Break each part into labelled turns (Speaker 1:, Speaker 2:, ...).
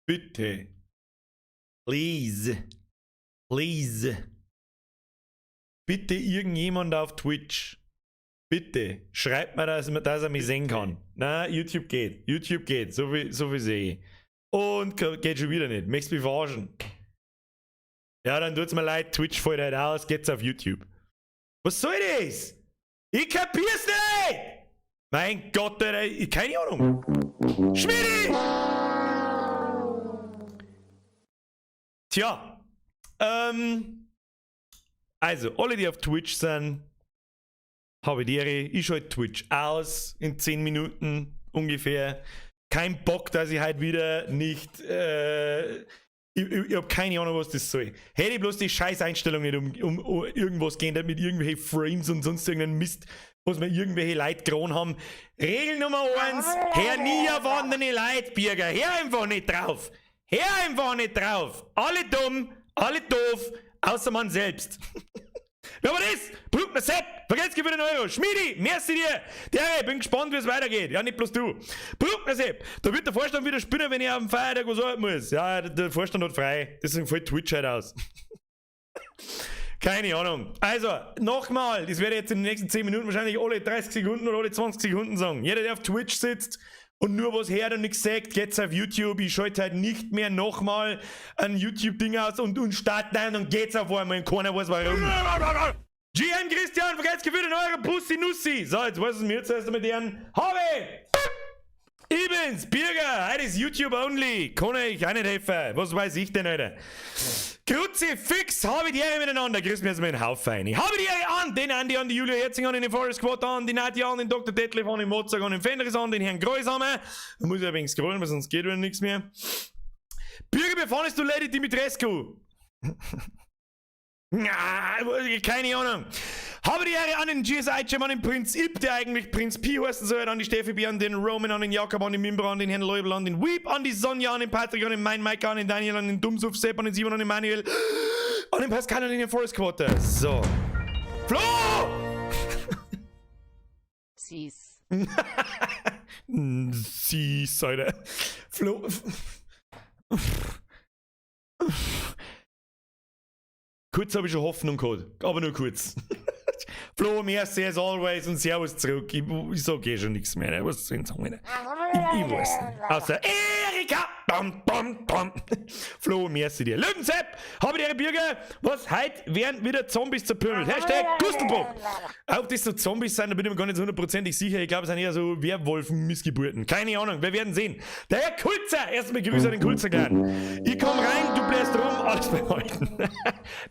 Speaker 1: Bitte. Please. Please. Bitte irgendjemand auf Twitch. Bitte, schreibt mir, dass er mich sehen kann. Na, YouTube geht. YouTube geht. So viel sehe ich. Und geht schon wieder nicht. Möchtest mich verarschen? Ja, dann tut's mir leid. Twitch fällt halt aus. Geht's auf YouTube. Was soll das? Ich kapier's nicht! Mein Gott, Alter, ich, keine Ahnung. Schmidi! Tja. Also, alle, die auf Twitch sind, habe die Ehre. Ich schalte Twitch aus in 10 Minuten ungefähr. Kein Bock, dass ich halt wieder nicht. Ich hab keine Ahnung, was das soll. Hätte ich bloß die scheiß Einstellung nicht um irgendwas geändert mit irgendwelchen Frames und sonst irgendeinen Mist, was mir irgendwelche Leute gerochen haben. Regel Nummer 1, hör nie auf andere Leute, Birger. Hör einfach nicht drauf. Hör einfach nicht drauf. Alle dumm, alle doof, außer man selbst. Wer war das? Bruckner Sepp, vergesst für den Euro. Schmiedi, merci dir. Der, bin gespannt, wie es weitergeht. Ja, nicht bloß du. Bruckner Sepp, da wird der Vorstand wieder spinnen, wenn ich am Feiertag was arbeiten muss. Ja, der Vorstand hat frei. Deswegen fällt Twitch halt aus. Keine Ahnung. Also, nochmal, das werde ich jetzt in den nächsten 10 Minuten wahrscheinlich alle 30 Sekunden oder alle 20 Sekunden sagen. Jeder, der auf Twitch sitzt und nur was hört und nichts sagt, geht's auf YouTube. Ich schalte halt nicht mehr nochmal ein YouTube-Ding aus und starte dann und geht's auf einmal und keiner weiß, warum. GM Christian, vergesst für den eure Pussy Nussi. So, jetzt weiß es mir jetzt erst mit deren. Habe! Ich bin's, Birger, heute ist YouTube only. Kann ich auch nicht helfen. Was weiß ich denn, Alter? Kruzifix, habe die Ehre miteinander. Grüß mir jetzt mal einen Haufen rein. Habe die Ehre an den Andi, an die Julia Herzing, an den Forest Squad, an die Nadja, an den Dr. Detlef, an den Mozart, an den Fenris, an den Herrn Greusamer. Da muss ich ein wenig scrollen, weil sonst geht wieder nichts mehr. Birger, befahrst du Lady Dimitrescu? Na, keine Ahnung. Habe die Ehre an den GSI Jam, an den Prinz Ip, der eigentlich Prinz Pi heißen soll, an die Steffi B, an den Roman, an den Jakob, an den Mimbra, an den Herrn Leubel, an den Weep, an die Sonja, an den Patrick, an den Mein Mike, an den Daniel, an den Dummsuff Sepp, an den Simon, an den Manuel, an den Pascal, an den Forest Quarter. So. Flo!
Speaker 2: Süß.
Speaker 1: Süß, Alter. Flo. Kurz habe ich schon Hoffnung gehabt, aber nur kurz. Flo, merci as always und Servus zurück. Ich sag eh schon nichts mehr. Ne? Was soll ich sagen? Ich weiß nicht. Außer Erika! Bam, bam, bam. Flo, merci dir. Löwensepp, habe die Bürger, was heute werden wieder Zombies zerpümmelt. #Gustelbock. Ob das so Zombies sind, da bin ich mir gar nicht so hundertprozentig sicher. Ich glaube, es sind eher so Werwolfen-Missgeburten. Keine Ahnung, wir werden sehen. Der Herr Kulzer, erstmal Grüße an den Kulzer gern. Ich komm rein, du bläst rum, alles behalten.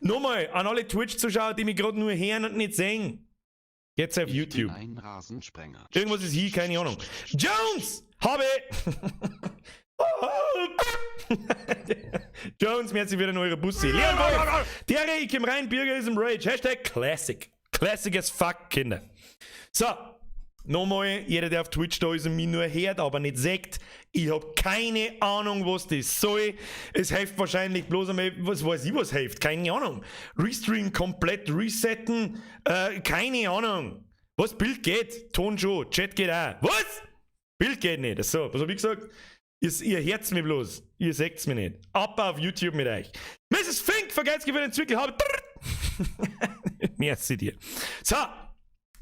Speaker 1: Nochmal an alle Twitch-Zuschauer, die mich gerade nur hören und nicht sehen. Jetzt auf
Speaker 3: Ich
Speaker 1: YouTube.
Speaker 3: bin ein Rasensprenger.
Speaker 1: Irgendwas ist hier, keine Ahnung. Jones! Habe! Jones, merci wieder in eure Busse. Leon Wolf! Der, ich komm rein, Bürger ist im Rage. #Classic. Classic as fuck, Kinder. So, nochmal, jeder, der auf Twitch da ist und mich nur hört, aber nicht sagt, ich hab keine Ahnung, was das soll. Es hilft wahrscheinlich bloß einmal, was weiß ich, was hilft, keine Ahnung. Restream komplett resetten, keine Ahnung. Was, Bild geht, Ton schon, Chat geht auch. Was? Bild geht nicht. So, was hab ich gesagt? Ihr hört's mir bloß. Ihr seht's mir nicht. Ab auf YouTube mit euch. Mrs. Fink, vergesst für den Zwickel, habe. Merci dir. So,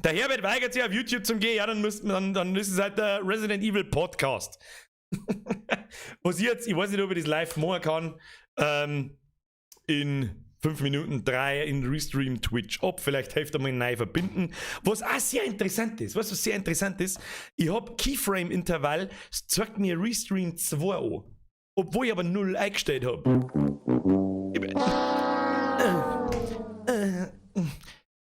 Speaker 1: der Herbert weigert sich auf YouTube zum Gehen. Ja, dann, müssten, dann, dann ist es halt der Resident Evil Podcast. Was ich jetzt, ich weiß nicht, ob ich das live machen kann. In 5 Minuten 3 in Restream Twitch ab. Vielleicht hilft einmal neu verbinden. Was auch sehr interessant ist, weißt du, was sehr interessant ist? Ich hab Keyframe-Intervall, es zeigt mir Restream 2 an. Obwohl ich aber 0 eingestellt hab.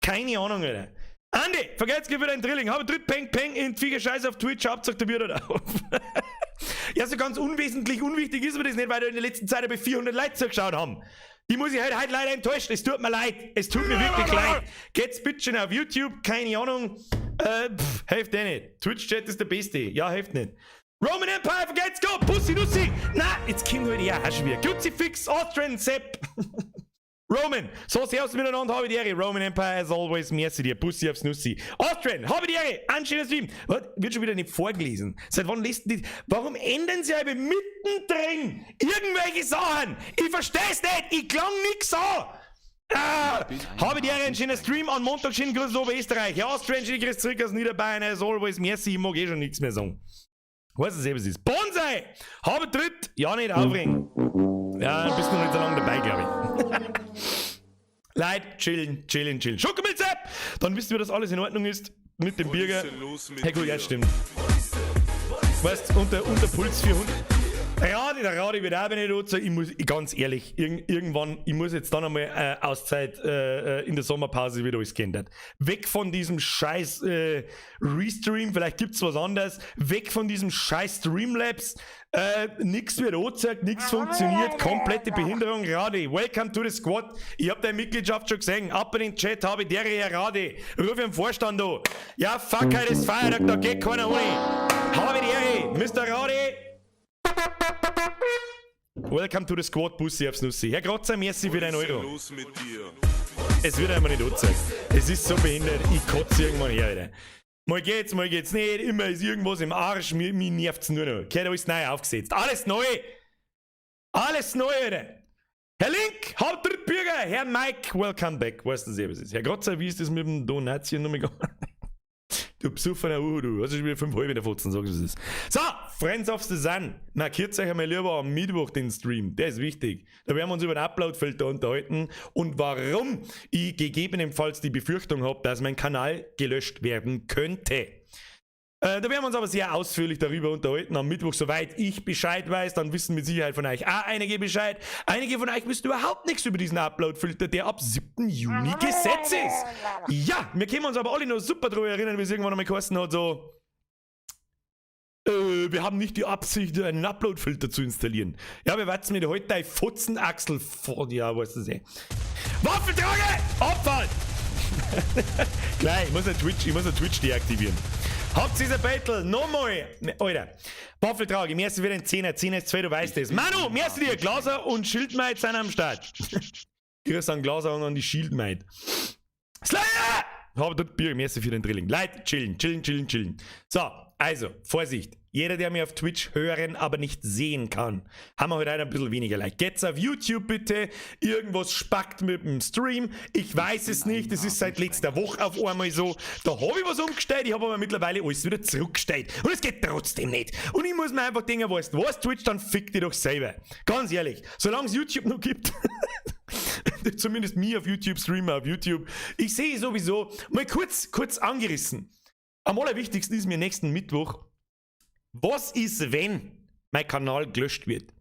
Speaker 1: Keine Ahnung, Alter. Andi, vergesst wieder ein Drilling. Habe dritt Peng Peng in Viecher Scheiß auf Twitch, Hauptsache der wird auf. Ja, so ganz unwesentlich unwichtig ist mir das nicht, weil da in der letzten Zeit bei 400 Leute zugeschaut haben. Die muss ich halt heute leider enttäuschen. Es tut mir leid. Es tut mir wirklich leid. Geht's bitte auf YouTube, keine Ahnung. Pff, hilft eh nicht. Twitch-Chat ist der beste. Ja, hilft nicht. Roman Empire, vergeht's go! Pussy Nussi! Na, jetzt kommt halt ja auch schon wieder. Kruzifix, Austrian Sepp! Roman, so servus miteinander, habe die Ehre. Roman Empire, as always, merci dir. Pussy aufs Nussi. Austrian, habe die Ehre. Ein schönes Stream. Was? Wird schon wieder nicht vorgelesen. Seit wann lesen die? Warum ändern sie aber mittendrin irgendwelche Irgendwelche Sachen! Ich versteh's nicht! Ich klang nix an! Ah, habe die Ehre, einen schönen Stream am Montag, schönen Gruß aus Oberösterreich. Ja, Strange, ich grüß zurück aus Niederbayern, as always, merci, ich mag eh schon nichts mehr sagen. Weißt du, was es ist? Bonsai! Habe tritt! Ja, nicht aufregen. Ja, bist noch nicht so lange dabei, glaube ich. Leute, chillen, chillen, chillen. Schokomilze! Dann wissen wir, dass alles in Ordnung ist mit dem Bürger. Hey, cool, ja, stimmt. Weißt, unter Puls 400. Radi, der Radi wird auch nicht angezeigt. Ich muss, ganz ehrlich, irgendwann, ich muss jetzt dann einmal Auszeit in der Sommerpause wieder alles geändert. Weg von diesem scheiß Restream, vielleicht gibt's was anderes. Weg von diesem scheiß Streamlabs. Nix wird angezeigt, nix funktioniert, komplette Behinderung. Radi, welcome to the squad. Ich hab deine Mitgliedschaft schon gesehen. Ab in den Chat, habe die Ehre, Herr Radi. Ruf im Vorstand an. Ja, fuck, heute ist Feiertag, da geht keiner ohne. Habe die Ehre, Mr. Radi. Welcome to the squad, Bussi aufs Nussi. Herr Grotzer, merci für deinen Euro.
Speaker 2: Los mit dir?
Speaker 1: Es wird einmal nicht angezeigt. Es ist so behindert, ich kotze irgendwann her, Alter. Mal geht's nicht, immer ist irgendwas im Arsch, mir nervt's nur noch. Gehört alles neu aufgesetzt. Alles neu! Alles neu, Alter! Herr Link, Hauptbürger, Herr Mike, welcome back. Weißt du sehr, was ist? Herr Grotzer, wie ist das mit dem Donatien nochmal gegangen? Du besoffener Uhu, du. Hast du schon wieder fünf halbe in der Fotzen, sagst du, was ist. So, Friends of the Sun. Markiert euch einmal lieber am Mittwoch den Stream. Der ist wichtig. Da werden wir uns über den Upload-Filter unterhalten und warum ich gegebenenfalls die Befürchtung habe, dass mein Kanal gelöscht werden könnte. Da werden wir uns aber sehr ausführlich darüber unterhalten am Mittwoch, soweit ich Bescheid weiß. Dann wissen mit Sicherheit von euch auch einige Bescheid. Einige von euch wissen überhaupt nichts über diesen Upload-Filter, der ab 7. Juni Gesetz ist. Ja, wir können uns aber alle noch super darüber erinnern, wie es irgendwann einmal geheißen hat, so: Wir haben nicht die Absicht, einen Upload-Filter zu installieren. Ja, wir warten mit heute dein Fotzenachsel vor, ja, weißt du eh. Waffeltrage! Abfall! Gleich, ich muss ja Twitch deaktivieren. Habt ihr Battle? Nochmal! Ne, Alter. Waffeltrage, merci für den 10er, 10 ist 2, du weißt es. Manu, merci dir, Glaser und Schildmaid sind am Start. Grüß an Glaser und an die Schildmaid. Slayer! Hab dort Bier, merci für den Drilling. Leute, chillen, chillen, chillen, chillen. So, also, Vorsicht. Jeder, der mir auf Twitch hören, aber nicht sehen kann, haben wir heute ein bisschen weniger Like. Geht's auf YouTube bitte. Irgendwas spackt mit dem Stream. Ich weiß es nicht. Es ist seit letzter Woche auf einmal so. Da habe ich was umgestellt. Ich habe aber mittlerweile alles wieder zurückgestellt. Und es geht trotzdem nicht. Und ich muss mir einfach denken, weißt du was, Twitch, dann fick dich doch selber. Ganz ehrlich. Solange es YouTube noch gibt. Zumindest mir auf YouTube, Streamer auf YouTube. Ich sehe sowieso, mal kurz angerissen. Am allerwichtigsten ist mir nächsten Mittwoch: Was ist, wenn mein Kanal gelöscht wird?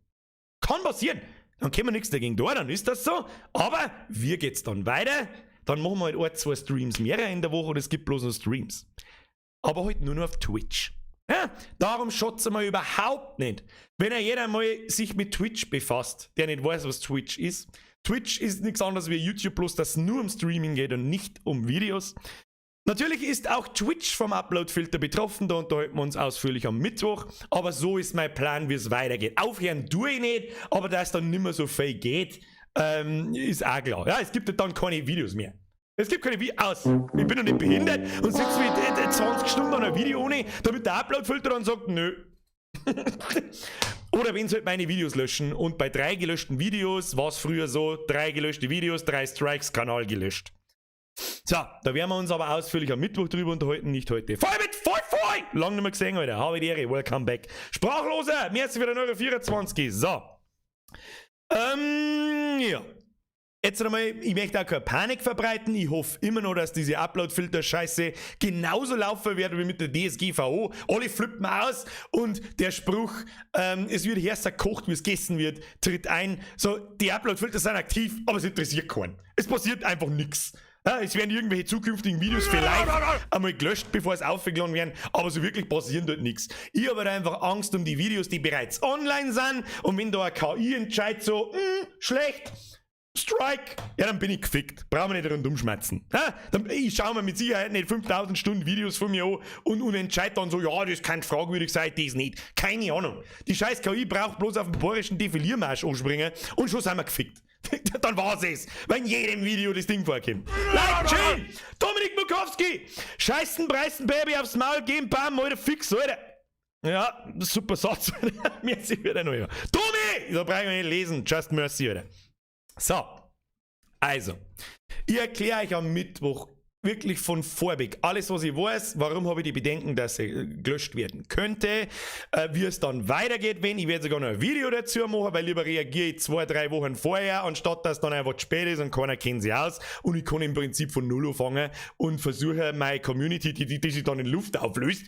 Speaker 1: Kann passieren. Dann können wir nichts dagegen tun, dann ist das so. Aber wie geht's dann weiter? Dann machen wir halt ein, zwei Streams mehr in der Woche oder es gibt bloß noch Streams. Aber halt nur noch auf Twitch. Ja, darum schaut's mir überhaupt nicht. Wenn er jeder mal sich mit Twitch befasst, der nicht weiß, was Twitch ist. Twitch ist nichts anderes wie YouTube, bloß dass es nur um Streaming geht und nicht um Videos. Natürlich ist auch Twitch vom Upload-Filter betroffen, da unterhalten wir uns ausführlich am Mittwoch. Aber so ist mein Plan, wie es weitergeht. Aufhören tue ich nicht, aber dass dann nimmer so viel geht, ist auch klar. Ja, es gibt ja dann keine Videos mehr. Es gibt keine Videos. Aus. Ich bin noch nicht behindert und sitze mit 20 Stunden an einem Video ohne, damit der Upload-Filter dann sagt, nö. Oder wenn sie halt meine Videos löschen. Und bei drei gelöschten Videos war es früher so: drei gelöschte Videos, drei Strikes, Kanal gelöscht. So, da werden wir uns aber ausführlich am Mittwoch drüber unterhalten, nicht heute. Voll mit voll voll! Lang nicht mehr gesehen, Alter. Habe die Ehre, welcome back. Sprachloser, merci für den Euro 24. So. Ja. Jetzt einmal, ich möchte auch keine Panik verbreiten. Ich hoffe immer noch, dass diese Upload-Filter-Scheiße genauso laufen wird wie mit der DSGVO. Alle flippen aus und der Spruch, es wird erst gekocht, wie es gegessen wird, tritt ein. So, die Upload-Filter sind aktiv, aber es interessiert keinen. Es passiert einfach nichts. Ja, es werden irgendwelche zukünftigen Videos vielleicht einmal gelöscht, bevor es aufgeladen werden, aber so wirklich passiert dort nichts. Ich habe halt einfach Angst um die Videos, die bereits online sind, und wenn da eine KI entscheidet so, schlecht, Strike, ja, dann bin ich gefickt. Brauchen wir nicht rundum schmatzen. Ja, dann, ich schaue mir mit Sicherheit nicht 5000 Stunden Videos von mir an und entscheide dann so, ja, das kann fragwürdig sein, das nicht. Keine Ahnung. Die scheiß KI braucht bloß auf den bayerischen Defiliermarsch anspringen und schon sind wir gefickt. Dann war's es, wenn in jedem Video das Ding vorkommt. Like, chill! Dominik Mukowski! Scheißen, preisen, Baby aufs Maul geben, bam, Alter, fix, Alter. Ja, super Satz. Merci für den Euro. Domi! Da brauche ich nicht lesen. Just mercy, Alter. So. Also. Ich erkläre euch am Mittwoch wirklich von vorweg alles, was ich weiß. Warum habe ich die Bedenken, dass sie gelöscht werden könnte? Wie es dann weitergeht, wenn. Ich werde sogar noch ein Video dazu machen, weil lieber reagiere ich 2, 3 Wochen vorher, anstatt dass dann einfach zu spät ist und keiner kennt sich aus. Und ich kann im Prinzip von Null anfangen und versuche, meine Community, die sich dann in Luft auflöst,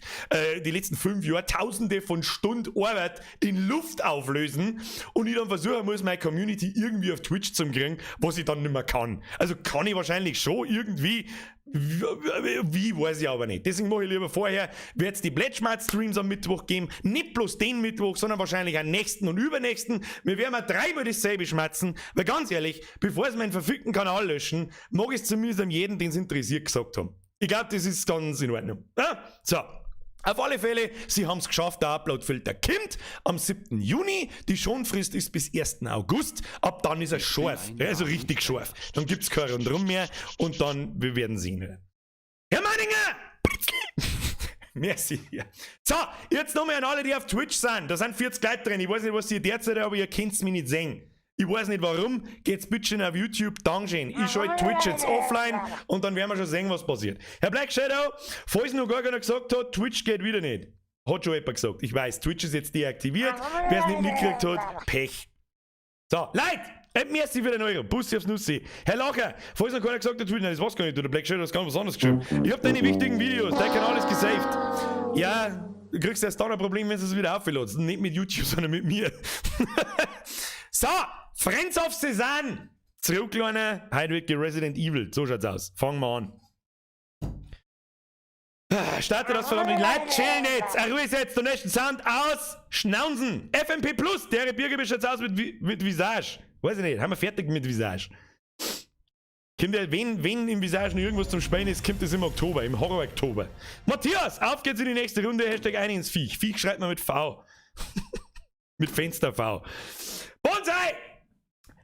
Speaker 1: die letzten 5 Jahre tausende von Stunden Arbeit in Luft auflösen und ich dann versuchen muss, meine Community irgendwie auf Twitch zu kriegen, was ich dann nicht mehr kann. Also kann ich wahrscheinlich schon irgendwie, wie, weiß ich aber nicht. Deswegen mache ich lieber vorher, wird es die Pledgemart-Streams am Mittwoch geben. Nicht bloß den Mittwoch, sondern wahrscheinlich am nächsten und übernächsten. Wir werden mal dreimal dasselbe schmatzen, weil ganz ehrlich, bevor sie meinen verfickten Kanal löschen, mag ich es zumindest an jeden, den es interessiert, gesagt haben. Ich glaube, das ist ganz in Ordnung. Ja? So. Auf alle Fälle, sie haben es geschafft, der Upload-Filter kommt am 7. Juni. Die Schonfrist ist bis 1. August. Ab dann ist er scharf. Ja, also richtig scharf. Dann gibt es kein Rundrum mehr und dann, wir werden sehen. Herr Meininger! Merci. Ja. So, jetzt nochmal an alle, die auf Twitch sind. Da sind 40 Leute drin. Ich weiß nicht, was ihr derzeit, aber ihr könnt mich nicht sehen. Ich weiß nicht, warum. Geht's bitte schön auf YouTube. Dankeschön. Ich schalte Twitch jetzt offline und dann werden wir schon sehen, was passiert. Herr Black Shadow, falls noch gar keiner gesagt hat, Twitch geht wieder nicht. Hat schon jemand gesagt. Ich weiß, Twitch ist jetzt deaktiviert. Wer es nicht mitgekriegt hat, Pech. So, Leute, merci für den Euro. Bussi aufs Nussi. Herr Lacher, falls noch keiner gesagt hat, Twitch, nein, das weiß gar nicht, du, der Black Shadow hat ganz was anderes geschrieben. Ich hab deine wichtigen Videos, dein Kanal ist gesaved. Ja, du kriegst erst dann ein Problem, wenn du es wieder auflädst. Nicht mit YouTube, sondern mit mir. So, Friends of Cezanne. Zurück, Kleine. Heute wird Resident Evil. So schaut's aus. Fangen wir an. Ah, starte das verdammt. Leute, chillen jetzt. Ruhe jetzt. Der nächsten Sound aus. Schnaunsen. FMP Plus. Der Birger schaut's aus mit Visage. Weiß ich nicht. Haben wir fertig mit Visage? Kommt ja, wenn im Visage noch irgendwas zum Spielen ist, kommt das im Oktober, im Horror-Oktober. Matthias, auf geht's in die nächste Runde. #EineInsViech. Viech schreibt man mit V. Mit Fenster V. Bonsai!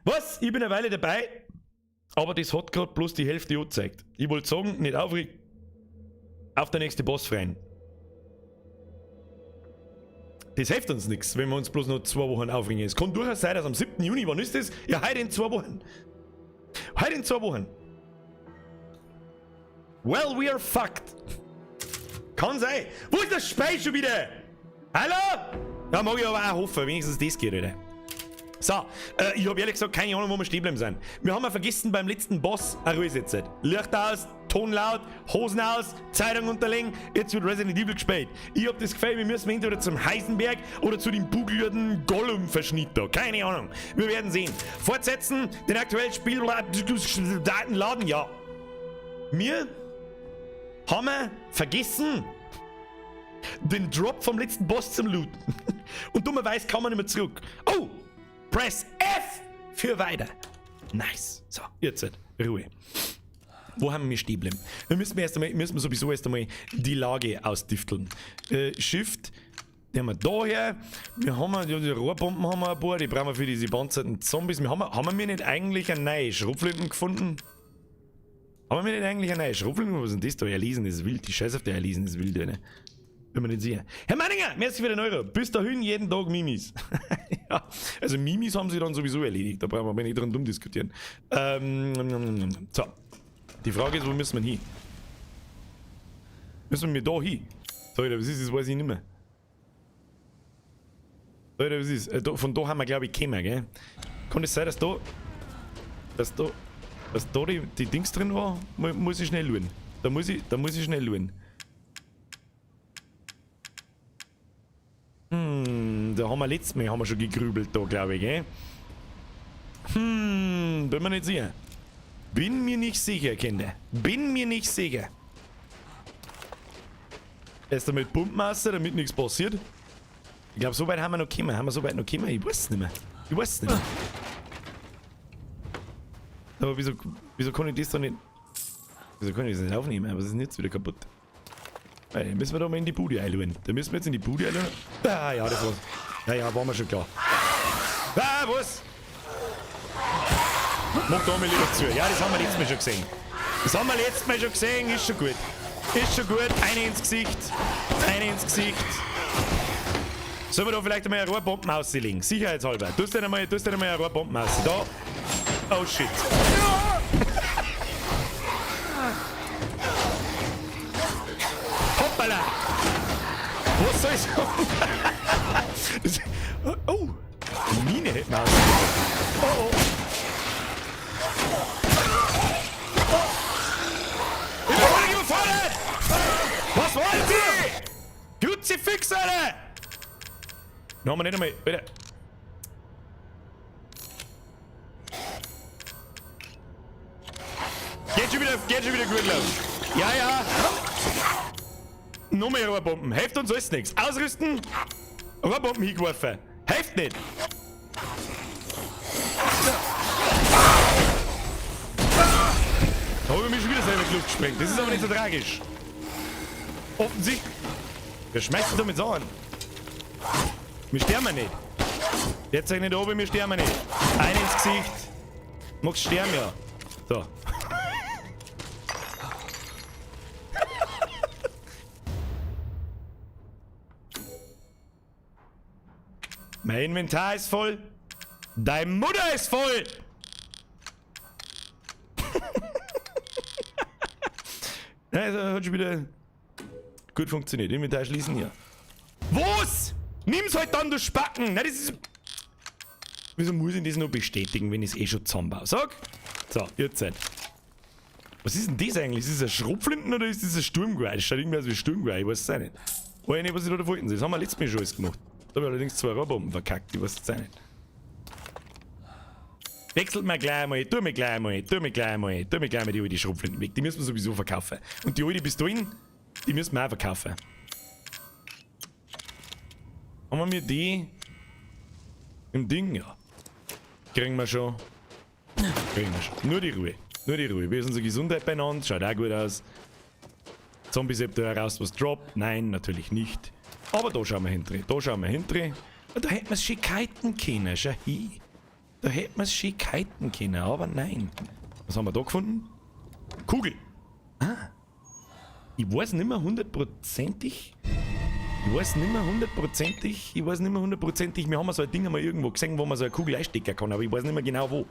Speaker 1: Was? Ich bin eine Weile dabei, aber das hat gerade bloß die Hälfte angezeigt. Ich wollte sagen, nicht aufregen. Auf der nächste Boss freien. Das hilft uns nichts, wenn wir uns bloß noch 2 Wochen aufregen. Es kann durchaus sein, dass am 7. Juni, wann ist das? Ja, heute in 2 Wochen. Heute in 2 Wochen. Well, we are fucked. Kann sein. Wo ist das Spiel schon wieder? Hallo? Ja, mag ich aber auch hoffen, wenigstens das geht, oder? So, ich habe ehrlich gesagt keine Ahnung, wo wir stehen bleiben sind. Wir haben ja vergessen beim letzten Boss eine Ruhe setzen. Licht aus, Ton laut, Hosen aus, Zeitung unterlegen, jetzt wird Resident Evil gespielt. Ich hab das Gefühl, wir müssen entweder zum Heisenberg oder zu dem buglierten Gollum-Verschnitt da. Keine Ahnung. Wir werden sehen. Fortsetzen, den aktuellen Spieldaten laden, ja. Wir haben wir vergessen, den Drop vom letzten Boss zum Looten. Und dummerweise kann man nicht mehr zurück. Oh! Press F für weiter. Nice. So, jetzt Ruhe. Wo haben wir stehen geblieben? Wir müssen, erst einmal, müssen sowieso erst einmal die Lage ausdüfteln. Shift, die haben wir da her. Wir haben ja, die Rohrbomben haben wir ein paar, die brauchen wir für diese panzerten Zombies. Wir haben wir nicht eigentlich eine neue Schrotflinten gefunden? Haben wir nicht eigentlich eine neue Schrotflinten? Was ist denn das da? Erlesen ist wild. Die Scheiß auf der Erlesen ist wild, ne? Bin mir nicht sicher. Herr Meininger, merci für den Euro. Bis dahin jeden Tag Mimis. Ja, also Mimis haben sie dann sowieso erledigt. Da brauchen wir aber nicht dran dumm diskutieren. So. Die Frage ist, wo müssen wir hin? Müssen wir da hin? So, was ist das, weiß ich nicht mehr. So, was ist? Von da haben wir, glaube ich, gekommen, gell? Kann es sein, dass da die Dings drin war? Muss ich schnell schauen. Da muss ich schnell schauen. Da haben wir letztes Mal haben wir schon gegrübelt da, glaube ich, gell? Bin mir nicht sicher. Bin mir nicht sicher, Kinder. Bin mir nicht sicher. Erst einmal Pumpmaster, damit nichts passiert. Ich glaube, so weit haben wir noch gekommen. Haben wir so weit noch gekommen? Ich weiß es nicht mehr. Ich weiß es nicht mehr. Aber wieso kann ich das da nicht... Wieso kann ich das nicht aufnehmen? Was ist denn jetzt wieder kaputt? Ey, müssen wir da mal in die Bude einschauen. Da müssen wir jetzt in die Bude einschauen. Ah, ja, das war's. Ja, ja, war mir schon klar. Ah, was? Mach da mal lieber zu. Ja, das haben wir letztes Mal schon gesehen. Das haben wir letztes Mal schon gesehen. Ist schon gut. Ist schon gut. Eine ins Gesicht. Eine ins Gesicht. Sollen wir da vielleicht einmal eine Rohrbomben auslegen? Sicherheitshalber. Tust du einmal eine Rohrbomben aus. Da. Oh shit. Hoppala! Was soll ich sagen? Oh! Die Mine hätten wir auslegen. Oh oh! Oh. Ich bin völlig überfordert! Was wollt ihr? Kruzifix, Alter! Noch haben wir nicht einmal. Bitte. Geht schon wieder gut los. Ja, ja. Noch mehr Rohrbomben. Hilft uns alles nichts. Ausrüsten. Rohrbomben hingeworfen. Hilft nicht. Da habe ich mich schon wieder selber in die Luft gesprengt. Das ist aber nicht so tragisch. Offensichtlich. Wir schmeißen damit so an. Wir sterben nicht. Jetzt sag ich nicht oben, wir sterben nicht. Ein ins Gesicht. Magst sterben, ja. So. Mein Inventar ist voll. Deine Mutter ist voll. Also, hat schon wieder gut funktioniert. Inventar schließen hier. Was? Nimm's halt dann, du Spacken! Na, das ist. Wieso muss ich das noch bestätigen, wenn ich es eh schon zusammenbaue? Sag! So, jetzt Zeit. Was ist denn das eigentlich? Ist das ein Schrotflinten oder ist das ein Sturmgewehr? Das schaut irgendwie aus wie Sturmgewehr, ich weiß es auch nicht. Weiß ich nicht, was ich da da wollten. Das haben wir letztes Mal schon alles gemacht. Da habe ich allerdings 2 Rohrbomben verkackt, ich weiß es auch nicht. Wechselt mir gleich mal, tu mir gleich mal, tu mir gleich mal, tu mir gleich mal die alte Schrotflinten weg. Die müssen wir sowieso verkaufen. Und die alte Pistolen, die müssen wir auch verkaufen. Haben wir die im Ding? Ja. Kriegen wir schon. Kriegen wir schon. Nur die Ruhe. Nur die Ruhe. Wir sind unsere Gesundheit beieinander. Schaut auch gut aus. Zombies habt ihr heraus, was droppt? Nein, natürlich nicht. Aber da schauen wir hinter. Da schauen wir hinter. Da hätten wir es schön kiten können. Schau hin. Da hätten wir es schön kiten können, aber nein. Was haben wir da gefunden? Kugel. Ah. Ich weiß nicht mehr hundertprozentig. Ich weiß nicht mehr hundertprozentig, ich weiß nicht mehr hundertprozentig, wir haben so ein Ding einmal irgendwo gesehen, wo man so eine Kugel einstecken kann, aber ich weiß nicht mehr genau wo.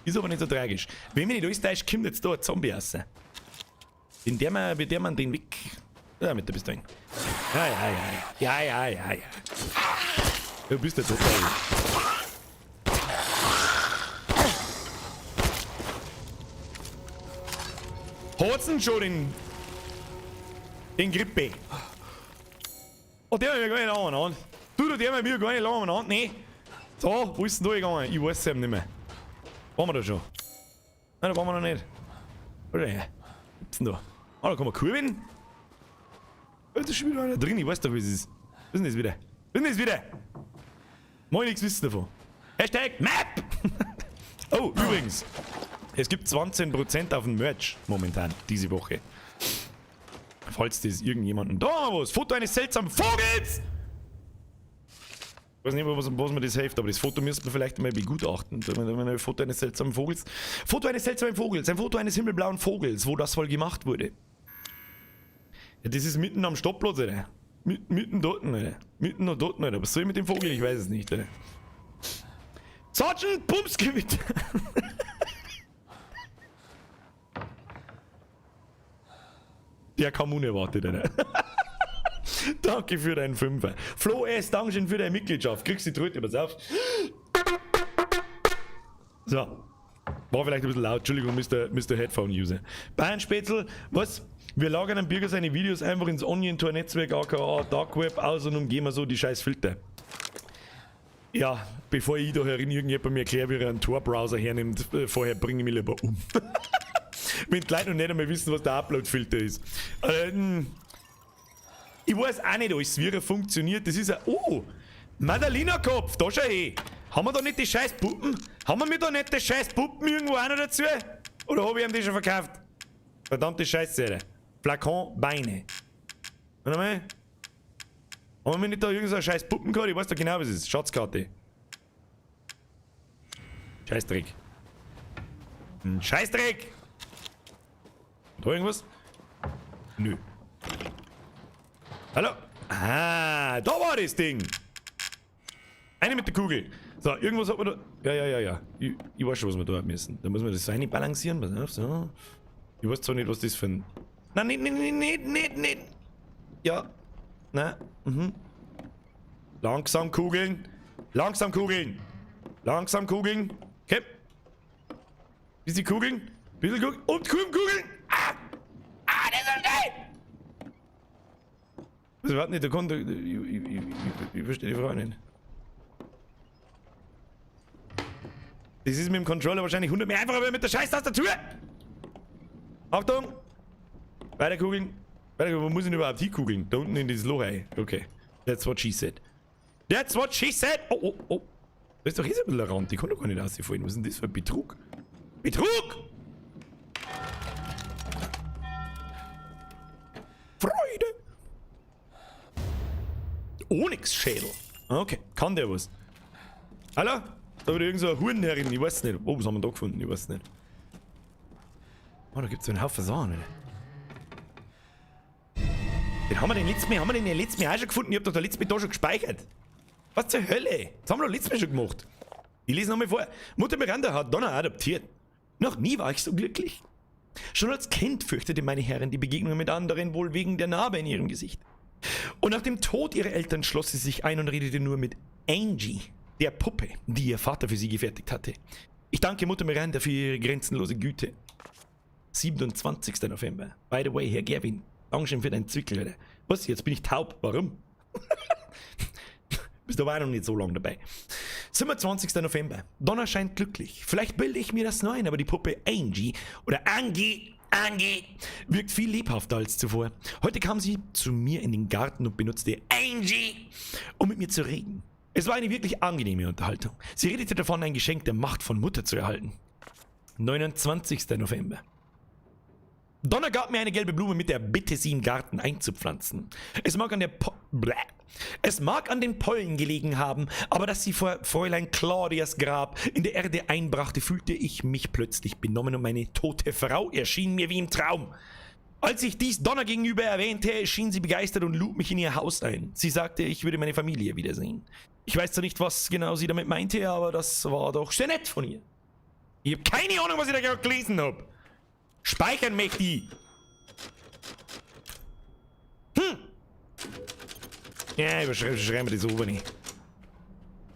Speaker 1: Ist aber nicht so tragisch. Wenn mich nicht alles täuscht, kommt jetzt da ein Zombie raus. Den der man, mit der man den weg. Ja, mit der Pistole. Ja, ja, ja, ja. Ja, ja, ja, ja. Du bist ja total. Hat's denn schon den Grippe? Oh, der hat mir gar nicht lange an. Du, der hat mir gar nicht lange an. Nee. So, wo ist denn da gegangen? Ich weiß es eben nicht mehr. Waren wir da schon? Nein, da waren wir noch nicht. Oder? Was gibt's denn da? Ah, da kann man kurbeln. Da ist schon wieder einer drin, ich weiß doch, wie es ist. Was ist denn das wieder? Was ist denn das wieder? Mach ich nichts wissen davon. Hashtag Map! Oh, übrigens. Es gibt 20% auf den Merch momentan, diese Woche. Falls das irgendjemanden... Da haben wir was! Foto eines seltsamen Vogels! Ich weiß nicht, was mir das hilft, aber das Foto müssten wir vielleicht mal begutachten. Da haben wir ein Foto eines seltsamen Vogels. Foto eines seltsamen Vogels! Ein Foto eines himmelblauen Vogels, wo das wohl gemacht wurde. Ja, das ist mitten am Stoppplatz, Alter. Mitten dort, Alter. Mitten dort, Alter. Was soll ich mit dem Vogel? Ich weiß es nicht, Alter. Sergeant Bumsgewitter! Der kam unerwartet, Alter. Danke für deinen Fünfer. Flo S., Dankeschön für deine Mitgliedschaft. Kriegst die Tröte, pass auf. So. War vielleicht ein bisschen laut. Entschuldigung, Mr. Headphone-User. Bayern Spätzl, was? Wir lagern am Birger seine Videos einfach ins Onion-Tor-Netzwerk, aka Dark Web, aus und umgehen wir so die scheiß Filter. Ja, bevor ich da herin irgendjemand mir erkläre, wie er einen Tor-Browser hernimmt, vorher bringe ich mich lieber um. Wenn die Leute noch nicht einmal wissen, was der Upload-Filter ist. Ich weiß auch nicht alles, wie er funktioniert. Das ist ein... Oh! Madalina-Kopf, da schau her! Haben wir da nicht die scheiß Puppen? Haben wir mir da nicht die scheiß Puppen irgendwo auch noch dazu? Oder hab ich ihm die schon verkauft? Verdammte Scheiße, Alter. Flakon Beine. Warte mal. Haben wir nicht da irgend so eine scheiß Puppenkarte? Ich weiß doch genau, was es ist. Schatzkarte. Scheißdreck. Ein Scheißdreck! Da irgendwas? Nö. Hallo? Ah, da war das Ding! Eine mit der Kugel. So, irgendwas hat man da. Ja, ja, ja, ja. Ich weiß schon, was wir da haben müssen. Da muss man das rein balancieren. Pass auf, so. Ich weiß zwar nicht, was das für ein. Nein, nicht, nicht, nicht, nicht, nicht, nicht. Ja. Nein. Mhm. Langsam kugeln. Langsam kugeln. Langsam kugeln. Okay. Bisschen kugeln. Bisschen kugeln. Und kugeln, kugeln. Ah! Ah, das ist geil! Also, warte nicht, da kommt. Ich verstehe die Frage nicht. Das ist mit dem Controller wahrscheinlich 100 mehr einfacher, aber mit der scheiß Tastatur! Achtung! Weiter kugeln. Weiter, wo muss ich denn überhaupt hinkugeln? Da unten in dieses Loch rein. Okay. That's what she said. That's what she said! Oh, oh, oh. Da ist doch eh so ein bisschen ein Rand. Die kann doch gar nicht rausfallen. Was ist denn das für ein Betrug? Betrug! Freude! Onyx-Schädel. Okay, kann der was? Hallo? Da wird irgend so ein Huren herin, ich weiß nicht. Oh, was haben wir da gefunden? Ich weiß nicht. Oh, da gibt's so einen Haufen Sachen, Alter. Den haben wir den letzten Mal, haben wir den letzten Mal auch schon gefunden? Ich hab doch den letzten Mal da schon gespeichert. Was zur Hölle? Das haben wir doch letztes Mal schon gemacht. Ich lese nochmal vor. Mutter Miranda hat Donna adoptiert. Noch nie war ich so glücklich. Schon als Kind fürchtete meine Herrin die Begegnung mit anderen wohl wegen der Narbe in ihrem Gesicht. Und nach dem Tod ihrer Eltern schloss sie sich ein und redete nur mit Angie, der Puppe, die ihr Vater für sie gefertigt hatte. Ich danke Mutter Miranda für ihre grenzenlose Güte. 27. November. By the way, Herr Gerwin, Dankeschön für deinen Zwickel, Alter. Was? Jetzt bin ich taub. Warum? Bist aber auch noch nicht so lange dabei. 27. November. Donna scheint glücklich. Vielleicht bilde ich mir das nur ein, aber die Puppe Angie oder Angie, Angie wirkt viel lebhafter als zuvor. Heute kam sie zu mir in den Garten und benutzte Angie, um mit mir zu reden. Es war eine wirklich angenehme Unterhaltung. Sie redete davon, ein Geschenk der Macht von Mutter zu erhalten. 29. November. Donna gab mir eine gelbe Blume mit der Bitte, sie im Garten einzupflanzen. Es mag an der Po- Bläh. Es mag an den Pollen gelegen haben, aber dass sie vor Fräulein Claudias Grab in der Erde einbrachte, fühlte ich mich plötzlich benommen und meine tote Frau erschien mir wie im Traum. Als ich dies Donna gegenüber erwähnte, schien sie begeistert und lud mich in ihr Haus ein. Sie sagte, ich würde meine Familie wiedersehen. Ich weiß zwar nicht, was genau sie damit meinte, aber das war doch sehr nett von ihr. Ich hab keine Ahnung, was ich da gerade gelesen hab. Speichern möchte ich. Hm. Ja, überschreiben wir das oben nicht.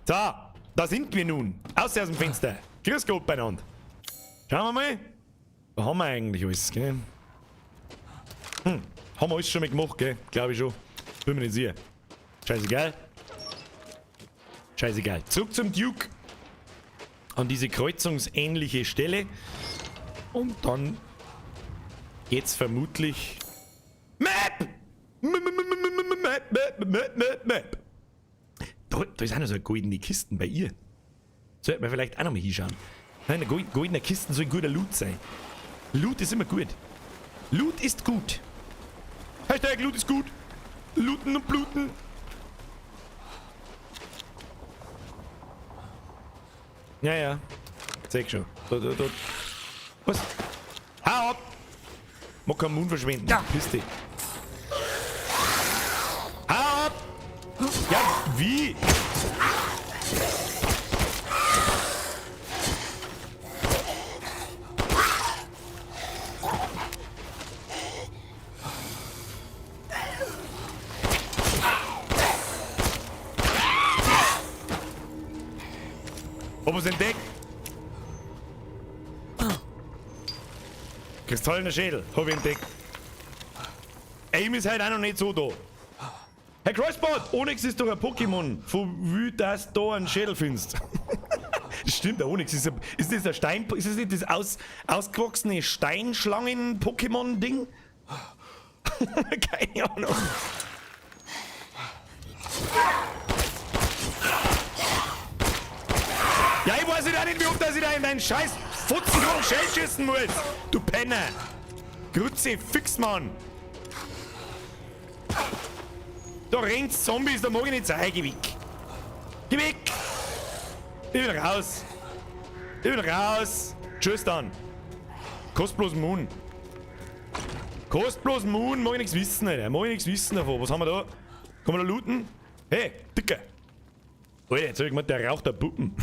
Speaker 1: So, da sind wir nun. Aus aus dem Fenster. Grüß Gott beieinander. Schauen wir mal. Da haben wir eigentlich alles, gell? Hm, haben wir alles schon mal gemacht, gell? Glaube ich schon. Bin mir nicht sicher. Scheißegal. Scheißegal. Zurück zum Duke. An diese kreuzungsähnliche Stelle. Und dann geht's vermutlich... Map! Map, Map, Map, Map, Map. Da ist auch noch so eine goldene Kiste bei ihr. Sollte man vielleicht auch noch mal hinschauen. Nein, eine goldene Kiste soll ein guter Loot sein. Loot ist immer gut. Loot ist gut. Hashtag Loot ist gut. Looten und bluten. Ja, ja. Seh schon. Da, da, da. Was? Hau ab! Mag keinen Mund verschwenden. Ja. Piss dich. Hau ab! Ja, wie? Hab was entdeckt? Kristallener Schädel, hab ich entdeckt. Aim ist halt auch noch nicht so da. Herr Kreuzbot, Onyx ist doch ein Pokémon. Von wie das da einen Schädel findest. Das stimmt, der Onyx ist, ist das der Stein, ist das nicht das ausgewachsene Steinschlangen-Pokémon-Ding? Keine Ahnung. Ja, ich weiß nicht, auch nicht, wie oft dass ich da in deinen scheiß Futzengrund Schädel schießen muss. Du Penner. Grütze, fix, Mann. Da rennt Zombies, da mag ich nicht sein. Geh weg. Geh weg. Ich will raus. Ich will raus. Tschüss dann. Kost bloß Moon. Kost bloß Moon, mag ich nichts wissen, Alter. Mag ich nichts wissen davon. Was haben wir da? Kann man da looten? Hey, Dicker. Alter, jetzt hab ich gemeint, der raucht der Puppen.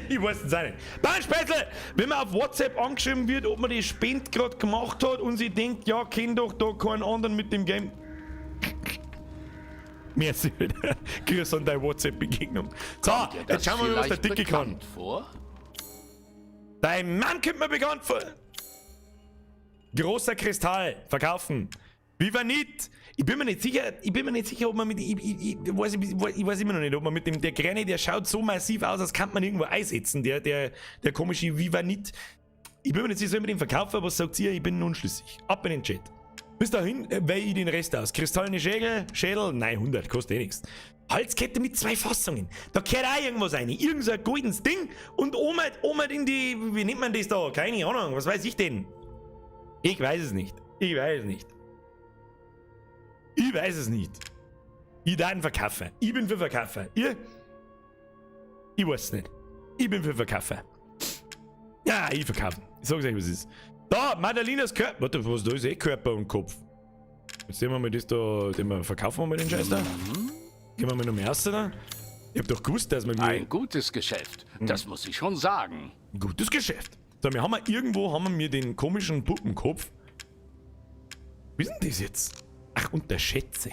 Speaker 1: Ich weiß es auch nicht. Bahnspätzle! Wenn man auf WhatsApp angeschrieben wird, ob man die Spend gerade gemacht hat und sie denkt, ja, kenn doch da keinen anderen mit dem Game. Merci. Grüß an deine WhatsApp-Begegnung. So, jetzt schauen wir mal, was der
Speaker 2: Vielleicht
Speaker 1: Dicke kann.
Speaker 2: bekannt vor?
Speaker 1: Dein Mann kommt mir bekannt vor. Großer Kristall. Verkaufen. Vivanit. Ich bin mir nicht sicher, ich bin mir nicht sicher, ob man mit, ich weiß immer noch nicht, ob man mit dem, der Granny, der schaut so massiv aus, als kann man irgendwo einsetzen, der komische Vivanit. Ich bin mir nicht sicher, soll ich mit dem verkaufen, was sagt ihr? Ich bin unschlüssig. Ab in den Chat. Bis dahin wähle ich den Rest aus. Kristallene Schädel, Schädel, nein, 100, kostet eh nichts. Halskette mit zwei Fassungen. Da gehört auch irgendwas rein. Irgend so ein goldenes Ding und oben in die, wie nennt man das da? Keine Ahnung, was weiß ich denn? Ich weiß es nicht. Ich weiß es nicht. Ich weiß es nicht. Ich darf ihn verkaufen. Ich bin für Verkaufen. Ihr? Ich weiß es nicht. Ich bin für Verkaufen. Ja, ich verkaufen. Ich sag's euch, was es ist. Da, Madalinas Körper. Warte, was da ist eh Körper und Kopf. Jetzt sehen wir mal das da. Den wir verkaufen wir mal den Scheiß da. Gehen wir mal noch mehr raus da. Ich hab doch gewusst, dass wir mir.
Speaker 2: Ein gutes Geschäft, das muss ich schon sagen.
Speaker 1: Ein gutes Geschäft. So, wir haben ja irgendwo haben wir mir den komischen Puppenkopf. Wie ist denn das jetzt? Ach, unter Schätze.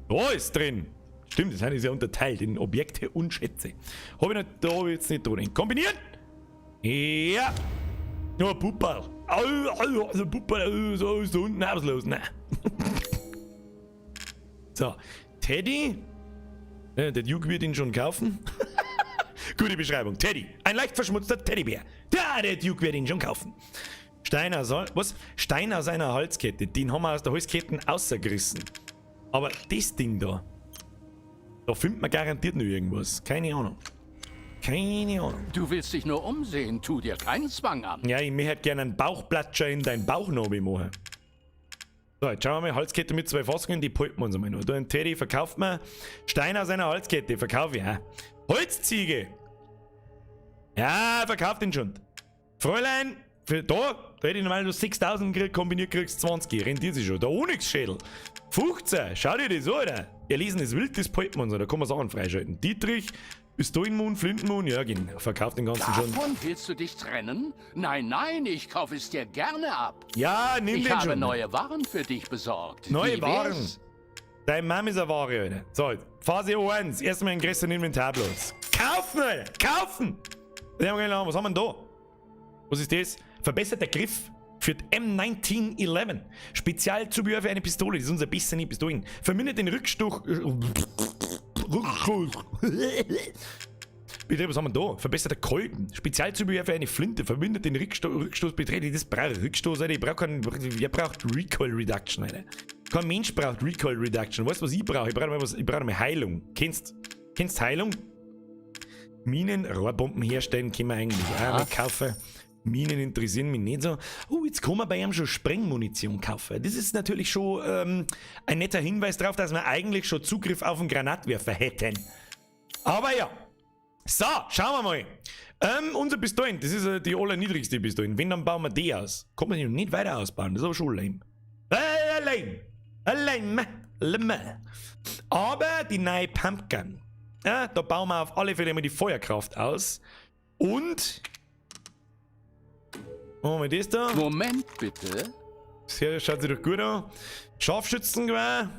Speaker 1: Da ist drin. Stimmt, das ist ja unterteilt in Objekte und Schätze. Hab ich nicht, da hab ich jetzt nicht drin. Kombinieren? Ja. Ja, Pupperl. Au, au, also Pupperl, so ist da unten auslos. Nein. So, Teddy. Der Duke wird ihn schon kaufen. Gute Beschreibung. Teddy. Ein leicht verschmutzter Teddybär. Ja, der Duke wird ihn schon kaufen. Stein aus, was? Stein aus einer Halskette. Den haben wir aus der Halskette ausgerissen. Aber das Ding da, da findet man garantiert noch irgendwas. Keine Ahnung. Keine Ahnung.
Speaker 2: Du willst dich nur umsehen, tu dir keinen Zwang an.
Speaker 1: Ja, ich möchte gerne einen Bauchplatscher in dein Bauchnabel machen. So, jetzt schauen wir mal. Halskette mit zwei Fassungen, die behalten wir uns einmal noch. Da ein Teddy verkauft man. Stein aus einer Halskette, verkaufe ich auch. Holzziege! Ja, verkauft den schon. Fräulein, für da, da hätte ich normal nur 6000 gekriegt, kombiniert kriegst du 20. Rentiert sich schon. Der Onyx-Schädel. 15, schau dir das an, Alter. Erlesenes Wild, das behalten wir uns, da kann man Sachen freischalten. Dietrich, Pistolenmoon, Flintenmoon, ja, genau. Verkauft den ganzen schon.
Speaker 2: Davon willst du dich trennen? Nein, nein, ich kaufe es dir gerne ab.
Speaker 1: Ja, nimm
Speaker 2: Ich
Speaker 1: den
Speaker 2: habe
Speaker 1: schon.
Speaker 2: neue Waren für dich besorgt.
Speaker 1: Neue
Speaker 2: Wie
Speaker 1: Waren.
Speaker 2: wär's?
Speaker 1: Dein Mom ist eine Ware, Alter. So, Phase 1. Erstmal einen größeren Inventarplatz. Kaufen, Alter! Kaufen! Was haben wir denn da? Was ist das? Verbesserter Griff für die M1911. Spezialzubehör für eine Pistole. Das ist unser bessere Pistolen. Vermindert den Rückstoß. Rückstoß. Bitte, was haben wir da? Verbesserter Kolben. Spezialzubehör für eine Flinte. Vermindert den Rückstoß beträchtlich. Das braucht Rückstoß, Alter. Ich brauch keinen. Wer braucht Recoil Reduction, Alter? Kein Mensch braucht Recoil Reduction. Weißt du, was ich brauche? Ich brauche mal was. Ich brauche mal Heilung. Kennst Heilung? Minen, Rohrbomben herstellen können wir eigentlich auch mal kaufen. Minen interessieren mich nicht so. Oh, jetzt kann man bei ihm schon Sprengmunition kaufen. Das ist natürlich schon ein netter Hinweis darauf, dass wir eigentlich schon Zugriff auf einen Granatwerfer hätten. Aber ja. So, schauen wir mal. Unser Pistolen, das ist die allerniedrigste Pistolen. Wenn, dann bauen wir die aus. Kann man die noch nicht weiter ausbauen, das ist aber schon lame. Lame. Lame. Lame. Aber die neue Pumpgun. Ja, da bauen wir auf alle Fälle mal die Feuerkraft aus. Und. Machen wir das da.
Speaker 2: Moment bitte.
Speaker 1: Sehr, schaut sich doch gut an. Scharfschützengewehr.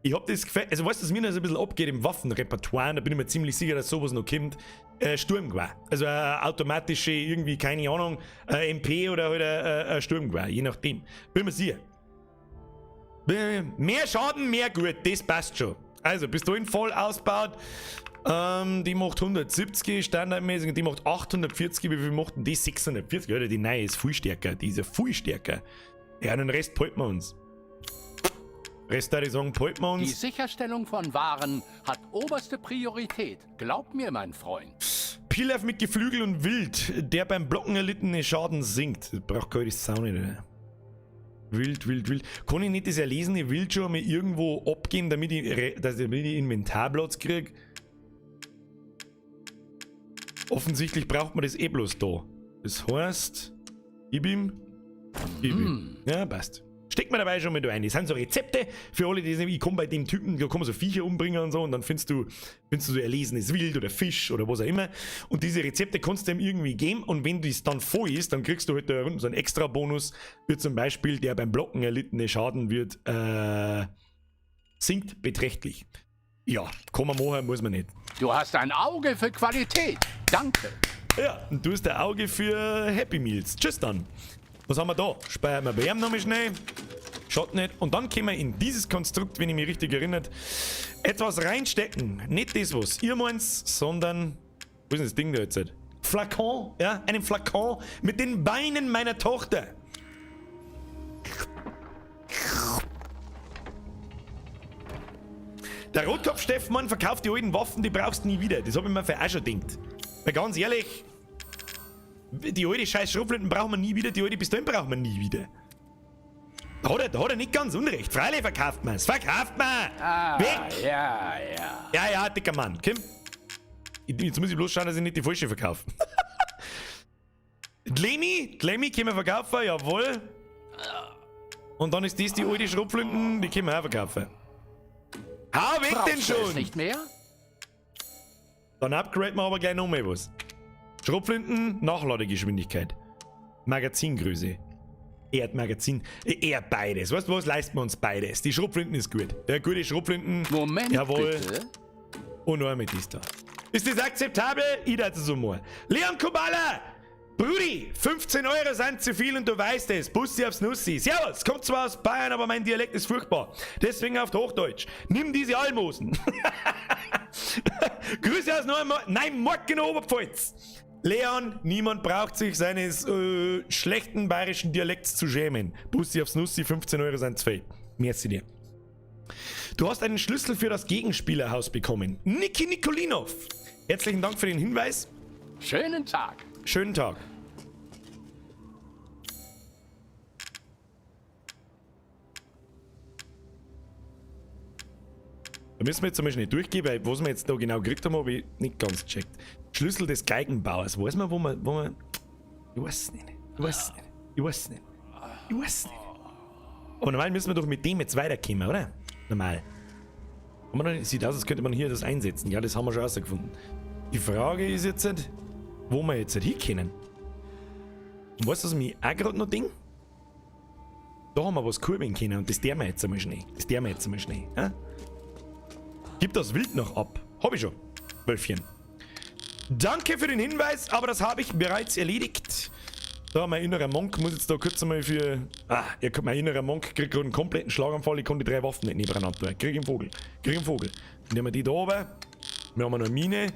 Speaker 1: Ich hab das Gefühl, also weißt du, was mir noch so ein bisschen abgeht im Waffenrepertoire, da bin ich mir ziemlich sicher, dass sowas noch kommt. Sturmgewehr. Also automatische, irgendwie, keine Ahnung, MP oder halt ein Sturmgewehr, je nachdem. Bin mir sicher. Mehr Schaden, mehr gut, das passt schon. Also, Pistolen voll ausbaut. Die macht 170 standardmäßig und die macht 840. Wie viel macht denn die? 640? Alter, die neue ist viel stärker. Die ist ja viel stärker. Ja, den Rest behalten wir uns. Rest da ich sagen, behalten wir
Speaker 2: Die
Speaker 1: uns.
Speaker 2: Sicherstellung von Waren hat oberste Priorität. Glaub mir, mein Freund.
Speaker 1: Pilaf mit Geflügel und Wild, der beim Blocken erlittene Schaden sinkt. Das braucht keine Sau nicht, oder? Wild, wild, wild. Kann ich nicht das erlesene Wild schon mal irgendwo abgeben, damit ich Inventarplatz krieg? Offensichtlich braucht man das eh bloß da. Das heißt, gib ihm. Gib ihm. Ja, passt. Steckt mir dabei schon mal da ein. Das sind so Rezepte für alle, die sagen, ich komme bei dem Typen, da kann man so Viecher umbringen und so und dann findest du so erlesenes Wild oder Fisch oder was auch immer. Und diese Rezepte kannst du ihm irgendwie geben und wenn das dann voll ist, dann kriegst du halt da unten so einen extra Bonus, wie zum Beispiel der beim Blocken erlittene Schaden wird, sinkt beträchtlich. Ja, kann man machen, muss man nicht.
Speaker 2: Du hast ein Auge für Qualität. Danke.
Speaker 1: Ja, und du hast ein Auge für Happy Meals. Tschüss dann. Was haben wir da? Speichern wir bei ihm nochmal schnell. Schaut nicht. Und dann können wir in dieses Konstrukt, wenn ich mich richtig erinnere, etwas reinstecken. Nicht das, was ihr meint, sondern... Wo ist denn das Ding da jetzt? Flakon, ja, einen Flakon mit den Beinen meiner Tochter. Der Rotkopf Stefan verkauft die alten Waffen, die brauchst du nie wieder. Das hab ich mir für auch schon gedacht. Weil ganz ehrlich, die alte scheiß Schrotflinten brauchen wir nie wieder, die alte Pistolen brauchen wir nie wieder. Da hat er nicht ganz unrecht. Freilich verkauft man's. Verkauft man!
Speaker 2: Ah,
Speaker 1: Weg!
Speaker 2: Ja, ja.
Speaker 1: Ja, ja, dicker Mann. Komm. Jetzt muss ich bloß schauen, dass ich nicht die falsche verkaufe. Lemmy? Lemmy können wir verkaufen, jawohl. Und dann ist das die alte Schrotflinten, die können wir auch verkaufen. Hau weg
Speaker 2: Brauchst
Speaker 1: denn
Speaker 2: du
Speaker 1: schon!
Speaker 2: es nicht mehr?
Speaker 1: Dann upgraden wir aber gleich nochmal was. Schrotflinten, Nachladegeschwindigkeit. Magazingröße. Erdmagazin. Eher beides. Weißt du was? Leisten wir uns beides. Die Schrotflinten ist gut. Der gute Schrotflinten.
Speaker 2: Moment,
Speaker 1: jawohl.
Speaker 2: bitte.
Speaker 1: Und noch einmal das da. Ist das akzeptabel? Ich dazu so mal. Leon Kubala! Brudi, 15 Euro sind zu viel und du weißt es. Bussi aufs Nussi. Servus, kommt zwar aus Bayern, aber mein Dialekt ist furchtbar. Deswegen auf Hochdeutsch. Nimm diese Almosen. Grüße aus Neumarkt in Oberpfalz. Leon, niemand braucht sich seines schlechten bayerischen Dialekts zu schämen. Bussi aufs Nussi, 15 Euro sind zu viel. Merci dir. Du hast einen Schlüssel für das Gegenspielerhaus bekommen. Niki Nikolinov. Herzlichen Dank für den Hinweis.
Speaker 2: Schönen Tag.
Speaker 1: Schönen Tag. Da müssen wir jetzt einmal schnell durchgehen, weil was wir jetzt da genau gekriegt haben, habe ich nicht ganz gecheckt. Schlüssel des Geigenbauers. Weiß man, wo man... Ich weiß es nicht. Ich weiß es nicht. Ich weiß es nicht. Ich weiß es nicht. Aber normal müssen wir doch mit dem jetzt weiterkommen, oder? Normal. Haben wir noch nicht, sieht aus, als könnte man hier das einsetzen. Ja, das haben wir schon rausgefunden. Die Frage ist jetzt, wo wir jetzt hinkommen. Und weißt du, was mich auch gerade noch ding? Da haben wir was kurbeln können und das dürfen wir jetzt einmal schnell. Das dürfen wir jetzt einmal schnell. Ja? Gib das Wild noch ab. Hab ich schon. Wölfchen. Danke für den Hinweis, aber das habe ich bereits erledigt. Da, mein innerer Monk muss jetzt da kurz einmal für... Ah, mein innerer Monk kriegt gerade einen kompletten Schlaganfall. Ich kann die 3 Waffen nicht nebeneinander tun. Krieg einen Vogel. Krieg einen Vogel. Dann nehmen wir die da oben. Wir haben noch eine Mine.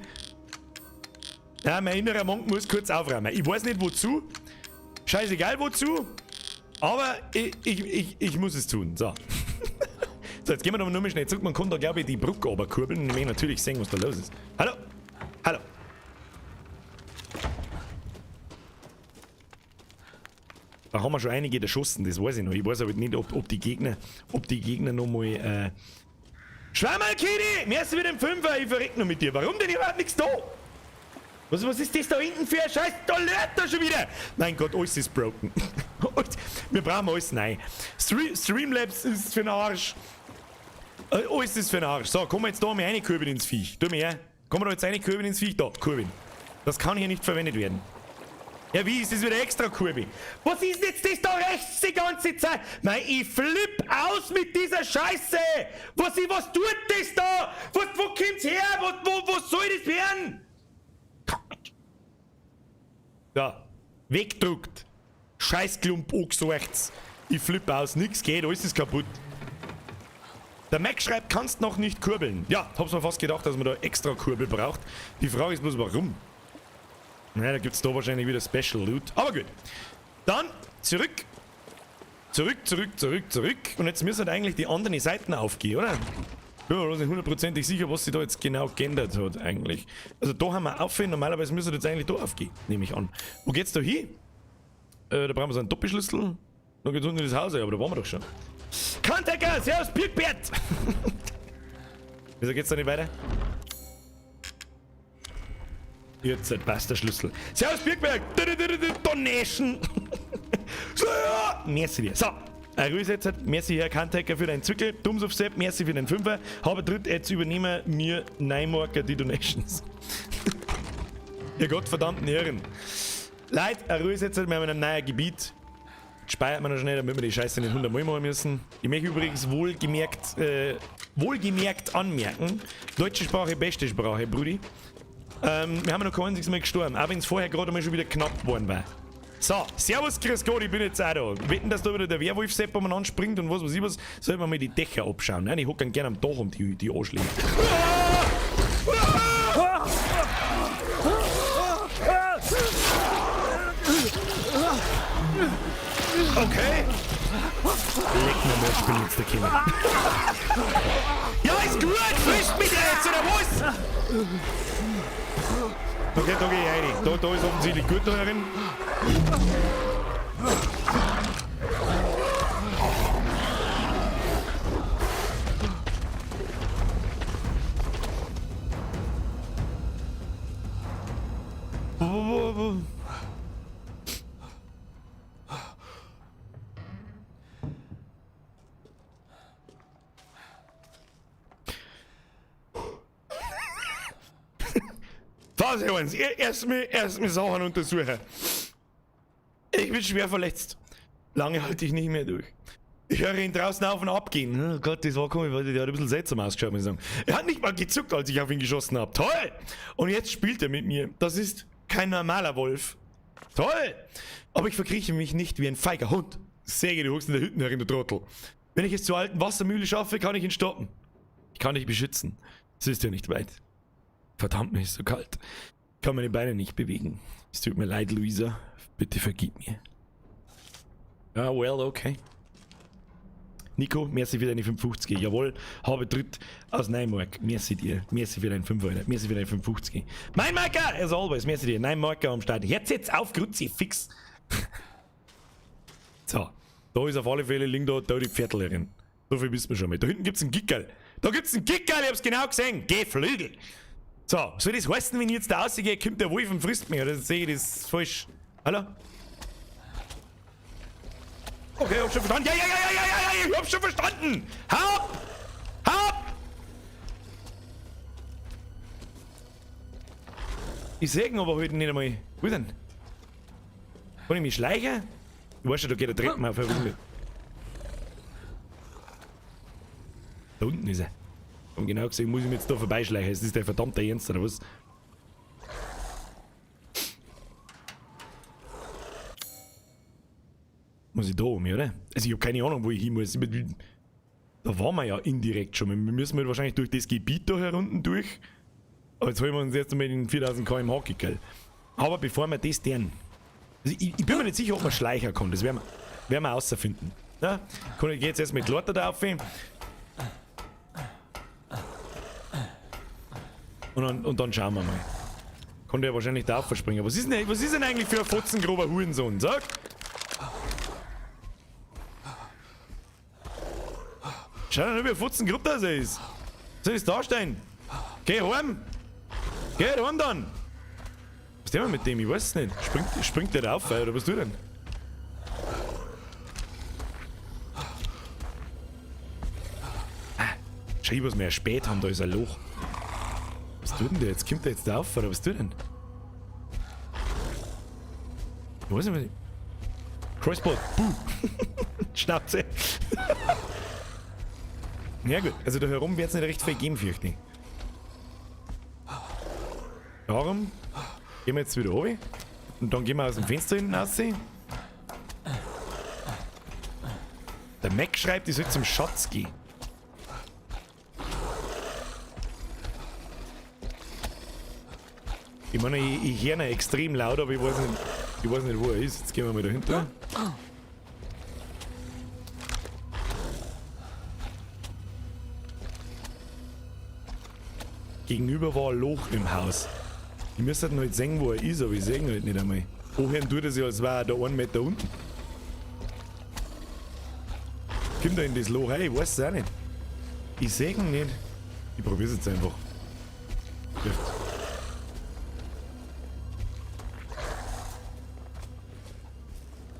Speaker 1: Ja, mein innerer Monk muss kurz aufräumen. Ich weiß nicht wozu. Scheißegal wozu. Aber ich muss es tun. So. So, jetzt gehen wir noch mal schnell zurück. Man kann da, glaube ich, die Brücke runterkurbeln. Und ich möchte natürlich sehen, was da los ist. Hallo? Hallo? Da haben wir schon einige erschossen, das weiß ich noch. Ich weiß aber nicht, ob die Gegner, nochmal. Schwammerl, Kidi! Mir ist wieder ein Fünfer, ich verreck noch mit dir. Warum denn überhaupt nichts da? Was ist das da hinten für ein Scheiß? Da lehrt er schon wieder! Mein Gott, alles ist broken. Wir brauchen alles neu. Streamlabs ist für den Arsch. Alles ist für den Arsch. So, kommen wir jetzt da mal reinkurbeln ins Viech. Tu mir her. Kommen wir da jetzt reinkurbeln ins Viech? Da, kurbeln. Das kann hier nicht verwendet werden. Ja, wie ist das wieder extra Kurve? Was ist denn jetzt das da rechts die ganze Zeit? Nein, ich flipp aus mit dieser Scheiße! Was tut das da? Wo kommt's her? Was soll das werden? Ja, weggedruckt. Scheißklump angesorgt. Ich flipp aus, nix geht, alles ist kaputt. Der Mac schreibt, kannst noch nicht kurbeln. Ja, hab's mir fast gedacht, dass man da extra Kurbel braucht. Die Frage ist bloß, warum? Na, da gibt's da wahrscheinlich wieder Special Loot. Aber gut. Dann zurück. Zurück, zurück, zurück, zurück. Und jetzt müssen halt eigentlich die anderen Seiten aufgehen, oder? Bin mir bloß nicht hundertprozentig sicher, was sich da jetzt genau geändert hat eigentlich. Also da haben wir aufgehört. Normalerweise müssen wir jetzt eigentlich da aufgehen, nehme ich an. Wo geht's da hin? Da brauchen wir so einen Doppelschlüssel. Dann geht's unten in das Haus, aber da waren wir doch schon. Kantecker, servus Birkbert! Wieso geht's da nicht weiter? Jetzt passt der Schlüssel. Servus Birkberg! Donation! So, merci dir. So. Grüß jetzt, merci Herr Kantecker für deinen Zwickel. Dums auf Sepp, merci für den Fünfer. Habe dritt, jetzt übernehmen mir Neimorker die Donations. Ihr gottverdammten Herren. Leute, Grüß jetzt, wir haben ein neues Gebiet. Speichert man noch schnell, damit wir die Scheiße nicht 100 Mal machen müssen. Ich möchte übrigens wohlgemerkt anmerken, deutsche Sprache, beste Sprache, Brudi. Wir haben noch kein einziges Mal gestorben, auch wenn es vorher gerade mal schon wieder knapp geworden war. So, servus, grüß Gott, ich bin jetzt auch da. Wetten, dass da wieder der Werwolf-Sepp umeinander springt und was weiß ich was, sollten wir mal die Dächer abschauen. Nein, ich hocke gerne am Dach um die Arschlöcher. Okay. Leck mir mal, ich bin jetzt der Kinder. Ja, ist gut! Frisst mich jetzt, oder was? Okay, da geh ich rein. Da ist offensichtlich gut drin. Wo? Phase 1. Erst mal Sachen untersuchen. Ich bin schwer verletzt. Lange halte ich nicht mehr durch. Ich höre ihn draußen auf und ab gehen. Oh Gott, das war komisch, weil der hat ein bisschen seltsam ausgeschaut, muss ich sagen. Er hat nicht mal gezuckt, als ich auf ihn geschossen habe. Toll! Und jetzt spielt er mit mir. Das ist kein normaler Wolf. Toll! Aber ich verkrieche mich nicht wie ein feiger Hund. Säge, du hockst in der Hütte herin, du Trottel. Wenn ich es zur alten Wassermühle schaffe, kann ich ihn stoppen. Ich kann dich beschützen. Es ist ja nicht weit. Verdammt, mir ist so kalt. Ich kann meine Beine nicht bewegen. Es tut mir leid, Luisa. Bitte vergib mir. Ah, well, okay. Nico, merci für deine 5,50. Jawohl, habe Tritt aus Neumark. Merci dir. Merci für deinen 5 Euro. Merci für deine 5,50. Mein Marker, as always. Merci dir. Neumarker am Start. Jetzt jetzt auf, Grützi, fix. So, da ist auf alle Fälle, liegen da die Pferdlerin. So viel wissen wir schon mal. Da hinten gibt's einen Gickerl. Da gibt's einen Gickerl, ich hab's genau gesehen. Geh, Flügel. So, soll das heißen, wenn ich jetzt da rausgehe, kommt der Wolf und frisst mich? Oder sehe ich das falsch? Hallo? Okay, ich hab schon verstanden. Ja, ich hab schon verstanden. Hau ab! Hau ab! Ich sehe ihn aber heute nicht einmal. Wo denn? Kann ich mich schleichen? Ich weiß schon, da geht der Treppen auf. Da unten ist er. Und genau gesehen muss ich mich jetzt da vorbeischleichen. Es ist der verdammte Ernst, oder was? Muss ich da um, oder? Also ich hab keine Ahnung, wo ich hin muss. Da waren wir ja indirekt schon. Wir müssen halt wahrscheinlich durch das Gebiet da herunten durch. Aber jetzt holen wir uns erst einmal den 4000 km/h Gickerl. Aber bevor wir das tun, also ich bin mir nicht sicher, ob man schleichen kann. Das werden wir rausfinden. Ja? Kann ich jetzt erst mit Leiter da auf. Und dann schauen wir mal. Kann der wahrscheinlich da aufspringen. Was ist denn eigentlich für ein fotzengrober Hurensohn? Sag! Schau doch nur, wie ein fotzengrob das ist. Was soll das darstellen? Geh heim! Geh heim dann! Was ist denn mit dem? Ich weiß es nicht. Springt der da auf, oder was tut er denn? Ah, schau, was wir erspäht haben, da ist ein Loch. Was tut denn der jetzt? Kommt der jetzt da auf, oder was tut denn? Ich weiß nicht, was ich... Crossbow! Buh! Schnauze! Ja gut, also da herum wird es nicht recht viel geben, fürchte ich. Darum gehen wir jetzt wieder runter. Und dann gehen wir aus dem Fenster hinten raus. Der Mac schreibt, ich soll zum Schatz gehen. Ich meine, ich höre ihn extrem laut, aber ich weiß nicht, wo er ist. Jetzt gehen wir mal dahinter. Gegenüber war ein Loch im Haus. Ich müsste halt sehen, wo er ist, aber ich sehe ihn halt nicht einmal. Woher tut er sich, als wäre er da 1 Meter unten? Kommt er in das Loch rein? Ich weiß es auch nicht. Ich sehe ihn nicht. Ich probier's jetzt einfach.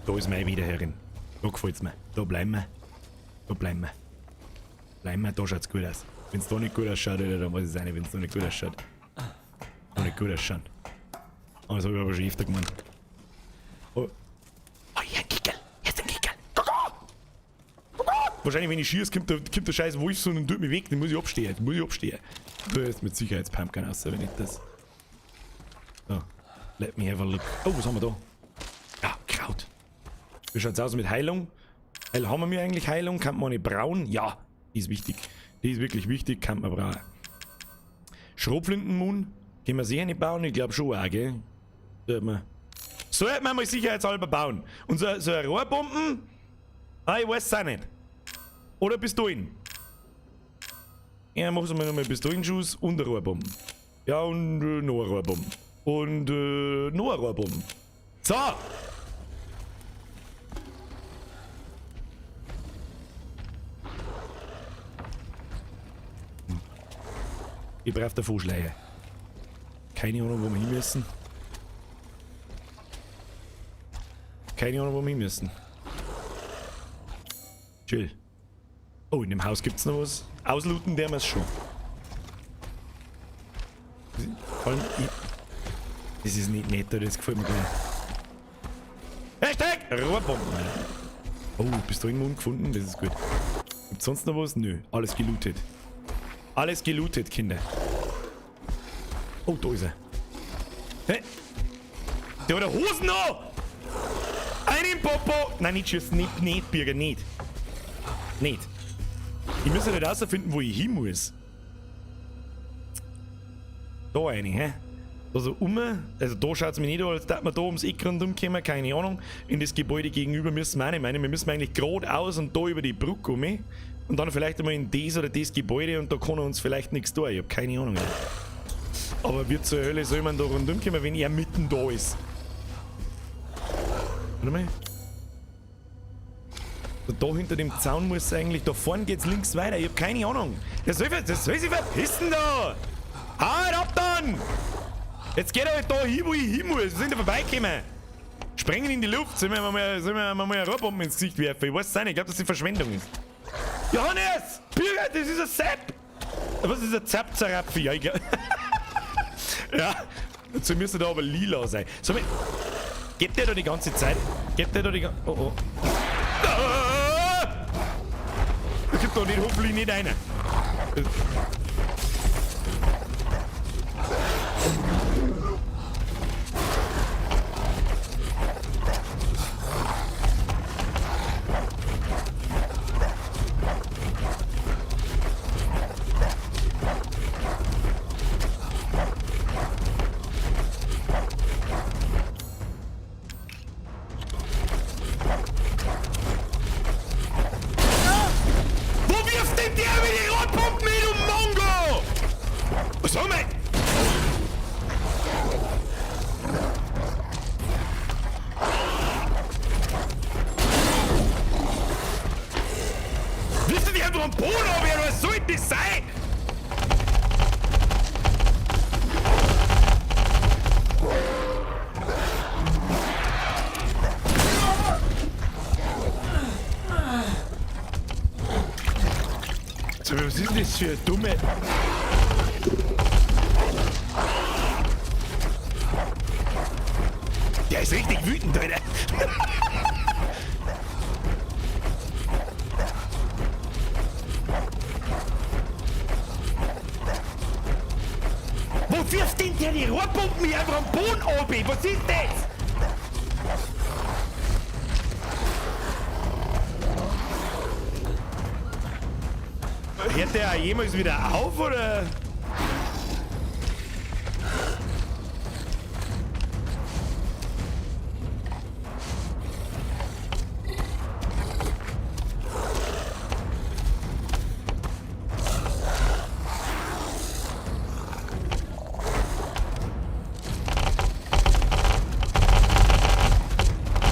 Speaker 1: Da ist meine Wiederherrin. Da gefällt's mir. Da bleiben wir. Da bleiben wir. Bleiben wir, da schaut's gut aus. Wenn's da nicht gut ausschaut, Alter, dann weiß ich's auch nicht, wenn's da nicht gut ausschaut. Da nicht gut ausschauen. Aber das hab ich aber schon öfter gemeint. Oh. Oh, hier ein Kickerl. Hier ist ein Kickerl. Kuckuck! Kuckuck! Wahrscheinlich, wenn ich schieße, kommt der scheiß Wolf so und tut mich weg. Den muss ich abstehen. Den muss ich abstehen. Du hast mit Sicherheitspumpgun raus, wenn nicht das. So. Let me have a look. Oh, was haben wir da? Ja, Kraut. Wie schaut's aus mit Heilung? Heil, haben wir eigentlich Heilung? Kann man nicht brauen? Ja, die ist wichtig. Die ist wirklich wichtig, kann man brauchen. Schrotflintenmun? Können wir sicher nicht bauen? Ich glaub schon auch, gell? Sollte man mal sicherheitshalber bauen. Und so eine Rohrbomben? Ah, ich weiß es auch nicht. Oder Pistolen. Ja, machen wir nochmal Pistolenschuss und eine Rohrbomben. Ja, und noch eine Rohrbomben. Und noch eine Rohrbomben. So! Ich brauch da Vorschläge. Keine Ahnung, wo wir hin müssen. Keine Ahnung, wo wir hin müssen. Chill. Oh, in dem Haus gibt's noch was. Auslooten werden wir's schon. Vor allem, ich, das ist nicht nett, das gefällt mir gar nicht. Hashtag Rohrbomben, Alter. Oh, bist du im Mund gefunden? Das ist gut. Gibt's sonst noch was? Nö, alles gelootet. Alles gelootet, Kinder. Oh, da ist er. Hä? Der hat eine Hosen noch! Ein im Popo! Nein, nicht schießen, nicht, nicht, Birger, nicht. Nicht. Ich muss ja nicht rausfinden, wo ich hin muss. Da rein, hä? Da so um, also da schaut's mir nicht an, als dass wir da ums Eck rundum kommen, keine Ahnung. In das Gebäude gegenüber müssen wir auch nicht meinen. Wir müssen eigentlich geradeaus und da über die Brücke um. Und dann vielleicht einmal in das oder das Gebäude und da kann er uns vielleicht nichts tun. Ich hab keine Ahnung. Aber wie zur Hölle soll man da rundum kommen, wenn er mitten da ist? Warte mal. Da hinter dem Zaun muss es eigentlich, da vorne geht's links weiter. Ich hab keine Ahnung. Das soll sich verpissen da! Halt ab dann! Jetzt geht er halt da hin, wo ich hin muss. Wir sind da vorbeigekommen. Sprengen in die Luft. Sollen wir mal eine Rohrbombe ins Gesicht werfen? Ich weiß es auch nicht. Ich glaub, dass das Verschwendung ist. Johannes! Bürger, das ist ein Sepp! Was ist ein Zepp-Zerapfi? Ja, ich glaub. Ja, dazu müsste da aber lila sein. So, geht der da die ganze Zeit? Geht der da die oh, oh. Ah! Da gibt doch nicht, hoffentlich nicht einer. Was ist denn das für eine dumme... Der ist richtig wütend, Alter. Wo wirft denn der die Rohrpumpen hier einfach am Boden ab? Was ist das? Hört der auch jemals wieder auf, oder?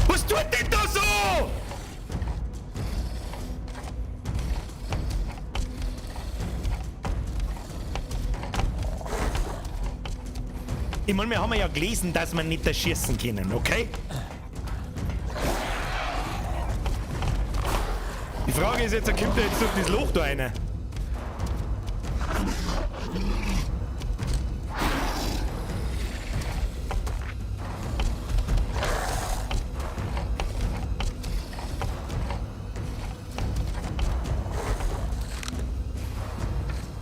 Speaker 1: Was tut denn da so? Ich meine, wir haben ja gelesen, dass wir nicht erschießen können, okay? Die Frage ist jetzt, kommt er jetzt durch das Loch da rein?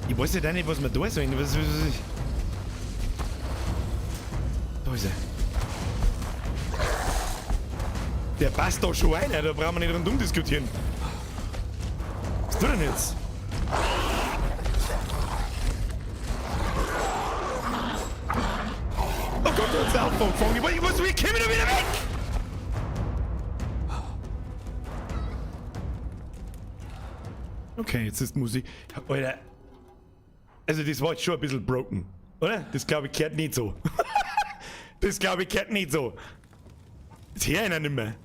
Speaker 1: Ich weiß ja auch nicht, was wir da sollen. Was. Da ist er. Der passt da schon rein, da brauchen wir nicht rundum diskutieren. Was tut er denn jetzt? Oh Gott, der hat's aufgefangen. Ich muss, wir kommen da wieder weg! Okay, jetzt ist Musik. Alter. Also das war jetzt schon ein bisschen broken, oder? Das glaube ich gehört nicht so. Das glaube ich gehört nicht so. Jetzt hör ich ihn nicht mehr.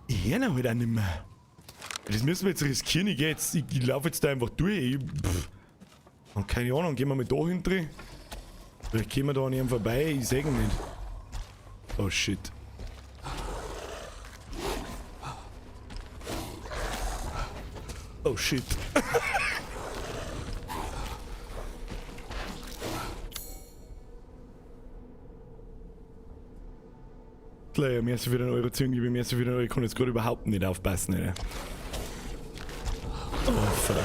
Speaker 1: Ich hör ihn halt auch nicht mehr. Das müssen wir jetzt riskieren. Ich geh jetzt, ich laufe jetzt da einfach durch. Und keine Ahnung, gehen wir mal da hinten. Vielleicht gehen wir da an ihm vorbei, ich seh ihn nicht. Oh shit. Oh shit. Leider, merci für den Euro ziehen, ich merci für den Euro, ich kann jetzt gerade überhaupt nicht aufpassen, Alter. Oh fuck.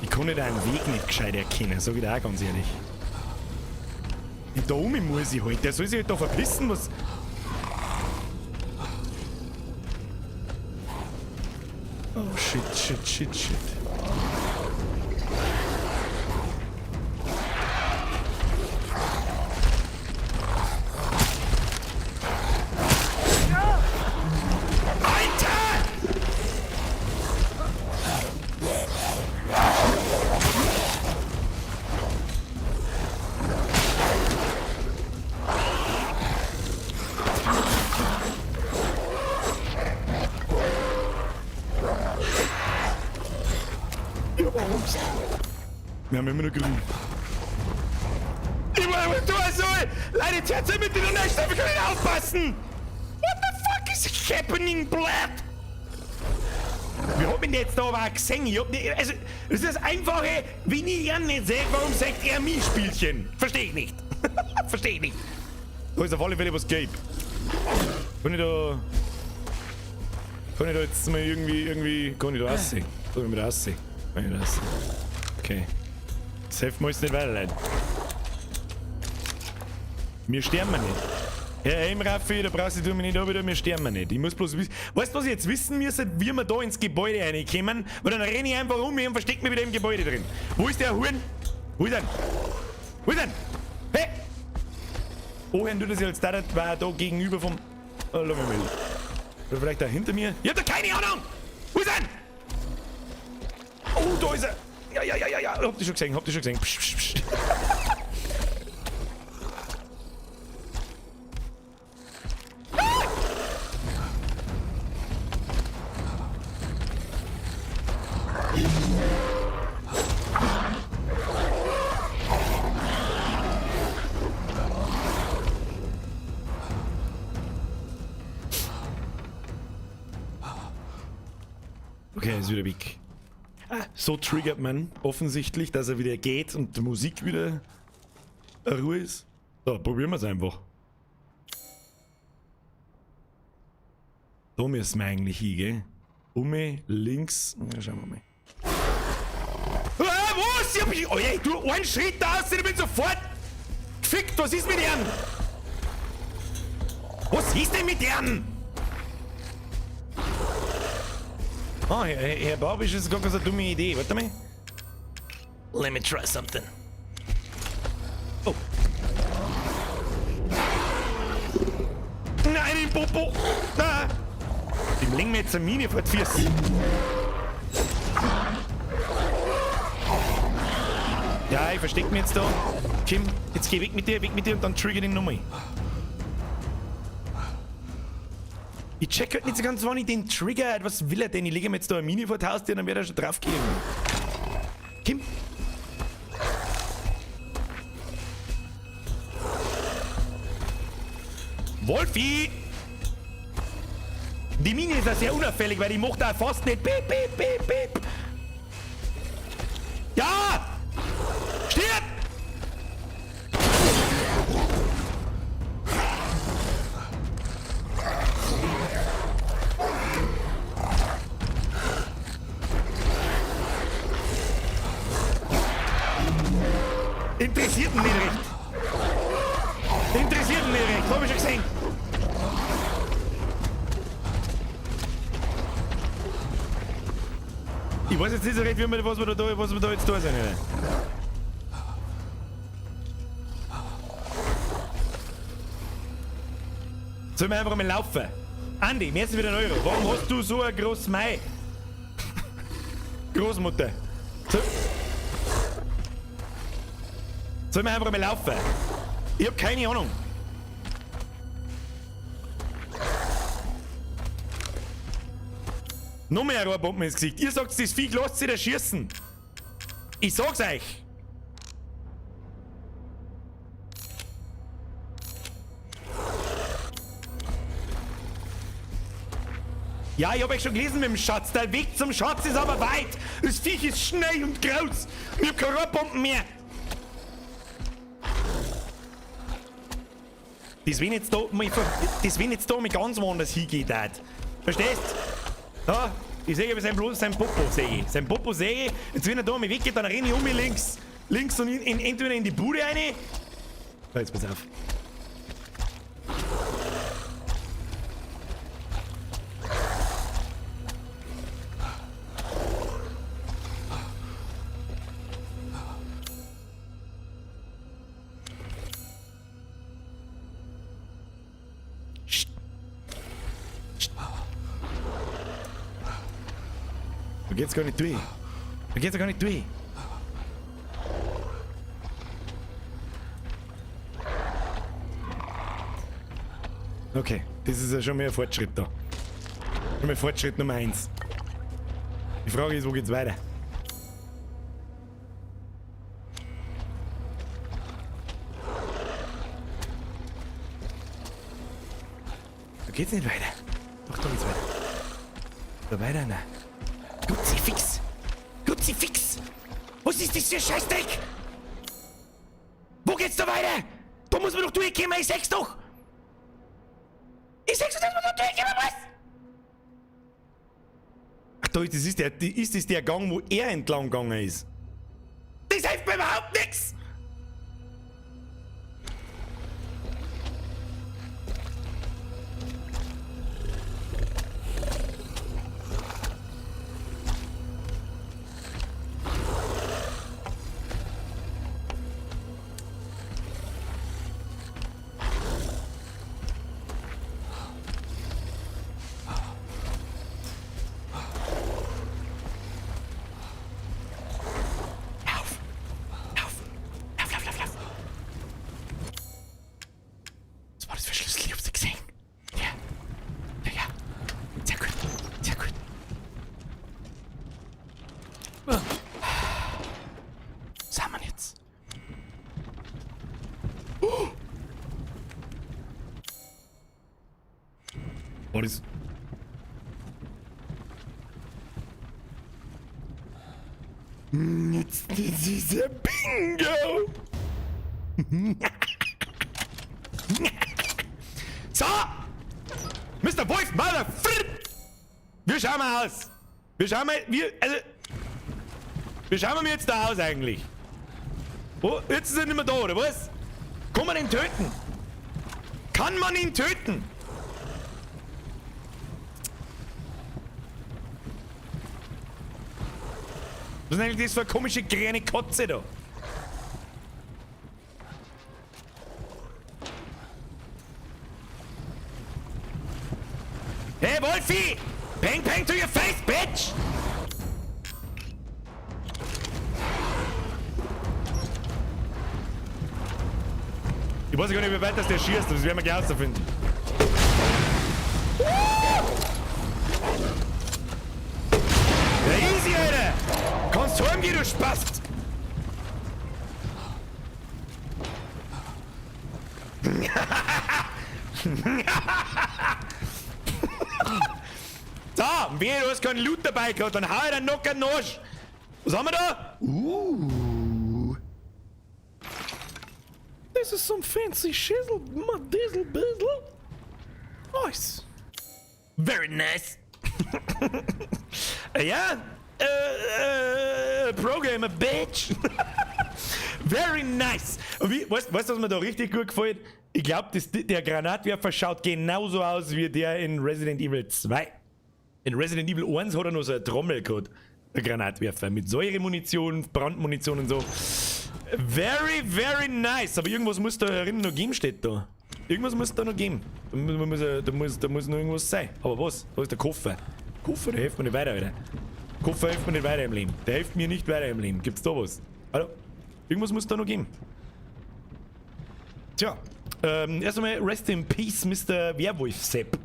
Speaker 1: Ich kann nicht einen Weg nicht gescheit erkennen, sag ich dir auch ganz ehrlich. Da oben muss ich halt, der soll sich halt da verpissen, was. Oh shit, shit, shit, shit. Alter! Wir haben immer noch grün. Ich wollte du so! Leute, jetzt hört's mit den Nächsten, wir können aufpassen! What the fuck is happening, blood? Wir haben ihn jetzt da aber auch gesehen. Ich hab nicht, also, das ist das Einfache, wenn ich ihn nicht sehe, warum sagt er mich Spielchen? Verstehe ich nicht. Verstehe ich nicht. Da ist auf alle Fälle was gelb. Kann ich da. Kann ich da jetzt mal irgendwie. Kann ich da aussehen? Kann ich da aussehen? Kann ich da aussehen? Okay. Das hilft mir jetzt nicht weiter, Leute. Wir sterben nicht. Herr Raffi, da brauchst du mich nicht wieder, wir sterben nicht. Ich muss bloß wissen. Weißt du, was ich jetzt wissen müsste, wie wir da ins Gebäude reinkommen? Weil dann renne ich einfach um mich und versteck mich wieder im Gebäude drin. Wo ist der Huren? Wo ist er? Wo ist er? Hey! Oh, du das jetzt da war da gegenüber vom. Oh, lass mich mal. Oder vielleicht da hinter mir? Ich hab da keine Ahnung! Wo ist er? Oh, da ist er! Ja, ja, ja, ja, ja. Hab dich schon gesehen, hab dich schon gesehen. Psch, psch, psch. Okay, ist wieder weg. Ah, so triggert man offensichtlich, dass er wieder geht und die Musik wieder Ruhe ist. So, probieren wir es einfach. Da müssen wir eigentlich hin, gell? Um, links. Ja, schauen wir mal. Ah, was? Ich hab mich. Oh, ey, du, einen Schritt da aus, ich bin sofort gefickt. Was ist mit ihm? Was ist denn mit ihm? Oh, Herr Barbisch, das ist gar keine so dumme Idee. Warte mal. Let me try something. Oh. Nein, den Popo! Nein! Dem legen wir jetzt eine Mine vor die Füße. Ja, ich versteck mich jetzt da. Kim, jetzt geh weg mit dir und dann trigger den nochmal. Ich check halt nicht so ganz, wann ich den trigger. Was will er denn? Ich lege ihm jetzt da eine Mine vor die Haustür, dann wird er schon drauf gehen. Kim? Wolfi! Die Mine ist ja sehr unauffällig, weil die macht da fast nicht piep, piep, piep, piep. Ja! Stirb! Interessiert ihn nicht recht. Interessiert ihn nicht recht, hab ich schon gesehen. Ich weiß jetzt nicht so recht, wie wir, was wir da jetzt da sind. Sollen wir einfach mal laufen? Andi, mir ist wieder ein Euro. Warum hast du so ein großes Mai? Großmutter. Sollen wir einfach mal laufen? Ich hab keine Ahnung. Noch mehr Rohrbomben ins Gesicht. Ihr sagt, das Viech lasst sich da schießen. Ich sag's euch. Ja, ich hab euch schon gelesen mit dem Schatz. Der Weg zum Schatz ist aber weit. Das Viech ist schnell und groß. Ich hab keine Rohrbomben mehr. Das wenn jetzt da mal, das wenn jetzt da mal ganz woanders hingeht, hat. Verstehst? Ja, ich sehe sein bloß sein Popo sehe ich. Sein Popo sehe ich. Jetzt wenn er da mal weggeht, dann renne ich um mich links. Links und entweder in die Bude rein. So, jetzt pass auf. Da geht's gar nicht durch. Da geht's gar nicht durch. Okay, das ist ja schon mehr ein Fortschritt da. Schon mal Fortschritt Nummer 1. Die Frage ist, wo geht's weiter? Da geht's nicht weiter. Doch, da geht's weiter. Da weiter, nein. Kruzifix! Kruzifix! Was ist das für ein Scheißdreck? Wo geht's da weiter? Da muss man doch durchkommen, ich sag's doch! Ich sag's doch, dass man da durchkommen muss! Ach, da ist, das ist, der, ist das der Gang, wo er entlang gegangen ist? Das hilft mir überhaupt nichts! What is... Jetzt, das ist ja Bingo! So! Mr. Wolf, Mother... Wir schauen mal aus! Wir schauen mal... Wir... Also... Wie schauen wir jetzt da aus eigentlich? Oh, jetzt ist er nicht mehr da, oder was? Kann man ihn töten? Kann man ihn töten? Was ist eigentlich das für eine komische kleine Katze da? Hey Wolfi! Bang bang to your face, bitch! Ich weiß gar nicht, wie weit das der schießt, das werden wir gleich rausfinden. Kannst heimgehen, du Spast! So, wehe, du hast keinen Loot dabei gehabt, dann hau ich den Nocker in den Arsch. Was haben wir da? This is some fancy shizzle, my dizzle bizzle. Nice. Very nice. Ja, Pro-Gamer, Bitch. Very nice. Und wie, weißt du, was mir da richtig gut gefällt? Ich glaub, der Granatwerfer schaut genauso aus wie der in Resident Evil 2. In Resident Evil 1 hat er noch so eine Trommel gehabt. Der Granatwerfer. Mit Säuremunition, Brandmunition und so. Very, very nice. Aber irgendwas muss da herin noch geben, steht da. Irgendwas muss da noch geben. Da muss noch irgendwas sein. Aber was? Da ist der Koffer. Koffer, der hilft mir nicht weiter, Alter. Koffer hilft mir nicht weiter im Leben. Der hilft mir nicht weiter im Leben. Gibt's da was? Hallo? Irgendwas muss da noch geben. Tja. Erst einmal Rest in Peace, Mister Werwolf Sepp.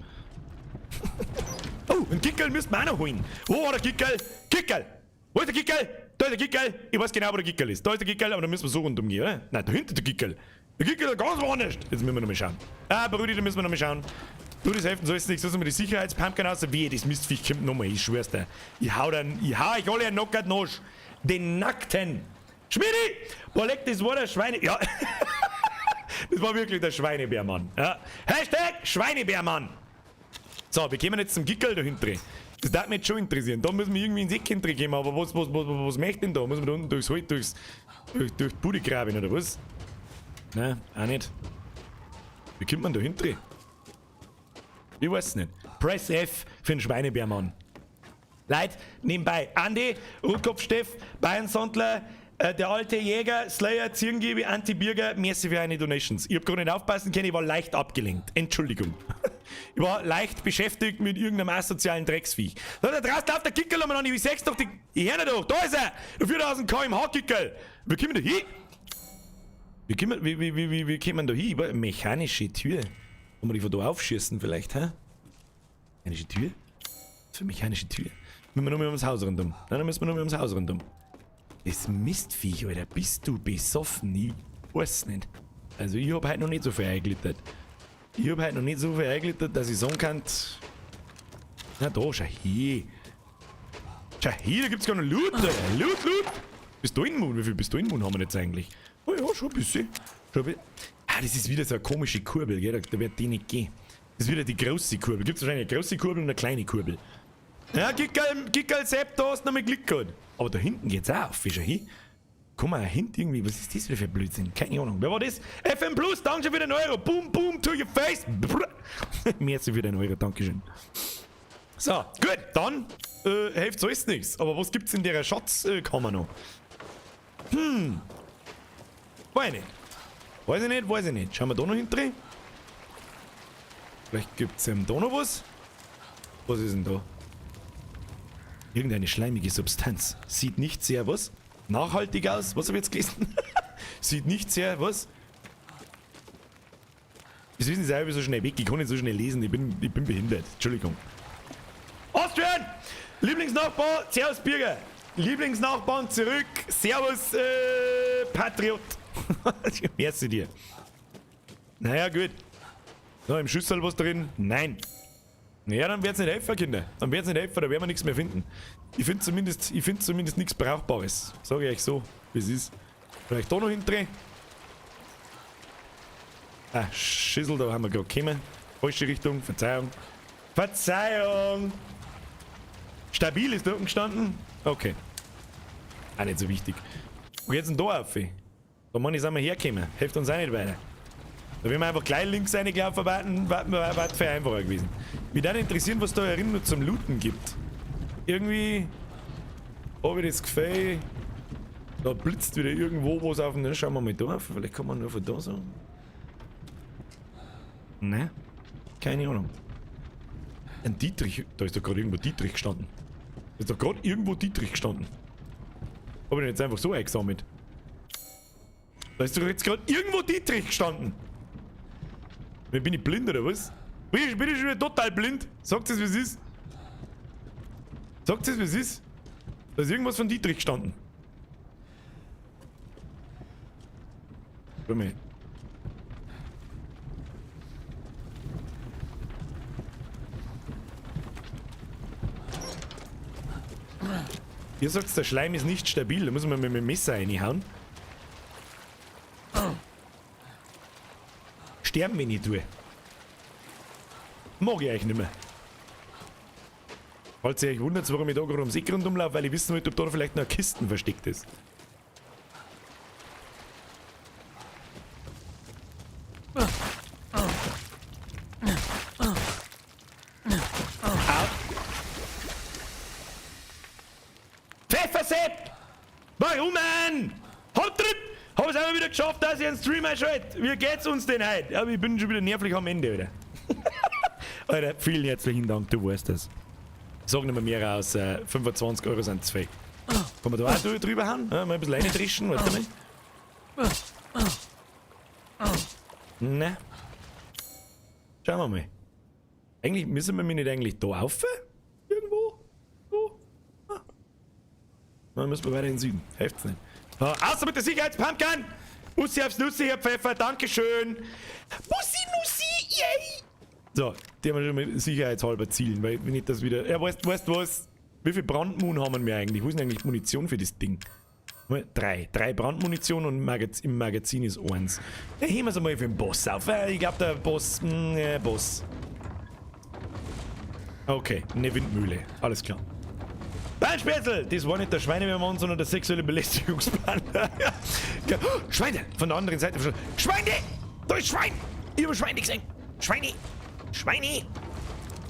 Speaker 1: Oh, einen Kickerl müssten wir auch noch holen. Wo war der Kickerl? Kickerl! Wo ist der Kickerl? Da ist der Kickerl. Ich weiß genau, wo der Kickerl ist. Da ist der Kickerl, aber da müssen wir so rundum gehen, oder? Nein, da hinten der Kickerl. Der Kickerl ist ganz woanders. Jetzt müssen wir nochmal schauen. Ah, Brudi, da müssen wir nochmal schauen. Du, das helfen sollst nichts. Lass mal die Sicherheitspumpkin raus. Wehe, das Mistviech kommt nochmal. Ich schwör's dir. Ich hau dann, ich hau euch alle einen Knockout in den Arsch. Den Nackten. Schmidi! Boah, leck, das war der Schweine... Ja. Das war wirklich der Schweinebärmann. Ja. Hashtag Schweinebärmann. So, wir kommen jetzt zum Gickerl da hinten. Das darf mich jetzt schon interessieren. Da müssen wir irgendwie ins Eck hinten gehen, aber was möchte denn da? Müssen wir da unten durchs Holz, durch die Bude graben oder was? Nein, auch nicht. Wie kommt man da hinten? Ich weiß nicht. Press F für den Schweinebärmann. Leute, nebenbei. Andi, Rotkopf Steff, Bayern Sandler, der alte Jäger, Slayer, Zirngebe, Anti-Birger, merci für eine Donations. Ich hab gar nicht aufpassen können, ich war leicht abgelenkt. Entschuldigung. Ich war leicht beschäftigt mit irgendeinem asozialen Drecksviech. Da, da draußen läuft der Kickerl umeinander, ich seh's doch, die, ich hör nicht doch, da ist er! Der 4000 kmh Kickerl! Wie kommen wir da hin? Wie kommen, wie, wie, wie, wie, wie kommen wir da hin? Mechanische Tür. Kann man die von da aufschießen vielleicht, hä? Mechanische Tür? Was für mechanische Tür? Müssen wir nur mal ums Haus rundum. Nein, dann müssen wir nur mal ums Haus rundum. Das Mistviech, Alter, bist du besoffen? Ich weiß nicht. Also ich hab heute noch nicht so viel eingelitert. Ich hab heute noch nicht so viel eingelitert, dass ich sagen kann... Na da, schau hier. Schau hier, da gibt's gar noch Loot, Alter. Loot, Loot. Pistolenmun, wie viel Pistolenmun haben wir jetzt eigentlich? Oh ja, schon ein bisschen. Schon ein bisschen. Ah, das ist wieder so eine komische Kurbel, gell? Da wird die nicht gehen. Das ist wieder die große Kurbel. Gibt's wahrscheinlich eine große Kurbel und eine kleine Kurbel. Ja, Kickerl Sepp, da hast du noch mal Glück gehabt. Aber da hinten geht's auch auf, schau hin. Komm mal hinten irgendwie, was ist das wieder für ein Blödsinn? Keine Ahnung. Wer war das? FM Plus, danke für den Euro. Boom, boom, to your face. Merci für den Euro, dankeschön. So, gut, dann hilft alles nichts. Aber was gibt's in der Schatzkammer noch? Weiß ich nicht. Weiß ich nicht, weiß ich nicht. Schauen wir da noch hinten drin. Vielleicht gibt's eben da noch was. Was ist denn da? Irgendeine schleimige Substanz. Sieht nicht sehr was? Nachhaltig aus. Was hab ich jetzt gelesen? Sieht nicht sehr was? Das wissen Sie auch so schnell weg. Ich kann nicht so schnell lesen. Ich bin behindert. Entschuldigung. Austrian! Lieblingsnachbar, Servus Birger. Lieblingsnachbarn zurück. Servus, Patriot. Merci dir. Naja, gut. So, im Schüssel was drin? Nein. Naja, dann wird's nicht helfen, Kinder. Dann wird's nicht helfen, da werden wir nichts mehr finden. Ich find zumindest nichts Brauchbares. Sag ich euch so, wie es ist. Vielleicht da noch hinten. Ah, Schüssel, da haben wir gerade gekommen. Falsche Richtung, Verzeihung. Verzeihung! Stabil ist da unten gestanden. Okay. Auch nicht so wichtig. Wo geht's denn da auf? Da meine ich, sind wir hergekommen. Hilft uns auch nicht weiter. Da wären wir einfach gleich links reingelaufen, warten, wäre viel einfacher gewesen. Mich würde interessieren, was da herin noch zum Looten gibt. Irgendwie hab ich das Gefühl, da blitzt wieder irgendwo was auf den. Schauen wir mal da auf. Vielleicht kann man nur von da so. Ne? Keine Ahnung. Ein Dietrich. Da ist doch gerade irgendwo Dietrich gestanden. Da ist doch gerade irgendwo Dietrich gestanden. Hab ich den jetzt einfach so eingesammelt? Da ist doch jetzt gerade irgendwo Dietrich gestanden. Bin ich blind oder was? Bin ich schon wieder total blind? Sagt es, wie es ist? Sagt es, wie es ist? Da ist irgendwas von Dietrich gestanden. Warte mal. Ihr sagt, der Schleim ist nicht stabil, da muss man mit dem Messer reinhauen. Sterben, wenn ich tue. Mag ich euch nicht mehr. Falls ihr euch wundert, warum ich da gerade ums Eck rundum laufe, weil ich wissen wollte, ob da vielleicht noch Kisten versteckt ist. Pfeffersepp! Warum, Mann? Haut drin! Hab es einmal wieder geschafft, dass ich einen Stream einschalte. Wie geht's uns denn heute? Aber ich bin schon wieder nervlich am Ende, Alter. Alter, vielen herzlichen Dank, du weißt das. Sag nicht mehr, mehr aus, 25 Euro sind zu viel. Kann man da auch drüber hauen? Ja, mal ein bisschen reintrischen, warte mal. Ne. Schauen wir mal. Eigentlich müssen wir mich nicht eigentlich da rauf? Irgendwo? So? Ah. Dann müssen wir weiter in den Süden. Hilft's nicht. Ah, außer mit der Sicherheitspumpkin! Bussi aufs Nussi, Herr Pfeffer, Dankeschön! Bussi Nussi, yay! So, die haben wir schon mal sicherheitshalber zielen, weil wenn ich das wieder... Ja, weißt was? Wie viel Brandmun haben wir eigentlich? Wo ist denn eigentlich Munition für das Ding? Drei. Drei Brandmunition und im Magazin ist 1. Da heben wir es einmal für den Boss auf. Ich glaube, der Boss... Boss. Okay, eine Windmühle. Alles klar. Beinspätzl! Das war nicht der Schweinemann, sondern der sexuelle Belästigungspanda. Schweine! Von der anderen Seite. Schweine! Da ist Schwein! Ich hab Schweine gesehen! Schweine! Schweine!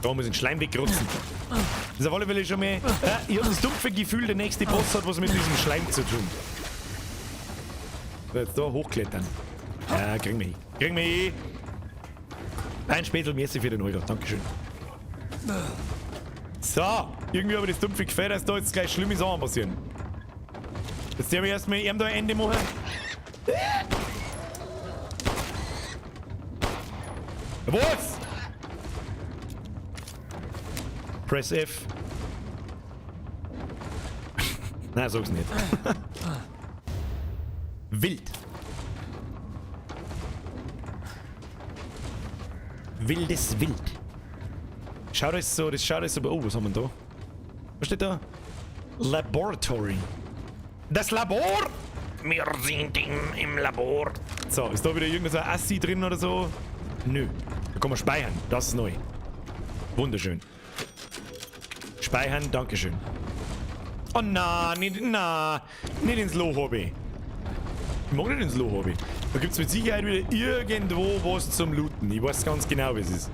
Speaker 1: Da muss ich den Schleim wegrotzen. Das ist auf alle Fälle schon mal. Ich hab das dumpfe Gefühl, der nächste Boss hat was mit diesem Schleim zu tun. So, jetzt da hochklettern. Ja, kriegen wir hin. Kriegen wir hin! Ein Spätzl, merci für den Euro. Dankeschön. So, irgendwie habe ich das dumpfe Gefühl, dass da jetzt gleich schlimme Sachen passieren. Jetzt darf ich erstmal ihm da ein Ende machen. Was? Press F. Nein, sag's nicht. Wild. Wildes Wild. Schaut euch so, das schaut euch so. Oh, was haben wir denn da? Was steht da? Laboratory. Das Labor! Wir sind im Labor. So, ist da wieder irgendein so ein Assi drin oder so? Nö. Da kann man speichern. Das ist neu. Wunderschön. Speichern, dankeschön. Oh na, nicht, na, nicht ins Loch hab ich. Ich mag nicht ins Loch hab ich. Da gibt's mit Sicherheit wieder irgendwo was zum Looten. Ich weiß ganz genau, wie es ist.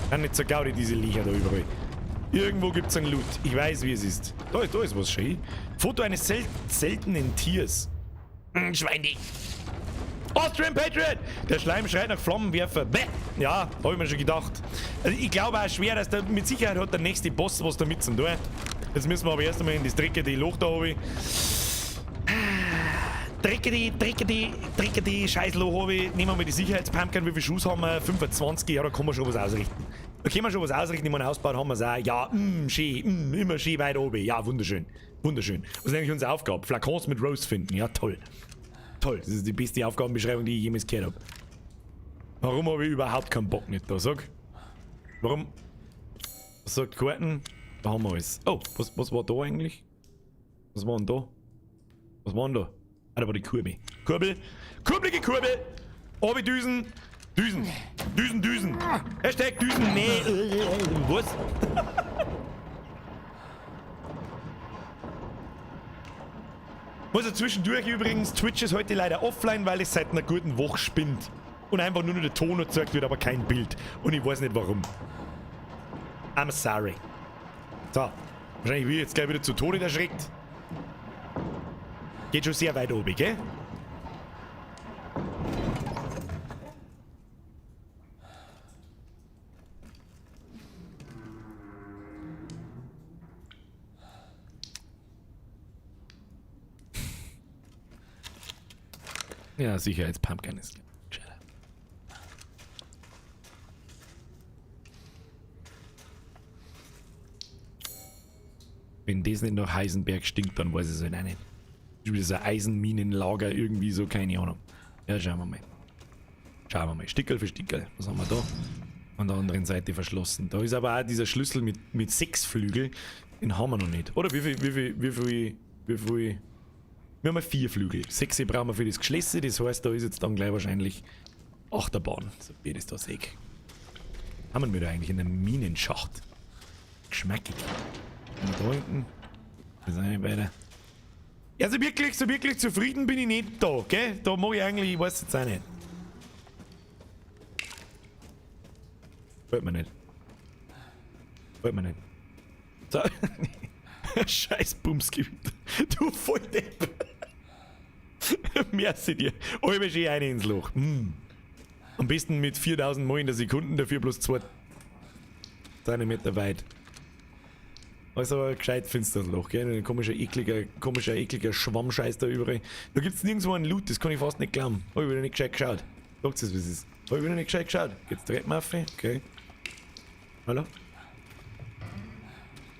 Speaker 1: Kann nicht so gaudi, diese Löcher da überall. Irgendwo gibt's einen Loot. Ich weiß, wie es ist. Da ist was schön. Foto eines seltenen Tiers. Schweine. Austrian Patriot! Der Schleim schreit nach Flammenwerfer. Bäh. Ja, hab ich mir schon gedacht. Also ich glaube auch schwer, dass der mit Sicherheit hat der nächste Boss was damit zu tun. Jetzt müssen wir aber erst einmal in das dreckige Loch da oben. Dreckige, Scheißloch habe ich. Nehmen wir mal die Sicherheitspumpkin. Wie viel Schuss haben wir? 25, ja, da kann man schon was ausrichten. Da können wir schon was ausrichten. Ich meine, ausbauen haben wir es auch. Ja, schön, immer schön weit oben. Ja, wunderschön. Wunderschön. Was ist eigentlich unsere Aufgabe? Flakons mit Rose finden. Ja, toll. Toll, das ist die beste Aufgabenbeschreibung, die ich jemals gehört habe. Warum habe ich überhaupt keinen Bock nicht da? Sag. Warum? Was sagt Karten? Da haben wir alles. Oh, was war da eigentlich? Was war denn da? Was war denn da? Ah, da war die Kurbel. Kurbel! Kurbelige Kurbel! Obi Düsen! Düsen! Düsen, Düsen! Hashtag Düsen! Nee! Was? Muss ja zwischendurch übrigens, Twitch ist heute leider offline, weil es seit einer guten Woche spinnt. Und einfach nur noch der Ton erzeugt wird, aber kein Bild. Und ich weiß nicht warum. I'm sorry. So, wahrscheinlich bin ich jetzt gleich wieder zu Tode erschreckt. Geht schon sehr weit oben, gell? Ja, Sicherheitspumpkin ist gescheiter. Wenn das nicht nach Heisenberg stinkt, dann weiß ich es halt auch nicht. Schon wieder so ein Eisenminenlager, irgendwie so, keine Ahnung. Ja, schauen wir mal. Schauen wir mal. Stickerl für Stickerl. Was haben wir da? An der anderen Seite verschlossen. Da ist aber auch dieser Schlüssel mit 6 Flügel. Den haben wir noch nicht. Oder wie viel, wie viel, wie viel, wie viel? Wir haben ja 4 Flügel. 6 brauchen wir für das Geschlösse. Das heißt, da ist jetzt dann gleich wahrscheinlich Achterbahn. So wie das da sehe. Haben wir da eigentlich in einem Minenschacht? Geschmackig. Und da hinten. Das sind nicht weiter. Also wirklich, so wirklich zufrieden bin ich nicht da, gell? Da mag ich eigentlich, ich weiß jetzt auch nicht. Wollt man nicht. Wollt man nicht. So. Scheiß Bumsgewitter. Du Volldepp. Merci dir. Halbe schön eine ins Loch. Am besten mit 4000 Mal in der Sekunde, dafür bloß 2 Zentimeter weit. Also aber gescheit findest du das Loch, gell? Ein komischer, ekliger, komischer, ekliger Schwammscheiß da überall. Da gibt's nirgendwo einen Loot, das kann ich fast nicht glauben. Hab ich wieder nicht gescheit geschaut. Sagt's es, wie es ist. Hab ich wieder nicht gescheit geschaut. Geht's Treppen auf? Okay. Hallo?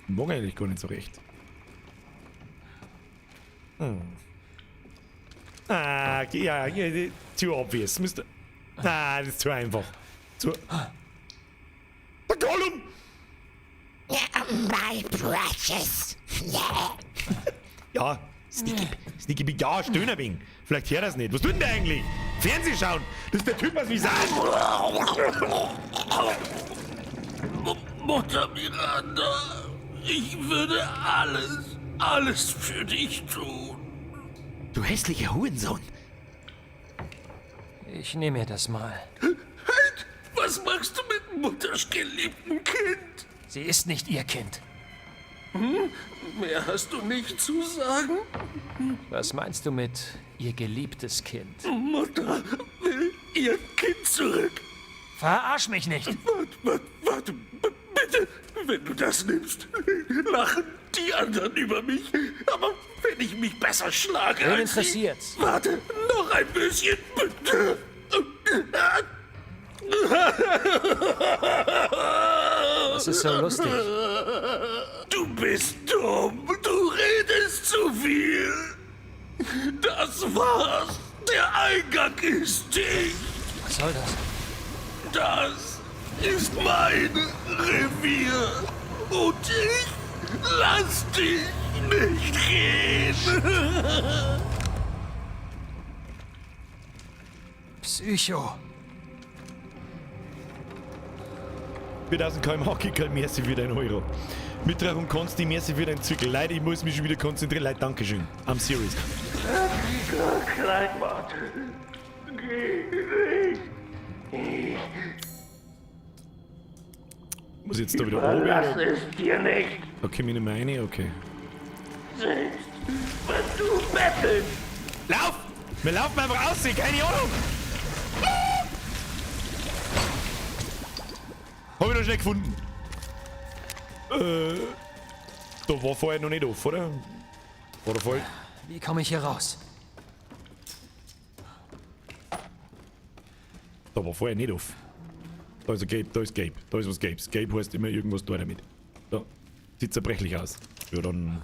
Speaker 1: Ich mag eigentlich gar nicht so recht. Ah, ja, ja, too obvious. Müsste. Ah, das ist zu einfach. Zu. Der Gollum!
Speaker 3: Yeah, my precious. Yeah.
Speaker 1: Ja, Sneaky, Sneaky Big, ja, stöhn ein wenig. Vielleicht hört er's nicht. Was tut denn der eigentlich? Fernseh schauen! Das ist der Typ aus Visage!
Speaker 4: Mutter Miranda, ich würde alles, alles für dich tun.
Speaker 1: Du hässlicher Hurensohn!
Speaker 5: Ich nehme mir das mal.
Speaker 4: Halt! Was machst du mit Mutters geliebten Kind?
Speaker 5: Sie ist nicht ihr Kind.
Speaker 4: Hm? Mehr hast du nicht zu sagen?
Speaker 5: Was meinst du mit ihr geliebtes Kind?
Speaker 4: Mutter will ihr Kind zurück.
Speaker 5: Verarsch mich nicht!
Speaker 4: Warte, warte, warte, bitte! Wenn du das nimmst, lachen die anderen über mich. Aber wenn ich mich besser schlage
Speaker 5: Wen
Speaker 4: als sie-
Speaker 5: interessiert's?
Speaker 4: Warte, noch ein bisschen, bitte!
Speaker 5: Was ist so lustig?
Speaker 4: Du bist dumm, du redest zu viel. Das war's. Der Eingang ist dicht.
Speaker 5: Was soll das?
Speaker 4: Das ist mein Revier. Und ich lass dich nicht gehen.
Speaker 5: Psycho.
Speaker 1: 4000 km/h, Kickerl, merci für dein Euro. Mitrach und Konsti, merci für dein Zirkel. Leute, ich muss mich schon wieder konzentrieren. Leute, Dankeschön. I'm serious.
Speaker 4: Kleinwarte. Geh nicht.
Speaker 1: Muss ich jetzt da wieder oben?
Speaker 4: Überlass es dir nicht.
Speaker 1: Okay, meine meine, okay.
Speaker 4: Selbst wenn du bettelst.
Speaker 1: Lauf! Wir laufen einfach aus, keine Ahnung! Hab ich noch schnell gefunden. Da war vorher noch nicht auf, oder? War da voll?
Speaker 5: Wie komme ich hier raus?
Speaker 1: Da war vorher nicht auf. Da ist ein Gelb, da ist Gelb, da ist was Gelbes. Gelb heißt immer irgendwas da damit. Da. Sieht zerbrechlich aus. Ja, dann.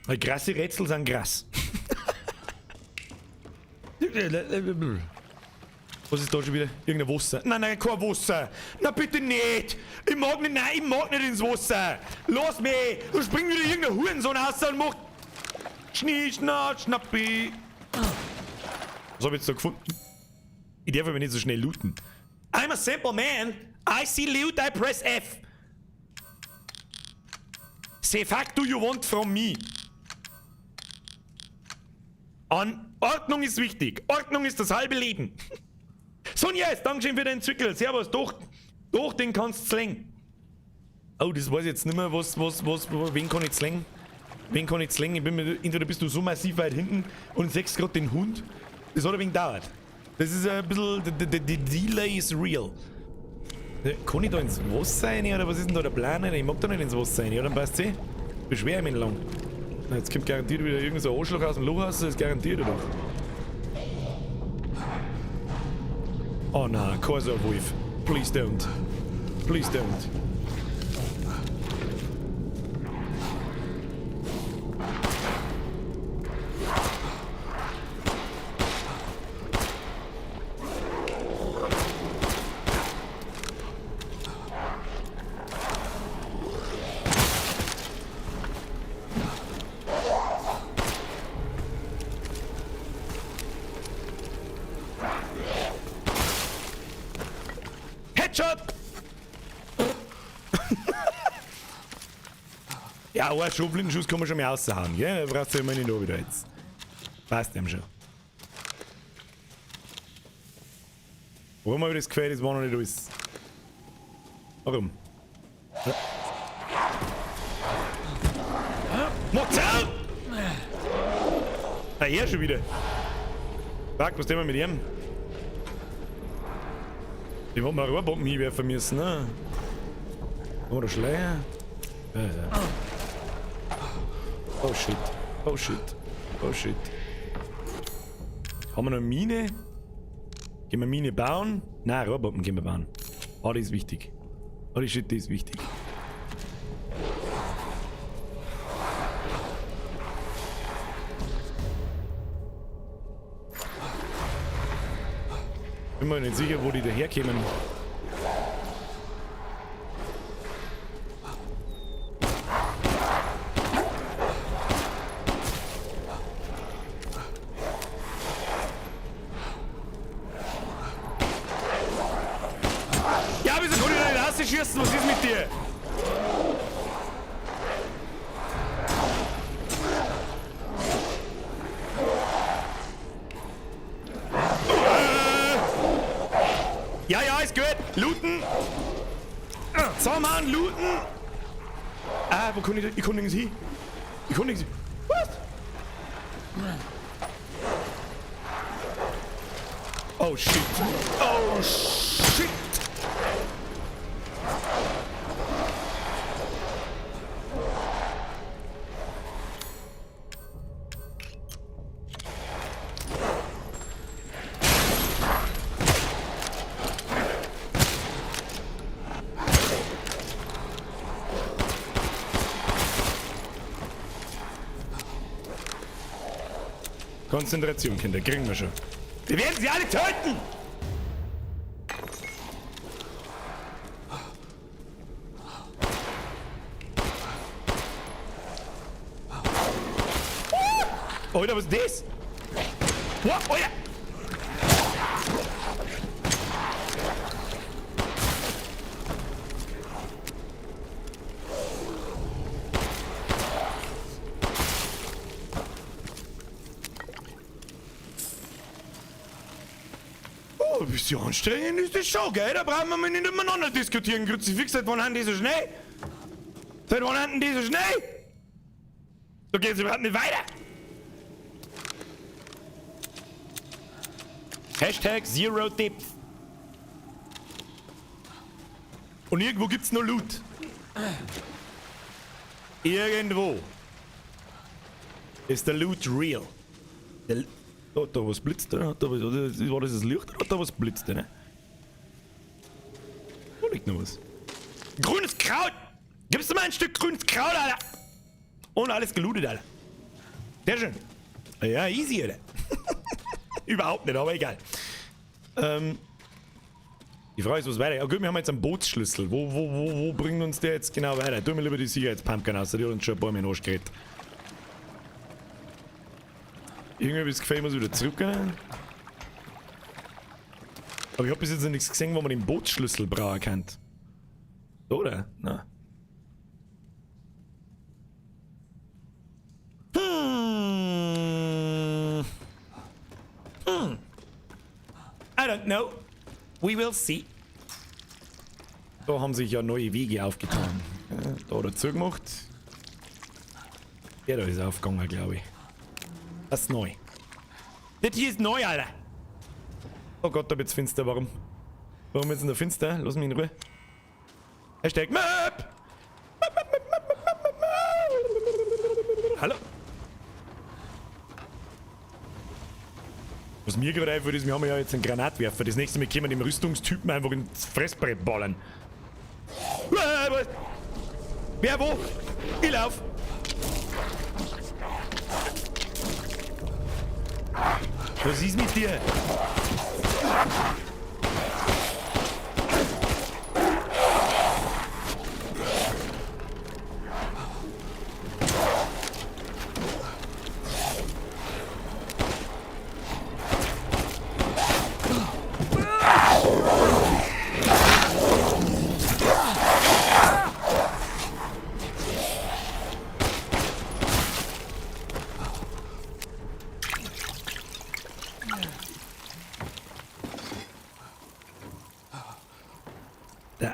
Speaker 1: Hey, krasse Rätsel sind krass. Was ist da schon wieder? Irgendein Wasser. Nein, nein, kein Wasser. Na bitte nicht. Ich mag nicht, nein, ich mag nicht ins Wasser. Lass mich. Da springt wieder irgendein Hurensohn raus und macht Schnie, Schna, Schnappi. Was hab ich jetzt da gefunden? Ich darf aber nicht so schnell looten. I'm a simple man. I see loot, I press F. The fuck do you want from me? An Ordnung ist wichtig. Ordnung ist das halbe Leben. Sonja, Dankeschön für deinen Zirkel. Servus, doch, doch, den kannst du slang. Oh, das weiß ich jetzt nicht mehr, wen kann ich slang? Wen kann ich slang? Ich bin mir, entweder bist du so massiv weit hinten und siehst grad den Hund. Das hat ein wenig gedauert. Das ist ein bisschen, the delay is real. Kann ich da ins Wasser rein, oder was ist denn da der Plan? Ich mag da nicht ins Wasser rein, ja, dann passt's eh. Beschwer ich mich lang. Na, jetzt kommt garantiert wieder irgend so ein Arschloch aus dem Loch raus, das ist garantiert, oder? Oh nein, kein so ein Wolf. Please don't. Please don't. Ja, ein Schrotflintenschuss kann man schon mal raushauen, gell? Da brauchst du immer nicht wieder jetzt. Passt ihm schon. Warum habe ich das Gefühl, das war noch nicht alles? Warum? Ja. Mach zu! Ah, er schon wieder. Fuck, was tun wir mit ihm? Die wollten wir Rohrbomben hinwerfen müssen, ne? Oder Schleier? Ja, ja. Oh shit. Oh shit. Oh shit. Haben wir noch eine Mine? Gehen wir Mine bauen? Nein, Rohrbomben gehen wir bauen. Oh, das ist wichtig. Oh, die shit, das ist wichtig. Bin mir nicht sicher, wo die daherkämen. Ja, wieso kann ich da nicht rausschießen? Was ist mit dir? Ja, ja, ist gut. Looten. Zusammen, looten. Ah, wo kann ich da? Ich kann nirgends hin. Ich kann nirgends hin. Was? Oh shit. Oh shit. Konzentration, Kinder, kriegen wir schon. Wir werden sie alle töten! Alter, was ist das? What? Alter! Oh, ein bisschen anstrengend ist das schon, gell? Da brauchen wir mal nicht miteinander diskutieren. Kruzifix, seit wann haben die so schnell? Seit wann haben die so schnell? So geht's überhaupt nicht weiter. Hashtag Zero Depth. Und irgendwo gibt's noch Loot. Irgendwo ist der Loot real. Der oh, da was blitzt da? Da was, war das das Licht oder da was blitzt da, ne? Da liegt noch was. Grünes Kraut! Gibst du mal ein Stück grünes Kraut, Alter? Und alles gelootet, Alter. Sehr schön. Ja, easy, Alter. Überhaupt nicht, aber egal. Die Frage ist, was weiter? Ja gut, wir haben jetzt einen Bootsschlüssel. Wo bringt uns der jetzt genau weiter? Tu mir lieber die Sicherheitspumpkin aus, die hat uns schon ein paar Mal in den Arsch geredet. Irgendwie hab ich das Gefühl, ich muss wieder zurückgehen. Aber ich hab bis jetzt noch nichts gesehen, wo man den Bootsschlüssel brauchen kann. Oder? Nein. I don't know. We will see. Da haben sich ja neue Wege aufgetan. Ja, da hat er zugemacht. Der da ist aufgegangen, glaub ich. Das ist neu. Das hier ist neu, Alter. Oh Gott, da wird's finster. Warum? Warum ist denn da finster? Lass mich in Ruhe. Hashtag Map! Map, Map, Map, Map, Map, Map, Map. Hallo? Was mir gerade einfällt, ist, wir haben ja jetzt einen Granatwerfer. Das nächste Mal können wir dem Rüstungstypen einfach ins Fressbrett ballern. Was? Wer wo? Ich lauf! Was ist mit dir?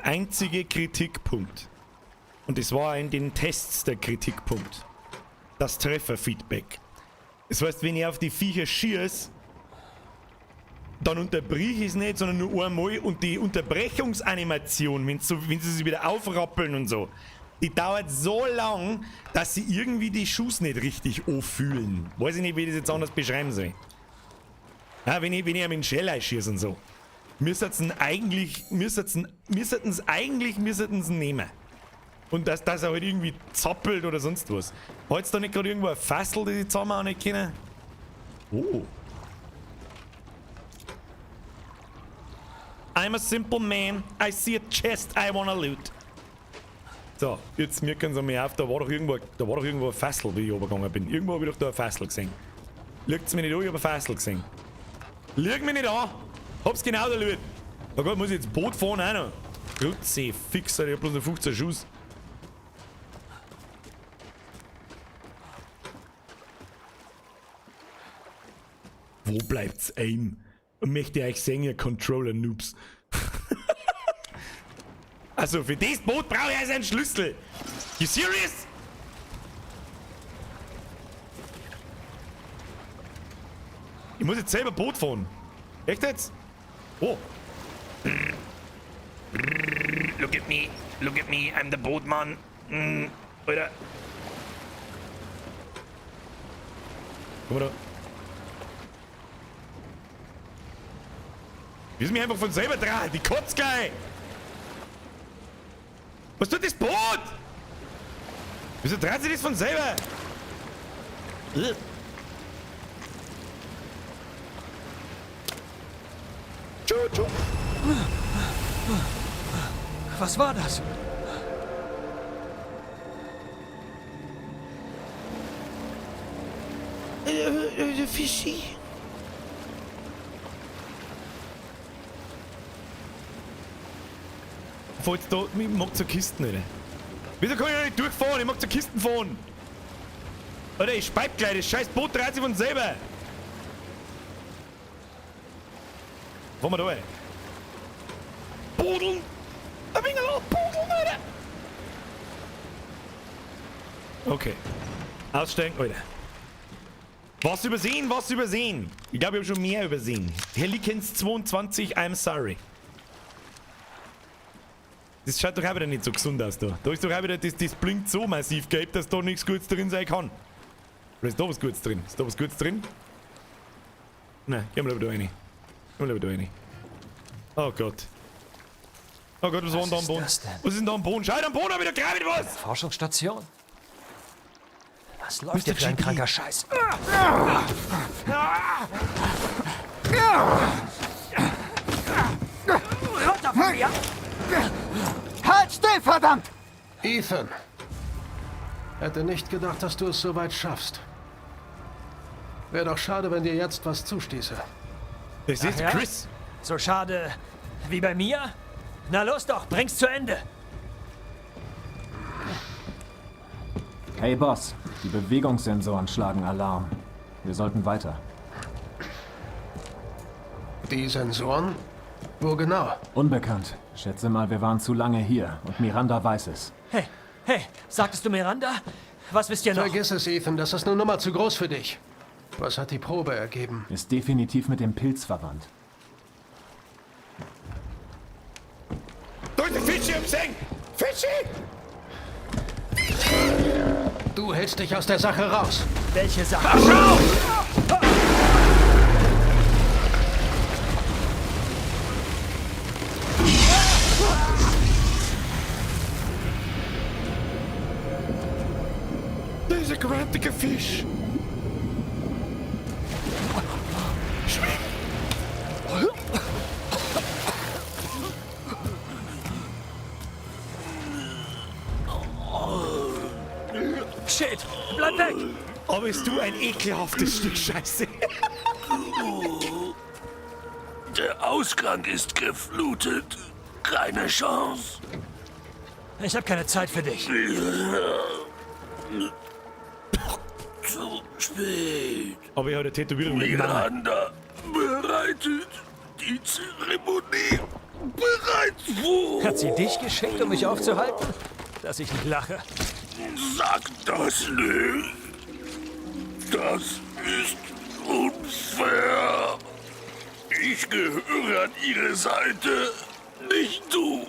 Speaker 1: Der einzige Kritikpunkt, und es war in den Tests der Kritikpunkt, das Trefferfeedback. Das heißt, wenn ich auf die Viecher schieße, dann unterbrich ich es nicht, sondern nur einmal und die Unterbrechungsanimation, wenn sie sich wieder aufrappeln und so, die dauert so lang, dass sie irgendwie die Schuss nicht richtig anfühlen. Weiß ich nicht, wie ich das jetzt anders beschreiben soll. Ja, wenn ich mit dem Shell schieße und so. Müssten eigentlich nehmen. Und dass er halt irgendwie zappelt oder sonst was. Hat da nicht gerade irgendwo ein Fassel, das ich zusammen auch nicht kenne? Oh. I'm a simple man. I see a chest I wanna loot. So, jetzt merken sie mir auf, da war doch irgendwo ein Fassel, wie ich runtergegangen bin. Irgendwo habe ich doch da ein Fassel gesehen. Lügt's mir nicht an, ich habe ein Fassel gesehen. Lüg mich nicht an! Hab's genau da lügt. Oh Gott, muss ich jetzt Boot fahren auch noch? Grütze, fix, Alter, ich hab bloß noch 15 Schuss. Wo bleibt's aim? Und möchte ich euch sehen, ihr Controller-Noobs. Also, für das Boot brauche ich also einen Schlüssel. You serious? Ich muss jetzt selber Boot fahren. Echt jetzt? Oh. Look at me, I'm the boatman. Alter. Guck mal da. Wir sind mir einfach von selber dran, die kotzt gleich. Was tut das Boot? Wieso dreht sich das von selber? Tschu, tschu.
Speaker 5: Was war das?
Speaker 1: Fischi. Falls da, ich mag zur Kiste nicht. Wieso kann ich da nicht durchfahren? Ich mag zur Kisten fahren. Alter, ich speib gleich, das scheiß Boot dreht sich von selber. Fahren wir da rein. Bodeln! Ein wenig laut bodeln, Alter! Okay. Aussteigen, Alter. Was übersehen, was übersehen? Ich glaube, ich habe schon mehr übersehen. Helikens 22, I'm sorry. Das schaut doch auch wieder nicht so gesund aus da. Da ist doch auch wieder, das blinkt so massiv gelb, dass da nichts Gutes drin sein kann. Oder ist da was Gutes drin? Ist da was Gutes drin? Nein, gehen wir lieber da rein. Gehen wir lieber da rein. Oh Gott. Oh Gott, was war denn da am Boden? Was ist denn da am Boden? Schau, am Boden hab ich da gerade wieder was!
Speaker 5: Forschungsstation? Was läuft hier für ein kranker Scheiß? Runter von mir!
Speaker 6: Halt still, verdammt!
Speaker 7: Ethan! Hätte nicht gedacht, dass du es so weit schaffst. Wäre doch schade, wenn dir jetzt was zustieße.
Speaker 1: Das ist
Speaker 5: ja?
Speaker 1: Chris.
Speaker 5: So schade wie bei mir? Na los doch, bring's zu Ende!
Speaker 8: Hey Boss, die Bewegungssensoren schlagen Alarm. Wir sollten weiter.
Speaker 7: Die Sensoren? Wo genau?
Speaker 8: Unbekannt. Schätze mal, wir waren zu lange hier und Miranda weiß es.
Speaker 5: Hey, hey, sagtest du Miranda? Was wisst ihr noch?
Speaker 7: Vergiss es, Ethan, das ist eine Nummer zu groß für dich. Was hat die Probe ergeben?
Speaker 8: Ist definitiv mit dem Pilz verwandt.
Speaker 1: Da ist der Fischi am Seng! Fischi!
Speaker 7: Du hältst dich aus der Sache raus.
Speaker 5: Welche Sache?
Speaker 1: Ach, schau! Da ist ein grantiger Fisch. Schwimm!
Speaker 5: Shit! Bleib weg!
Speaker 1: Aber bist du ein ekelhaftes Stück Scheiße.
Speaker 4: Der Ausgang ist geflutet. Keine Chance.
Speaker 5: Ich habe keine Zeit für dich.
Speaker 4: Zu spät.
Speaker 1: Aber ich habe eine Tätowierung mit Mama.
Speaker 4: Miranda bereitet die Zeremonie Bereits vor.
Speaker 5: Hat sie dich geschickt, um mich aufzuhalten? Dass ich nicht lache.
Speaker 4: Sag das nicht. Das ist unfair. Ich gehöre an ihre Seite, nicht du.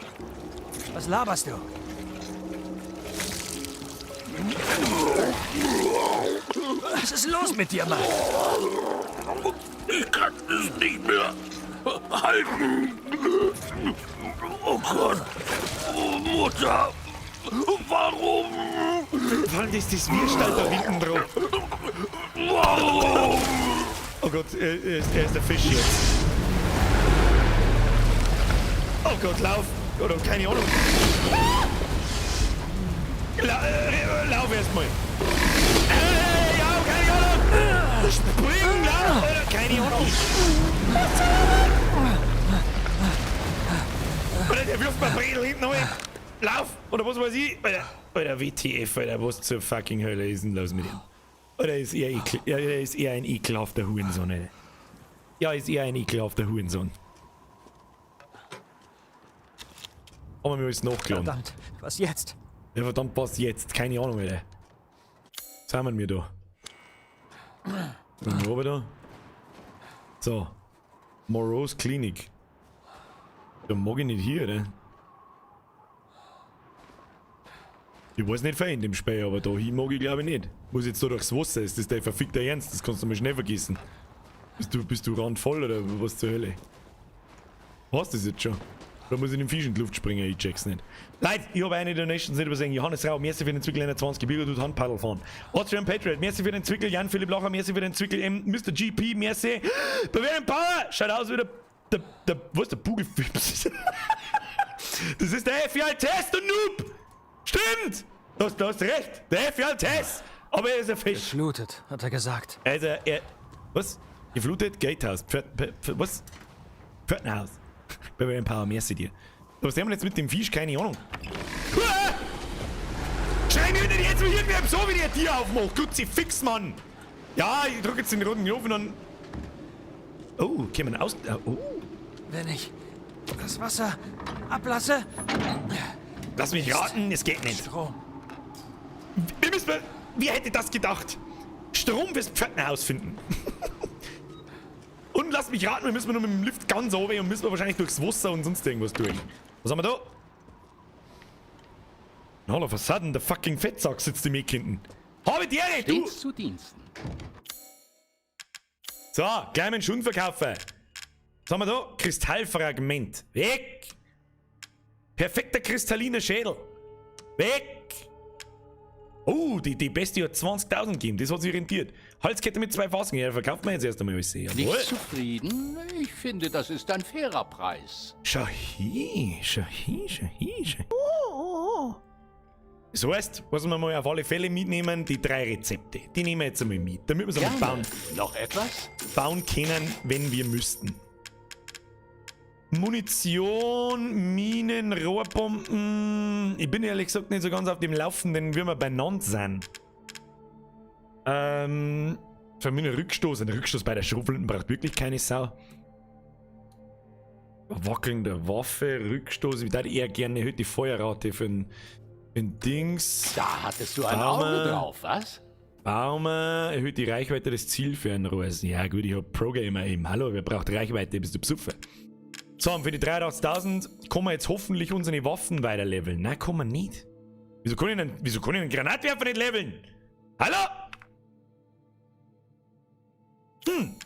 Speaker 5: Was laberst du? Was ist los mit dir, Mann?
Speaker 4: Ich kann es nicht mehr halten. Oh Gott. Oh Mutter. Warum?
Speaker 1: Vor allem das ist das Würstal da hinten drauf.
Speaker 4: Warum?
Speaker 1: Oh Gott, er ist der Fisch jetzt. Oh Gott, lauf! Oder keine Ahnung. Lauf erstmal. Ja, keine Ahnung. Spring, lauf! Oder keine Ahnung. Oder der wirft mir Bredel hinten rein. Lauf! Oder was weiß ich? Alter, Alter, WTF, Alter, was zur fucking Hölle ist denn los mit ihm? Oder ist er, ekel, ja, er ist eher ein ekelhafter Hurensohn, Alter. Ja, ist eher ein ekelhafter Hurensohn. Aber wir müssen nachgeladen.
Speaker 5: Verdammt, was jetzt?
Speaker 1: Ja, verdammt, was jetzt? Keine Ahnung, Alter. Was haben wir da? Und wo da? So. Moreau's Klinik. Da mag ich nicht hier, oder? Ich weiß nicht fein in dem Spiel, aber da hin mag ich glaube ich nicht. Muss jetzt da durchs Wasser, ist das dein verfickter Ernst? Das kannst du mal schnell vergessen. Bist du randvoll oder was zur Hölle? Hast du das jetzt schon? Oder muss ich in den Fisch in die Luft springen? Ich check's nicht. Leute, ich habe eine Donations nicht übersehen. Johannes Rau, merci für den Zwickel 21, Birger tut Handpaddel fahren. Austrian Patriot, merci für den Zwickel. Jan-Philipp Lacher, merci für den Zwickel. M. Mr. GP, merci. Bavarian Power, schaut aus wie der was ist der Bugelfips? Das ist der FBI Test, du Noob! Stimmt! Du hast recht! Der FBI Test! Aber er ist ein Fisch.
Speaker 5: Geflutet, hat er gesagt.
Speaker 1: Also, er. Was? Geflutet? Gatehouse. Was? Pförtnerhaus. Bavarian Power, merci dir. Was haben wir jetzt mit dem Fisch? Keine Ahnung. Ah! Schrei mir nicht jetzt, wie irgendwer so wie der Tier aufmacht. Gutzi, fix, Mann! Ja, ich drück jetzt den roten Knopf und dann. Oh, kann man aus. Oh.
Speaker 5: Wenn ich das Wasser ablasse.
Speaker 1: Lass mich raten, es geht nicht.
Speaker 5: Strom.
Speaker 1: Wir müssen mal, wer hätte das gedacht? Strom fürs Pförtnerhaus finden. Und lass mich raten, wir müssen nur mit dem Lift ganz runter und müssen wir wahrscheinlich durchs Wasser und sonst irgendwas durch. Was haben wir da? All of a sudden, der fucking Fettsack sitzt im Eck hinten. Habe die Ehre, du!
Speaker 2: Stets zu Diensten.
Speaker 1: So, gleich meinen Schund verkaufen. Was haben wir da? Kristallfragment. Weg! Perfekter kristalliner Schädel. Weg! Oh, die Bestie hat 20.000 gegeben. Das hat sich rentiert. Halskette mit 2 Fassungen. Ja, verkauft man jetzt erst einmal alles. Jawohl.
Speaker 2: Nicht zufrieden? Ich finde, das ist ein fairer Preis.
Speaker 1: Schau hin, schau hin, schau hin, schau hin. Das heißt, was wir mal auf alle Fälle mitnehmen, die 3 Rezepte. Die nehmen wir jetzt einmal mit, damit wir es einmal
Speaker 2: Gerne. Noch etwas?
Speaker 1: bauen können, wenn wir müssten. Munition, Minen, Rohrbomben. Ich bin ehrlich gesagt nicht so ganz auf dem Laufenden, wie wir beieinander sind. Für mich ein Rückstoß. Ein Rückstoß bei der Schrotflinten braucht wirklich keine Sau. Wackelnde Waffe, Rückstoß. Ich würde eher gerne heute die Feuerrate für ein Dings.
Speaker 2: Da hattest du ein
Speaker 1: Baume.
Speaker 2: Auge drauf, was?
Speaker 1: Baume erhöht die Reichweite des Zielfernrohrs. Ja gut, ich hab Pro-Gamer eben. Hallo, wer braucht Reichweite? Bist du besoffen? So, und für die 83.000 kann man jetzt hoffentlich unsere Waffen weiterleveln. Nein, kann man nicht. Wieso kann ich einen Granatwerfer nicht leveln? Hallo?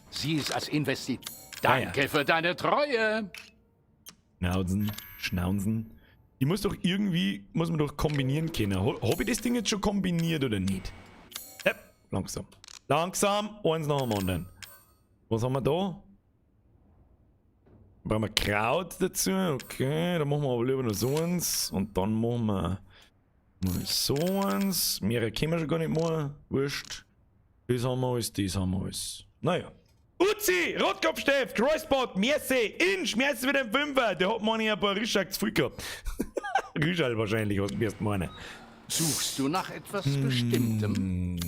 Speaker 2: Sie ist als Investition.
Speaker 1: Ah, ja.
Speaker 2: Danke für deine Treue.
Speaker 1: Schnauzen, Schnauzen. Ich muss doch irgendwie, muss man doch kombinieren können. Hab ich das Ding jetzt schon kombiniert oder nicht? Ja, langsam. Langsam, eins nach dem anderen. Was haben wir da? Brauchen wir Kraut dazu? Okay, dann machen wir aber lieber nur so eins. Und dann machen wir mal so eins. Mehrere können wir schon gar nicht mehr. Wurscht. Das haben wir alles, das haben wir alles. Naja. Uzi, Rotkopfsteff, Crossbot, merci, Inch, merci für den Fünfer. Der hat meine ein paar Rischak zu viel gehabt. Rischal wahrscheinlich, was wirst du meinen.
Speaker 2: Suchst du nach etwas Bestimmtem?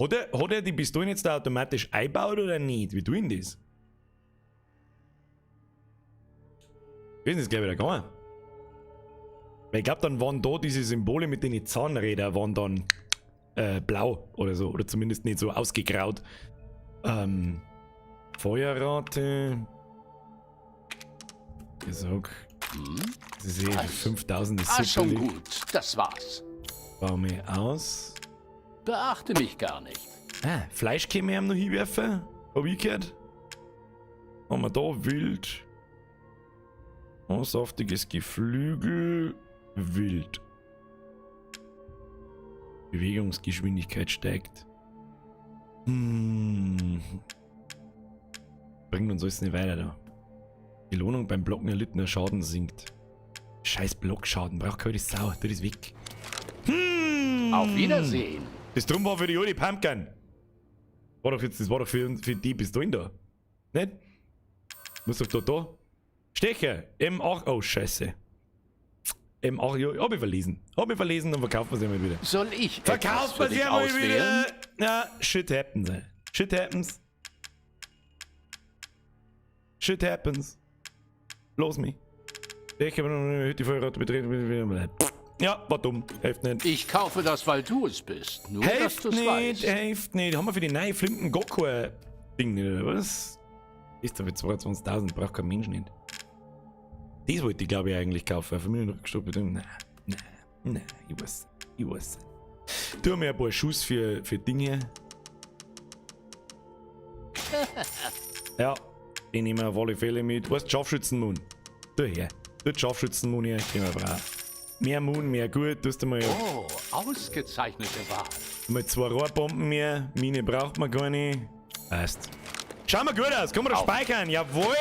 Speaker 1: Hat er die Pistolen jetzt da automatisch eingebaut oder nicht? Wie tun das? Wie ist denn das gleich wieder gegangen? Weil ich glaube, dann waren da diese Symbole mit den Zahnrädern waren dann blau oder so. Oder zumindest nicht so ausgegraut. Feuerrate. Ich sag, das ist eh 5000 ist
Speaker 2: Ah,
Speaker 1: super
Speaker 2: schon
Speaker 1: lieb.
Speaker 2: gut. Das war's.
Speaker 1: Bau mir aus.
Speaker 2: Beachte mich gar nicht.
Speaker 1: Ah, Fleisch können wir ihm noch hinwerfen. Hab ich gehört. Haben wir da Wild. Oh, saftiges Geflügel. Wild. Bewegungsgeschwindigkeit steigt. Bringt uns alles nicht weiter da. Belohnung beim Blocken erlittener Schaden sinkt. Scheiß Blockschaden, braucht keine Sau, tu das weg.
Speaker 2: Auf Wiedersehen.
Speaker 1: Das drum war für die alte Pumpkin. War doch jetzt, das war doch für die bis dahin da. Nicht? Muss doch da. Stecher, M8, oh Scheiße. M8, ja, hab ich verlesen. Hab ich verlesen, dann verkauft man sie mal wieder.
Speaker 2: Soll ich etwas
Speaker 1: Verkauft
Speaker 2: für
Speaker 1: man sie
Speaker 2: dich
Speaker 1: einmal
Speaker 2: auswählen?
Speaker 1: wieder. Ja, shit happens. Ey. Shit happens. Shit happens. Los mich. Ich habe die Feuerrate betreten. Ja, war dumm. Hilft nicht.
Speaker 2: Ich kaufe das, weil du es bist. Nur, dass
Speaker 1: Hilft
Speaker 2: du's
Speaker 1: nicht,
Speaker 2: weißt.
Speaker 1: hilft nicht. Haben wir für die neue Flinten gar kein Ding nicht, oder was? Ist doch für 22.000, braucht kein Mensch nicht. Das wollte ich, glaube ich, eigentlich kaufen. Familienrückstopp. Nein, nein, nein, ich weiß, ich weiß. Tu mir ein paar Schuss für Dinge. Ja, den nehmen wir auf alle Fälle mit. Weißt du, Scharfschützenmoon. Tu her. Tu die Scharfschützenmoon her, den wir brauchen. Mehr Moon, mehr gut. Tust du mal,
Speaker 2: Oh, ausgezeichnete Wahl.
Speaker 1: mal 2 Rohrbomben mehr. Mine braucht man gar nicht. Passt. Schauen wir gut aus. Können wir da speichern? Jawohl!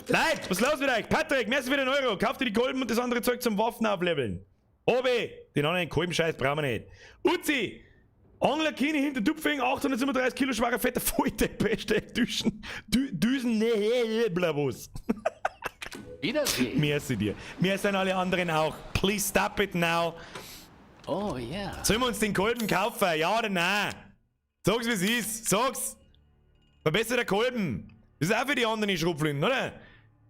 Speaker 1: Leute, was ist los mit euch? Patrick, merci für den Euro. Kauft dir die Kolben und das andere Zeug zum Waffen aufleveln. Obi, den anderen Kolbenscheiß brauchen wir nicht. Uzi, Anglerkini hinter Tupfing, 837 Kilo schwerer, fetter Vollteppich, Düsen, Düsen, ne, bla was.
Speaker 2: Wiedersehen.
Speaker 1: Merci dir. Mir sind alle anderen auch. Please stop it now.
Speaker 2: Oh yeah.
Speaker 1: Sollen wir uns den Kolben kaufen? Ja oder nein? Sag's, wie's ist. Sag's. Verbesserter Kolben. Das ist auch für die anderen Schrotflinten, oder?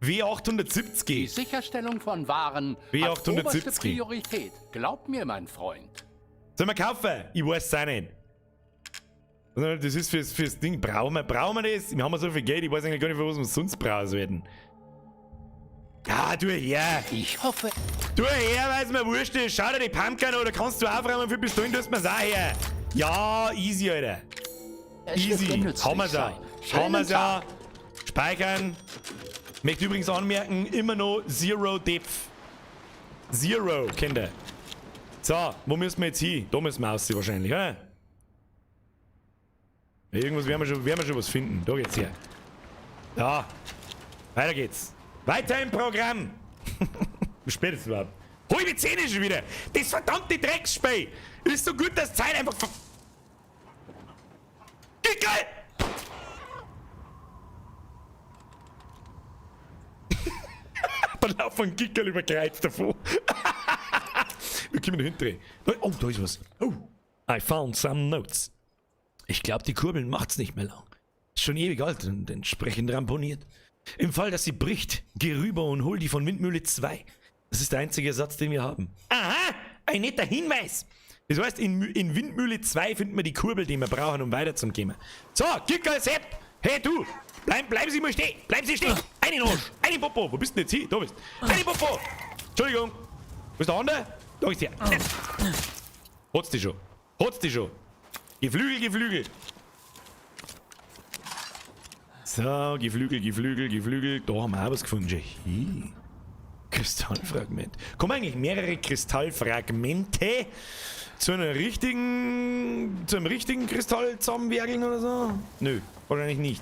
Speaker 1: W870.
Speaker 2: Die Sicherstellung von Waren
Speaker 1: W
Speaker 2: hat oberste
Speaker 1: 870.
Speaker 2: Priorität. Glaub mir, mein Freund.
Speaker 1: Sollen wir kaufen? Ich weiß es auch nicht. Das ist fürs Ding. Brauchen wir das? Wir haben ja so viel Geld, ich weiß eigentlich gar nicht, für was wir sonst brauchen sollten. Ja, du her.
Speaker 2: Ich hoffe.
Speaker 1: Du her, weil's mir wurscht ist. Schau dir die Pumpkin an, oder kannst du aufräumen für bis dahin, tust mir's auch her. Ja, easy, Alter.
Speaker 2: Es wird
Speaker 1: Easy.
Speaker 2: dir nützlich
Speaker 1: Haben wir's ja.
Speaker 2: sein.
Speaker 1: Haben wir's ja.
Speaker 2: Schönen Tag.
Speaker 1: Speichern. Möchte übrigens anmerken, immer noch Zero Depth. Zero, Kinder. So, wo müssen wir jetzt hin? Da müssen wir raus wahrscheinlich, oder? Irgendwas werden wir schon was finden. Da geht's her. Da. Weiter geht's. Weiter im Programm. Wie spät ist es überhaupt? 9:30 ist schon wieder. Das verdammte Drecksspiel. Ist so gut, dass Zeit einfach ver- Gickel! Da laufen ein Gickel über Kreuz davon. Wir kommen dahinter. Oh, da ist was. Oh, I found some notes. Ich glaub, die Kurbeln macht's nicht mehr lang. Ist schon ewig alt und entsprechend ramponiert. Im Fall, dass sie bricht, geh rüber und hol die von Windmühle 2. Das ist der einzige Ersatz, den wir haben. Aha, ein netter Hinweis. Das heißt, in Windmühle 2 finden wir die Kurbel, die wir brauchen, um weiterzukommen. So, Gickel, Sepp! Hey, du! Bleiben Sie mal stehen! Bleiben Sie stehen! Einen Arsch! Einen Popo! Wo bist du denn jetzt hin? Da bist du! Einen Popo! Entschuldigung! Wo ist der andere? Da ist er! Hat's die schon! Hat's die schon! Geflügel, Geflügel! So, Geflügel, Geflügel, Geflügel. Da haben wir auch was gefunden. Schau hier. Kristallfragment. Kommen eigentlich mehrere Kristallfragmente zu einem richtigen Kristall zusammenwerkeln oder so? Nö, wahrscheinlich nicht.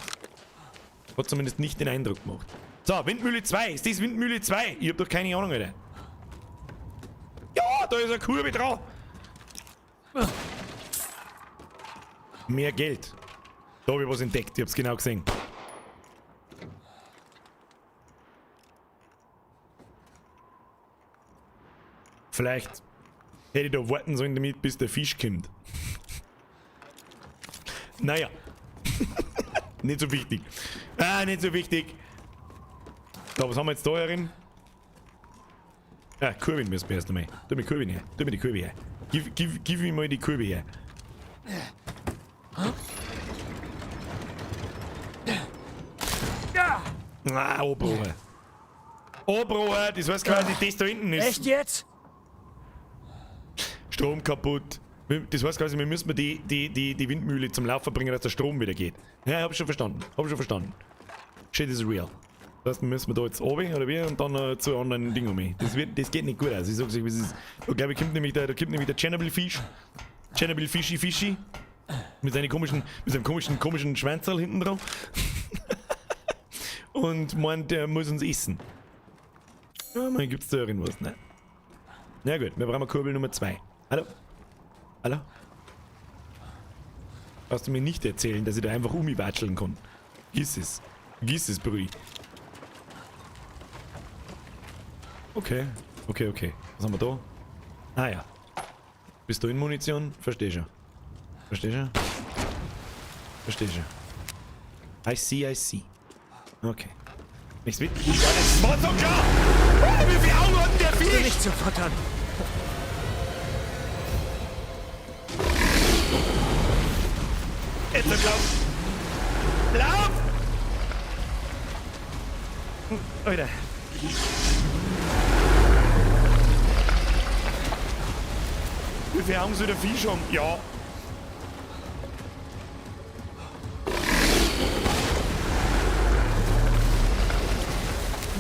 Speaker 1: Hat zumindest nicht den Eindruck gemacht. So, Windmühle 2. Ist das Windmühle 2? Ich hab doch keine Ahnung, Alter. Ja, da ist eine Kurve dran. Mehr Geld. Da hab ich was entdeckt. Ich hab's genau gesehen. Vielleicht hätte ich da warten sollen damit, bis der Fisch kommt. Naja. Nicht so wichtig. Ah, nicht so wichtig. So, was haben wir jetzt da herin? Ja, Kurbeln müssen wir erst einmal. Tu mir Kurbeln her. Tu mir die Kurbel her. Gib mir mal die Kurbel her. Ah, Obrohr. Obrohr, das heißt quasi, das da hinten ist.
Speaker 5: Echt jetzt?
Speaker 1: Strom kaputt. Das heißt quasi, wir müssen die Windmühle zum Laufen bringen, dass der Strom wieder geht. Ja, hab ich schon verstanden. Hab ich schon verstanden. Shit is real. Das heißt, wir müssen da jetzt runter, oder wie? Und dann zu anderen Ding um. Das geht nicht gut aus. Ich sag's euch, wie es ist. Da glaub ich, kommt nämlich der Chernobyl Fisch. Chernobyl Fischi Fischi. Mit seinen komischen, mit seinem komischen, komischen Schwänzerl hinten drauf. Und meint, der muss uns essen. Ja, man, gibt's da irgendwas? Nein. Na gut, wir brauchen Kurbel Nummer 2. Hallo? Hallo? Brauchst du mir nicht erzählen, dass ich da einfach umwatscheln kann? Giss es. Giss es, Brudi. Okay, okay, okay. Was haben wir da? Ah ja. Bist du in Munition? Versteh schon. Versteh schon? Versteh schon. I see, I see. Okay. Nichts mit. Ja, das war so klar! Oh, wie viele Augen hat denn der Fisch?
Speaker 5: Nicht zu futtern.
Speaker 1: Jetzt lauf! Lauf! Alter. Wie viele Augen soll der Fisch haben? Ja.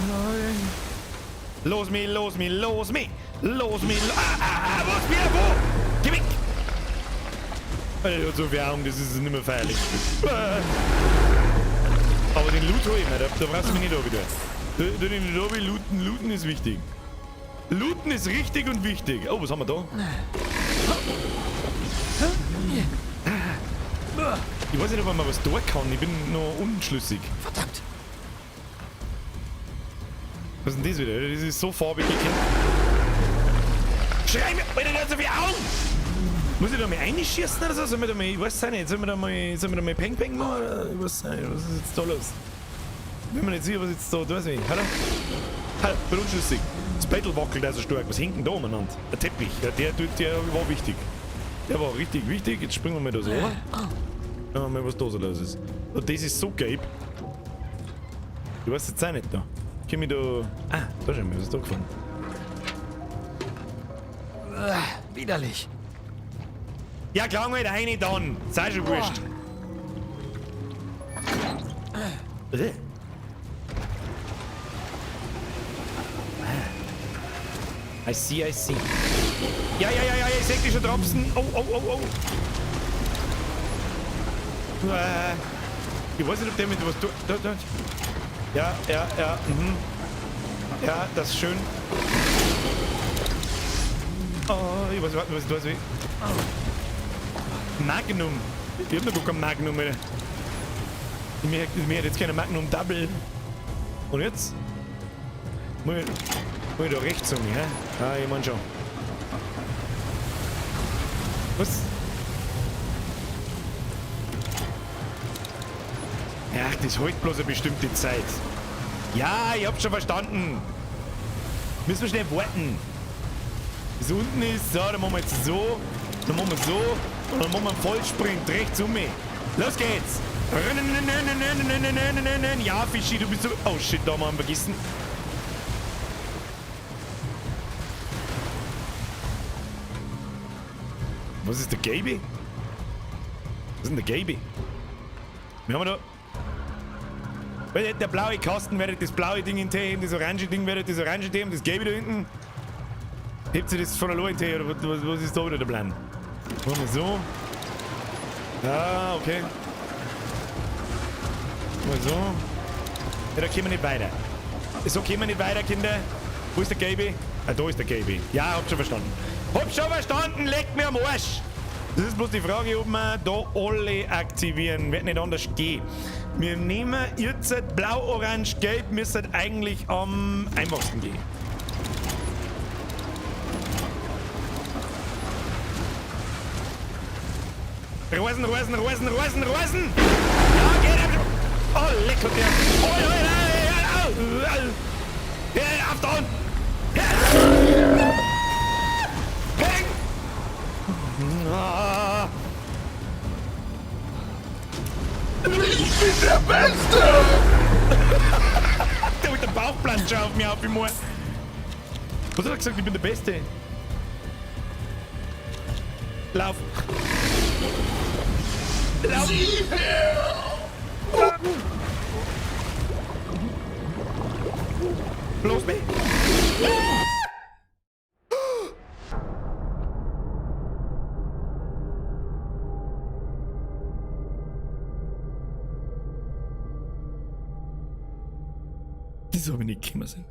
Speaker 1: Nein. Los mich, los mich, los mich! Los mich! Ah, ah, ah, was, wer, wo? Geh weg! Alter, der hat so viele Augen, das ist nicht mehr feierlich. Aber den Loot hol ich mir, da brauchst du mich nicht runter. Da den nicht runter, looten, looten ist wichtig. Looten ist richtig und wichtig. Oh, was haben wir da? Ich weiß nicht, ob man was da kann, ich bin noch unschlüssig.
Speaker 5: Verdammt!
Speaker 1: Was ist denn das wieder? Das ist so farbig gekannt. Schrei mir! Alter, der hat so viele Augen! Muss ich da mal reinschießen oder so? Soll ich da mal, ich weiß es nicht, soll ich da mal, soll ich da mal Peng Peng machen? Oder? Ich weiß es nicht, was ist jetzt da los? Bin mir nicht sicher, was jetzt da, da ist. Hallo? Hallo, bin unschlüssig. Das Battle wackelt also stark. Was hängt denn da umeinander? Der Teppich, ja, der war wichtig. Der war richtig wichtig. Jetzt springen wir mal da so runter. Schauen wir mal, was da so los ist. Und das ist so gelb. Ich weiß jetzt auch nicht da. Komm ich da. Ah, da schon, was ist da gefunden?
Speaker 5: Widerlich.
Speaker 1: Ja, klang halt rein dann. Sei schon wurscht. I see, I see. Ja, ja, ja, ja, ich seh dich schon dropsen. Oh, oh, oh, oh. Ich weiß nicht, ob der mit was tut. Ja, ja, ja, mhm. Ja, das ist schön. Oh, ich weiß, was, was. Magnum. Ich hab noch gar kein Magnum mehr. Ich möchte jetzt keine Magnum Double. Und jetzt? Muss ich da rechts um, hä? Ah, ich mein schon. Was? Ach, das hält bloß eine bestimmte Zeit. Ja, ich hab schon verstanden. Müssen wir schnell warten. Das unten ist, so, dann machen wir jetzt so. Dann machen wir so. Und dann machen wir einen Vollsprint rechts um mich. Los geht's! Ja, Fischi, du bist so... Oh shit, da haben wir einen vergessen. Was ist der Gaby? Was ist denn der Gaby? Wir haben da... Der blaue Kasten werdet das blaue Ding in Tee heben, das orange Ding werdet das orange Tee heben, das Gaby da hinten. Hebt sich das von allein in Tee oder was ist da wieder der Plan? Machen wir so. Ah, okay. Mal so. Ja, da kommen wir nicht weiter. So kommen wir nicht weiter, Kinder. Wo ist der Gaby? Ah, da ist der Gaby. Ja, hab schon verstanden. Hab schon verstanden, leckt mir am Arsch! Das ist bloß die Frage, ob wir da alle aktivieren. Wird nicht anders gehen. Wir nehmen jetzt blau, orange, gelb, müsste eigentlich am einfachsten gehen. Rosen, Rosen, Rosen, Rosen, Rosen! Ja, geht ab! Oh, leck und der! Oh, oh, oh, oh, oh, oh, auf da unten! Ah.
Speaker 4: Ich bin der Beste!
Speaker 1: Der mit der Bauchplatscher auf mir auf, ich muss. Was hat er gesagt? Ich bin der Beste. Lauf. Lauf.
Speaker 4: Sieh her!
Speaker 1: Los mich. Das habe ich nicht kommen sehen.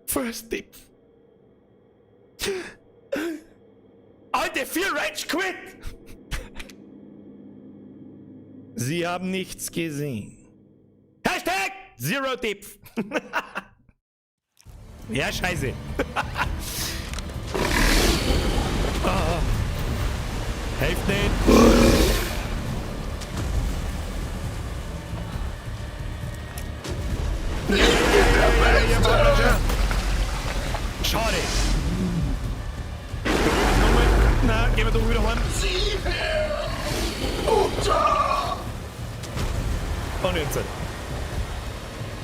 Speaker 1: First Step. Alter, 4 Rage Quit! Sie haben nichts gesehen. Hashtag Zero Depth. Ja, scheiße. Ah. Helft nicht. Schade. Probieren wir's nochmal. Na, gehen wir doch wieder heim.
Speaker 4: Sieh her! Mutter!
Speaker 1: Und jetzt.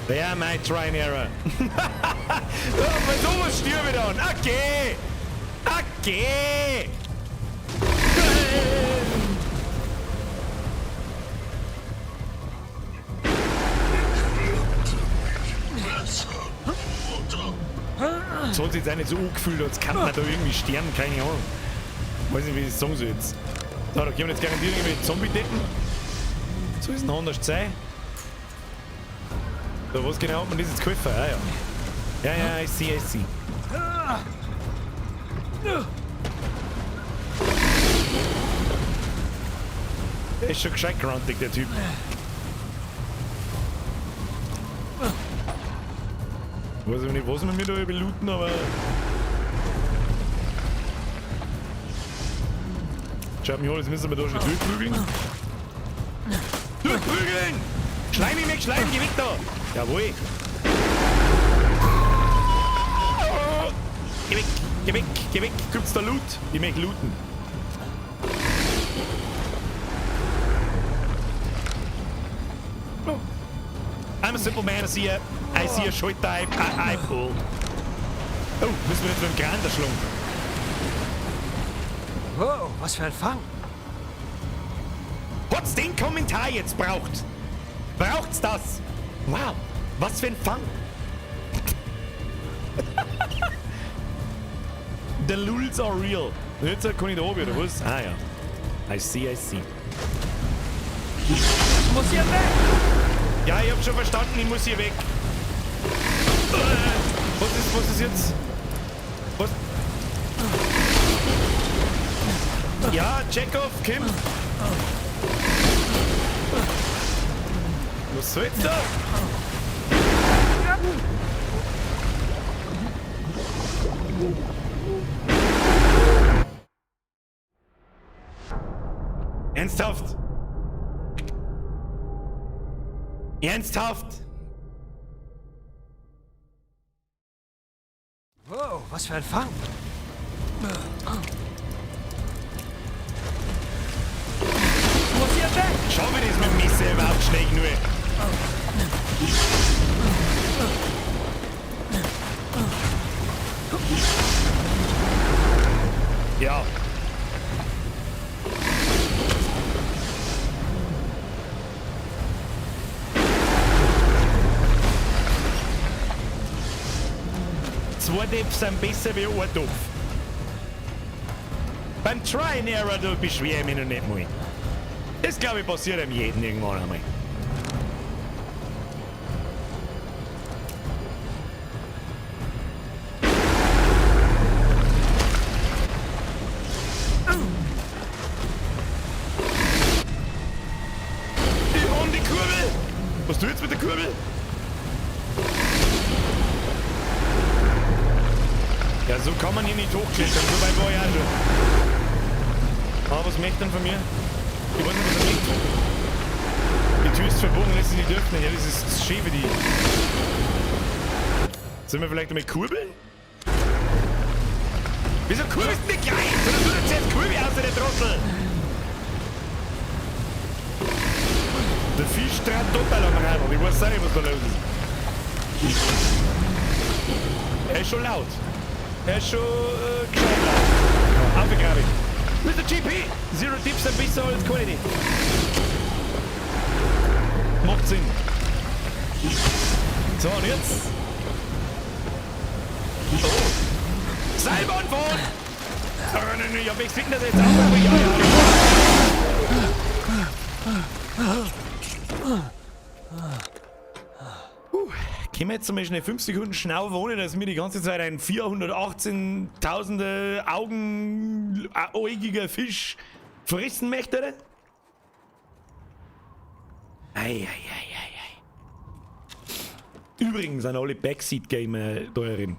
Speaker 1: Ja, my try and error. Ja, bei sowas stirb ich dann. Okay. Okay. So hat sich jetzt auch nicht so angefühlt, als kann man da irgendwie sterben, keine Ahnung. Weiß nicht, wie ich das sagen soll jetzt. So, da können wir jetzt garantiert irgendwie Zombie-Deppen. So ist ein anders sein. So, was genau hat man das jetzt geholfen? Ah ja. Ja, ja, I see, I see. Der ist schon gescheit gruntig, der Typ. Ich weiß nicht, was wir mir da überlooten, aber... Schaut mich an, jetzt müssen wir da schon durchprügeln. Durchprügeln! Schleim mich weg, Schleim, geh weg da! Jawohl! Geh weg, geh weg, geh weg! Gibt's da Loot? Ich möchte looten. Oh. I'm a simple man, I see a short type, I pull. Oh, müssen wir jetzt mit dem Kran da schlagen?
Speaker 5: Wow, was für ein Fang.
Speaker 1: Hat's den Kommentar jetzt braucht? Braucht's das? Wow, was für ein Fang. The lulz are real. Und jetzt kann ich da oben, oder was? Ah ja. I see, I see.
Speaker 5: Ich muss hier weg.
Speaker 1: Ja, ich hab schon verstanden, ich muss hier weg. Was ist jetzt? Was? Ja, Chekhov, Kim. Was soll jetzt da? Ernsthaft? Ernsthaft?
Speaker 5: Wow, was für ein Fang. Ich muss hier weg.
Speaker 1: Schau, wie das mit dem Messer überhaupt schlägt nur. Ja. Zwei Tipps sind besser wie ein Topf. Beim Try and Error, da beschwere ich mich noch nicht mal. Das, glaube ich, passiert einem jeden irgendwann einmal. Ich hab die Kurbel! Was du jetzt mit der Kurbel? Ja, so kann man hier nicht hochklettern, so weit war ich auch schon. Aber was möchte denn von mir? Ich weiß nicht, was er möchte. Die Tür ist verbogen, lässt sich nicht öffnen. Ja, das ist schön für die. Sollen wir vielleicht damit kurbeln? Wieso kurbelst du nicht gleich? Sondern du jetzt erst Kurve aus, der Trottel! Der Fisch dreht total am Radl. Ich weiß auch nicht, was da los ist. Er ist schon laut. Er ist schon gescheit laut. Aufgegraben. Mr. GP! Zero Tips ein bisschen als Quality. Macht Sinn. So, und jetzt? Oh. Seilbahn fahren! Ich hab nichts finden, dass er jetzt auch aber ja, ja. Können wir jetzt zum Beispiel 5 Sekunden schnaufen, ohne dass mir die ganze Zeit ein 418.000 Augen äugiger Fisch fressen möchte, oder? Ei, ei, ei, ei, ei. Übrigens an alle Backseat-Gamer da drin.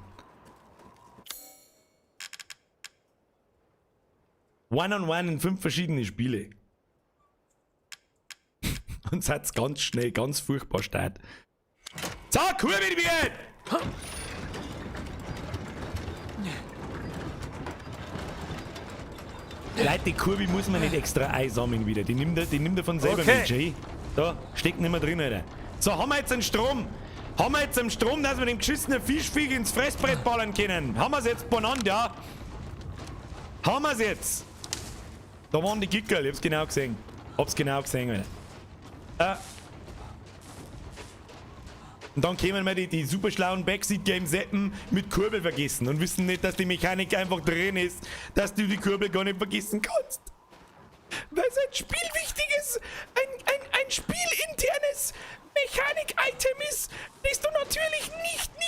Speaker 1: One-on-one in 5 verschiedene Spiele. Und es hat's ganz schnell, ganz furchtbar stark. So, Kurve wird! Leute, die Kurve muss man nicht extra einsammeln wieder. Die nimmt er von selber
Speaker 5: Okay.
Speaker 1: mit, Jay. Da, steckt nicht mehr drin, Alter. So, haben wir jetzt einen Strom? Haben wir jetzt einen Strom, dass wir den geschissenen Fischviech ins Fressbrett ballern können? Haben wir's jetzt benannt, ja? Haben wir's jetzt? Da waren die Gickerl, ich hab's genau gesehen. Hab's genau gesehen, Alter. Und dann kämen wir die super schlauen Backseat-Game-Seppen mit Kurbel vergessen und wissen nicht, dass die Mechanik einfach drin ist, dass du die Kurbel gar nicht vergessen kannst. Weil es ein spielwichtiges, ein spielinternes Mechanik-Item ist, das du natürlich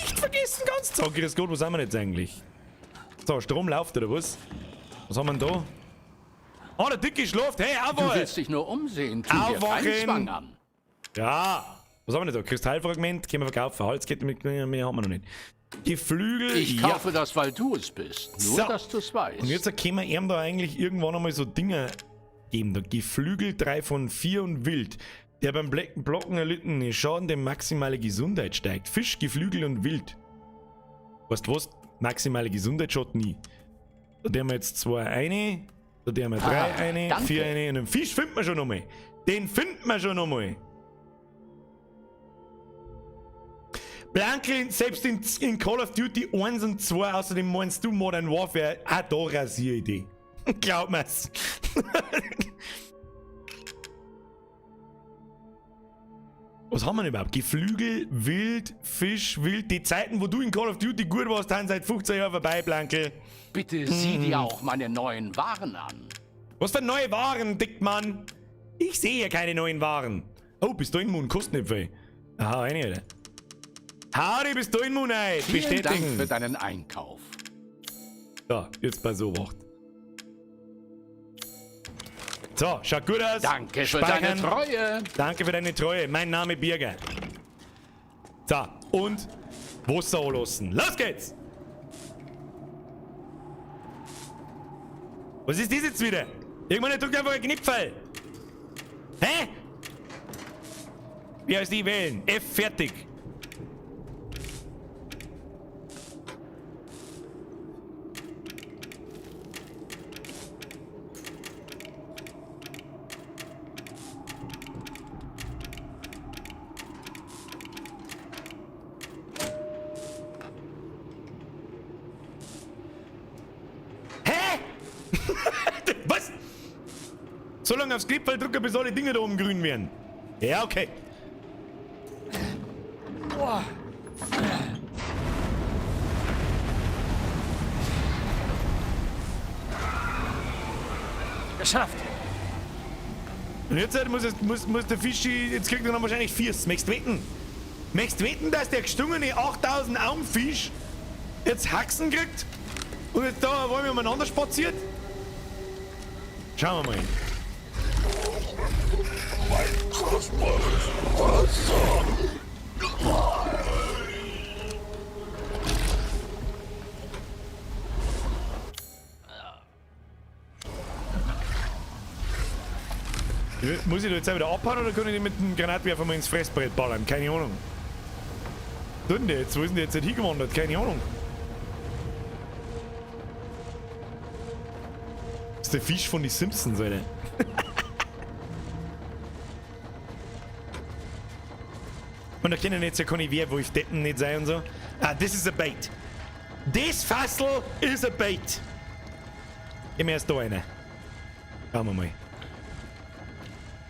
Speaker 1: nicht vergessen kannst. So, grüß Gott, wo sind wir jetzt eigentlich? So, Strom läuft oder was? Was haben wir denn da? Oh, der Dicke schläft. Hey, aufwachen!
Speaker 2: Du willst dich nur umsehen, tu dir keinen Zwang an.
Speaker 1: Ja! Was haben wir denn da? Kristallfragment können wir verkaufen. Halskette mit mehr haben wir noch nicht. Geflügel.
Speaker 2: Ich kaufe das, weil du es bist. Nur,
Speaker 1: So.
Speaker 2: dass du es weißt.
Speaker 1: Und jetzt können wir ihm da eigentlich irgendwann einmal so Dinger geben. Da Geflügel 3 von 4 und Wild. Der beim Blocken erlittene Schaden, der maximale Gesundheit steigt. Fisch, Geflügel und Wild. Weißt du was? Maximale Gesundheit schaut nie. Da haben wir jetzt 2 eine. Da haben wir 3 eine,
Speaker 2: danke.
Speaker 1: 4 eine. Und den Fisch finden wir schon nochmal. Den finden wir schon nochmal. Blankel, selbst in Call of Duty 1 und 2, außerdem meinst du Modern Warfare, auch da rasiere ich die. Glaub mir's. Was haben wir denn überhaupt? Geflügel, Wild, Fisch, Wild. Die Zeiten, wo du in Call of Duty gut warst, sind seit 15 Jahren vorbei, Blankel.
Speaker 2: Bitte sieh dir auch meine neuen Waren an.
Speaker 1: Was für neue Waren, Dickmann? Ich sehe ja keine neuen Waren. Oh, bist du immun? Kostet nicht viel. Aha, eine, oder? Howdy, bist du immun, ey.
Speaker 2: Vielen
Speaker 1: Bestätigen.
Speaker 2: Dank für deinen Einkauf.
Speaker 1: So, jetzt bei so Wacht. So, schaut gut aus.
Speaker 2: Danke für
Speaker 1: Speichern.
Speaker 2: deine Treue.
Speaker 1: Danke für deine Treue. Mein Name Birger. So, und Wasser anlassen. Los geht's! Was ist das jetzt wieder? Irgendwann drückt einfach ein Knipfel. Hä? Wie heißt die wählen? F fertig. Hä? Was? So lange aufs Knopfball drücken, bis alle Dinge da oben grün werden. Ja, okay.
Speaker 5: Boah. Geschafft.
Speaker 1: Und jetzt muss der Fischi, jetzt kriegt er noch wahrscheinlich 4. Möchtest du wetten? Möchtest du wetten, dass der gestungene 8000 Augenfisch jetzt Haxen kriegt? Und jetzt da wollen wir umeinander spaziert? Schauen wir mal.
Speaker 4: Mein kostbares Wasser!
Speaker 1: Muss ich da jetzt auch wieder abhauen oder kann ich den mit dem Granatwerfer mal ins Fressbrett ballern? Keine Ahnung. Wo ist denn der jetzt? Wo ist denn der jetzt hingewandert? Keine Ahnung. Das ist der Fisch von die Simpsons, Alter. Und da können jetzt ja keine Werwolf Deppen nicht sein und so. Ah, this is a bait. This Fassel is a bait. Gehen wir erst da rein. Schauen wir mal.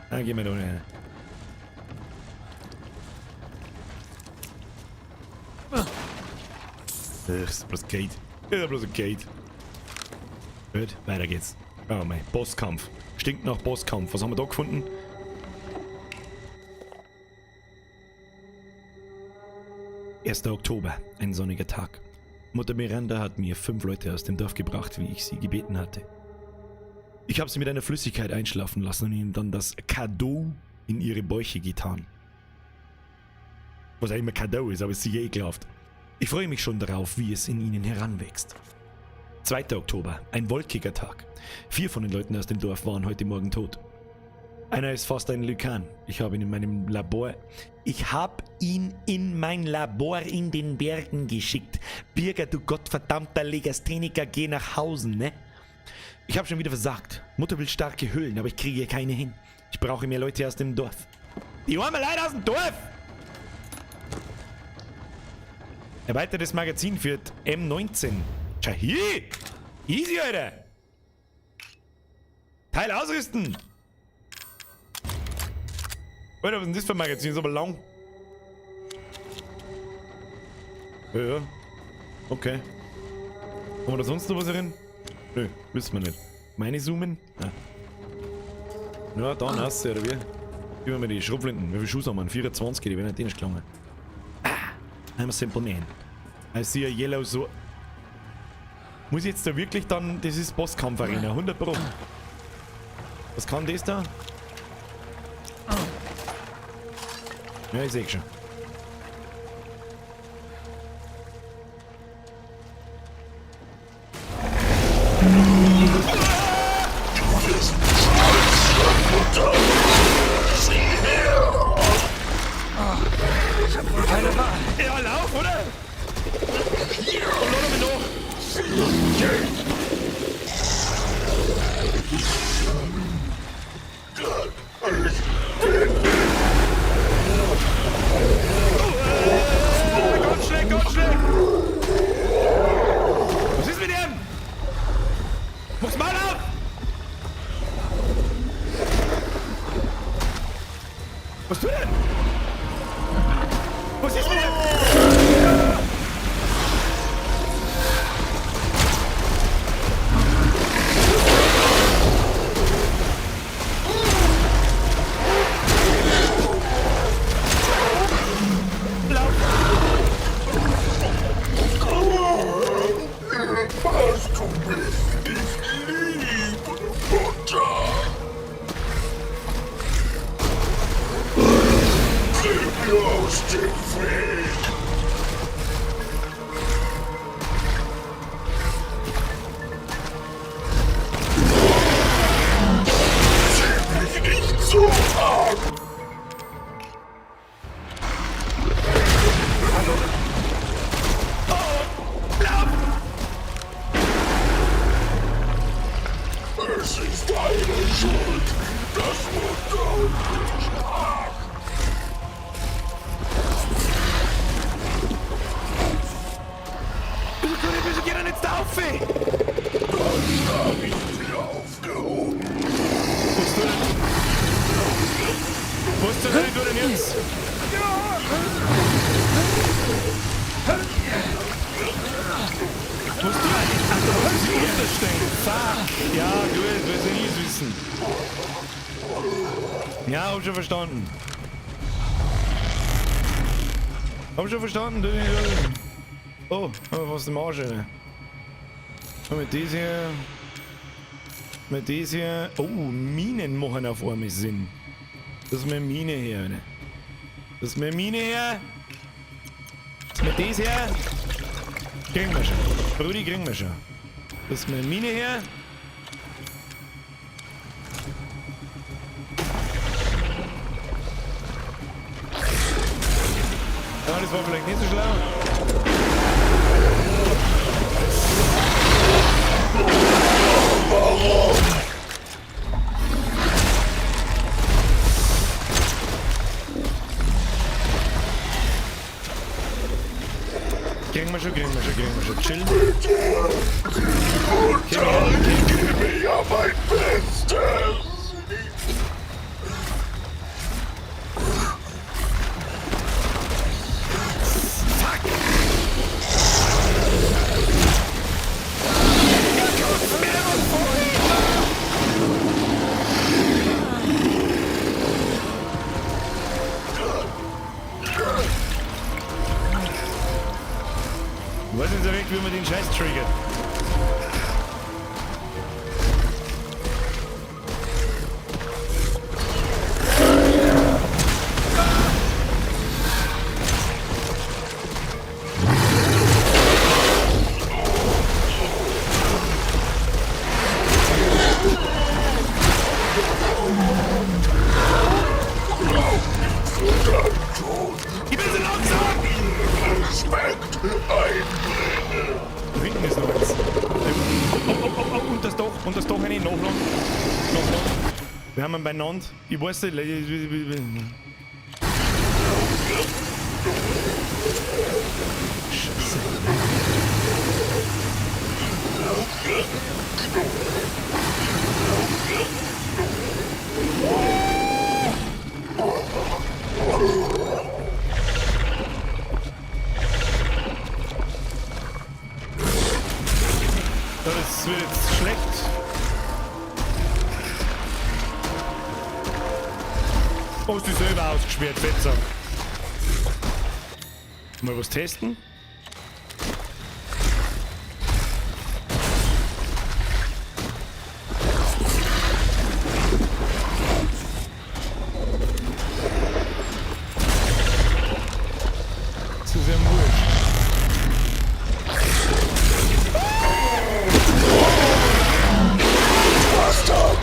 Speaker 1: Ah, gehen wir da rein. Ach, ist bloß Gate. Ist bloß ein Gate. Gut, weiter geht's. Schauen wir mal. Bosskampf. Stinkt nach Bosskampf. Was haben wir da gefunden? 1. Oktober, ein sonniger Tag. Mutter Miranda hat mir 5 Leute aus dem Dorf gebracht, wie ich sie gebeten hatte. Ich habe sie mit einer Flüssigkeit einschlafen lassen und ihnen dann das Cadeau in ihre Bäuche getan. Was eigentlich immer Cadeau ist, aber es ist sicher ekelhaft. Ich freue mich schon darauf, wie es in ihnen heranwächst. 2. Oktober, ein wolkiger Tag. 4 von den Leuten aus dem Dorf waren heute Morgen tot. Einer ist fast ein Lykan. Ich habe ihn in meinem Labor... Ich hab ihn in mein Labor in den Bergen geschickt. Birger, du gottverdammter Legastheniker, geh nach Hause, ne? Ich hab schon wieder versagt. Mutter will starke Hüllen, aber ich kriege keine hin. Ich brauche mehr Leute aus dem Dorf. Die armen Leute aus dem Dorf! Erweitertes Magazin führt M19. Schau hier! Easy, Alter! Teil ausrüsten! Alter, was ist denn das für ein Magazin? Ist aber lang. Ja, ja. Okay. Haben wir da sonst noch was drin? Nö, wissen wir nicht. Meine zoomen? Ja. Ja, da nass, oder wie? Gib mir mal die Schrotflinten. Wie viel Schuss haben wir? 24, die werden nicht nicht gelangen. Ah, I'm a simple man. I see a yellow so. Muss ich jetzt da wirklich dann. Das ist Bosskampf-Arena, 100 Pro. Was kann das da? Ja, ich seh schon.
Speaker 4: Du wirst stolz, Mutter. Sieh her!
Speaker 5: Ich hab wohl keine Wahl.
Speaker 1: Ja, lauf, oder? Und lass mich noch. Ganz schnell, ganz schnell! Was ist mit ihm? Mach's mal auf! Was tut er denn? Was ist mit ihm?
Speaker 4: Hast du mich nicht lieb, Mutter? Geh mir aus dem Weg! Sieh mich nicht so an! Es ist deine Schuld, dass Mutter mich mag.
Speaker 1: Wieso geht er nicht da auf?
Speaker 4: Das hab ich dir aufgehoben.
Speaker 1: Was tut er? Was tut er denn jetzt? Was tut er? Ach, da muss ich unterstellen. Fuck. Ja, gut, wir sollen nicht wissen. Ja, hab schon verstanden. Hab schon verstanden. Oh, was im Arsch, ne? Mit das hier. Mit das hier. Oh, Minen machen auf einmal Sinn. Das ist meine Mine her, ne? Das ist meine Mine her. Das ist mit das her. Kriegen wir schon. Brudi, kriegen wir schon. Das ist meine Mine her. Ja, das war vielleicht nicht so schlau.
Speaker 4: Warum?
Speaker 1: schon, kriegen wir schon, kriegen wir schon. Chill.
Speaker 4: Mutter, ich gebe ja mein Bestes.
Speaker 1: Ich weiß nicht so recht, wie man den Scheiß triggert. Ich bin so langsam!
Speaker 4: Respekt einbringen.
Speaker 1: Da hinten ist noch eins. Oh, oh, oh, oh, und das Dach, und das Dach rein, nachladen. Nachladen. Wir haben ihn beieinander. Ich weiß nicht. Scheiße. Ja, das wird jetzt schlecht. Oh, ist die selber ausgesperrt, Fettsack. Mal was testen. Das ist ja wurscht.
Speaker 4: Bastard!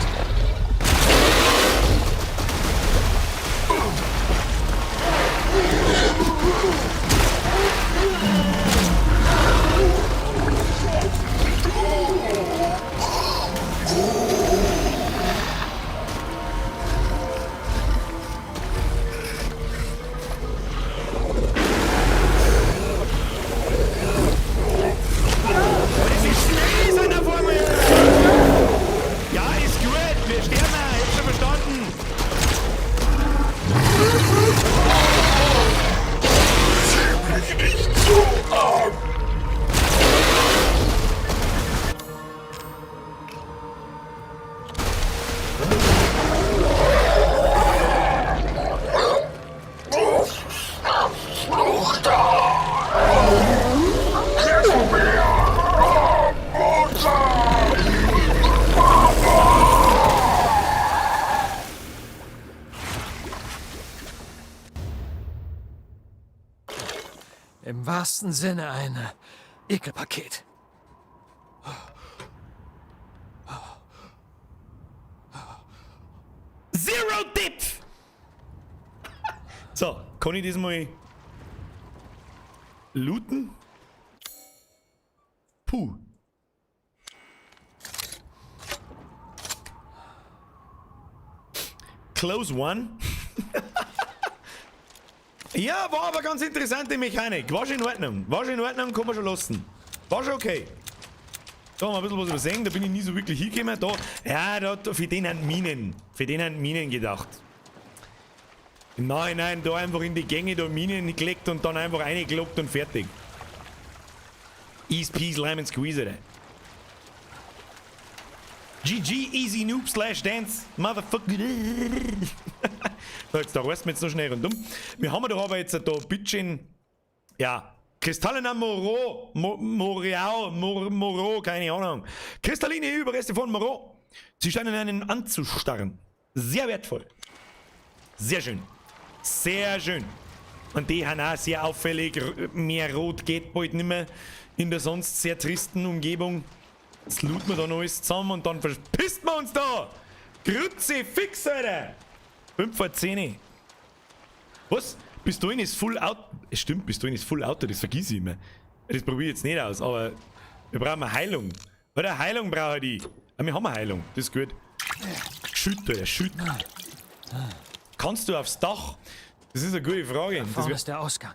Speaker 1: Das ist schnell, sind auf einmal! Ja, ist gut, wir sterben, ich hab schon verstanden.
Speaker 4: Sieh mich nicht so an! Fluch da! Gib mir! Mutter!
Speaker 5: Im wahrsten Sinne ein Ekelpaket.
Speaker 1: Zero Depth! So, kann ich das mal looten? Puh. Close one. Ja, war aber ganz interessante Mechanik. War schon in Ordnung. War schon in Ordnung, kann man schon lassen. War schon okay. Da haben wir ein bisschen was übersehen, da bin ich nie so wirklich hingekommen. Da, ja, da, für den haben Minen. Für den haben Minen gedacht. Im Nachhinein da einfach in die Gänge da Minen gelegt und dann einfach reingelockt und fertig. Easy peasy lemon squeeze, Alter. GG, easy noob slash dance, motherfucker. So, jetzt da reißen wir jetzt noch schnell rundum. Wir haben doch aber jetzt da bitteschön, ja, Kristallener Moreau, Moreau, Moreau, keine Ahnung. Kristalline Überreste von Moreau. Sie scheinen einen anzustarren. Sehr wertvoll. Sehr schön. Sehr schön. Und die haben auch sehr auffällig. Mehr Rot geht bald nimmer in der sonst sehr tristen Umgebung. Jetzt looten wir da noch alles zusammen und dann verpisst wir uns da. Kruzifix, Alter. 5 vor 10. Was? Pistolen ist full out. Es stimmt, Pistolen ist full auto, das vergiss ich immer. Das probiere ich jetzt nicht aus, aber wir brauchen eine Heilung. Oder Heilung brauche ich. Ah, wir haben eine Heilung, das ist gut. Schütt, Alter, schütt. Kannst du aufs Dach? Das ist eine gute Frage.
Speaker 5: Da
Speaker 1: Das
Speaker 5: vorne
Speaker 1: wär
Speaker 5: ist der Ausgang.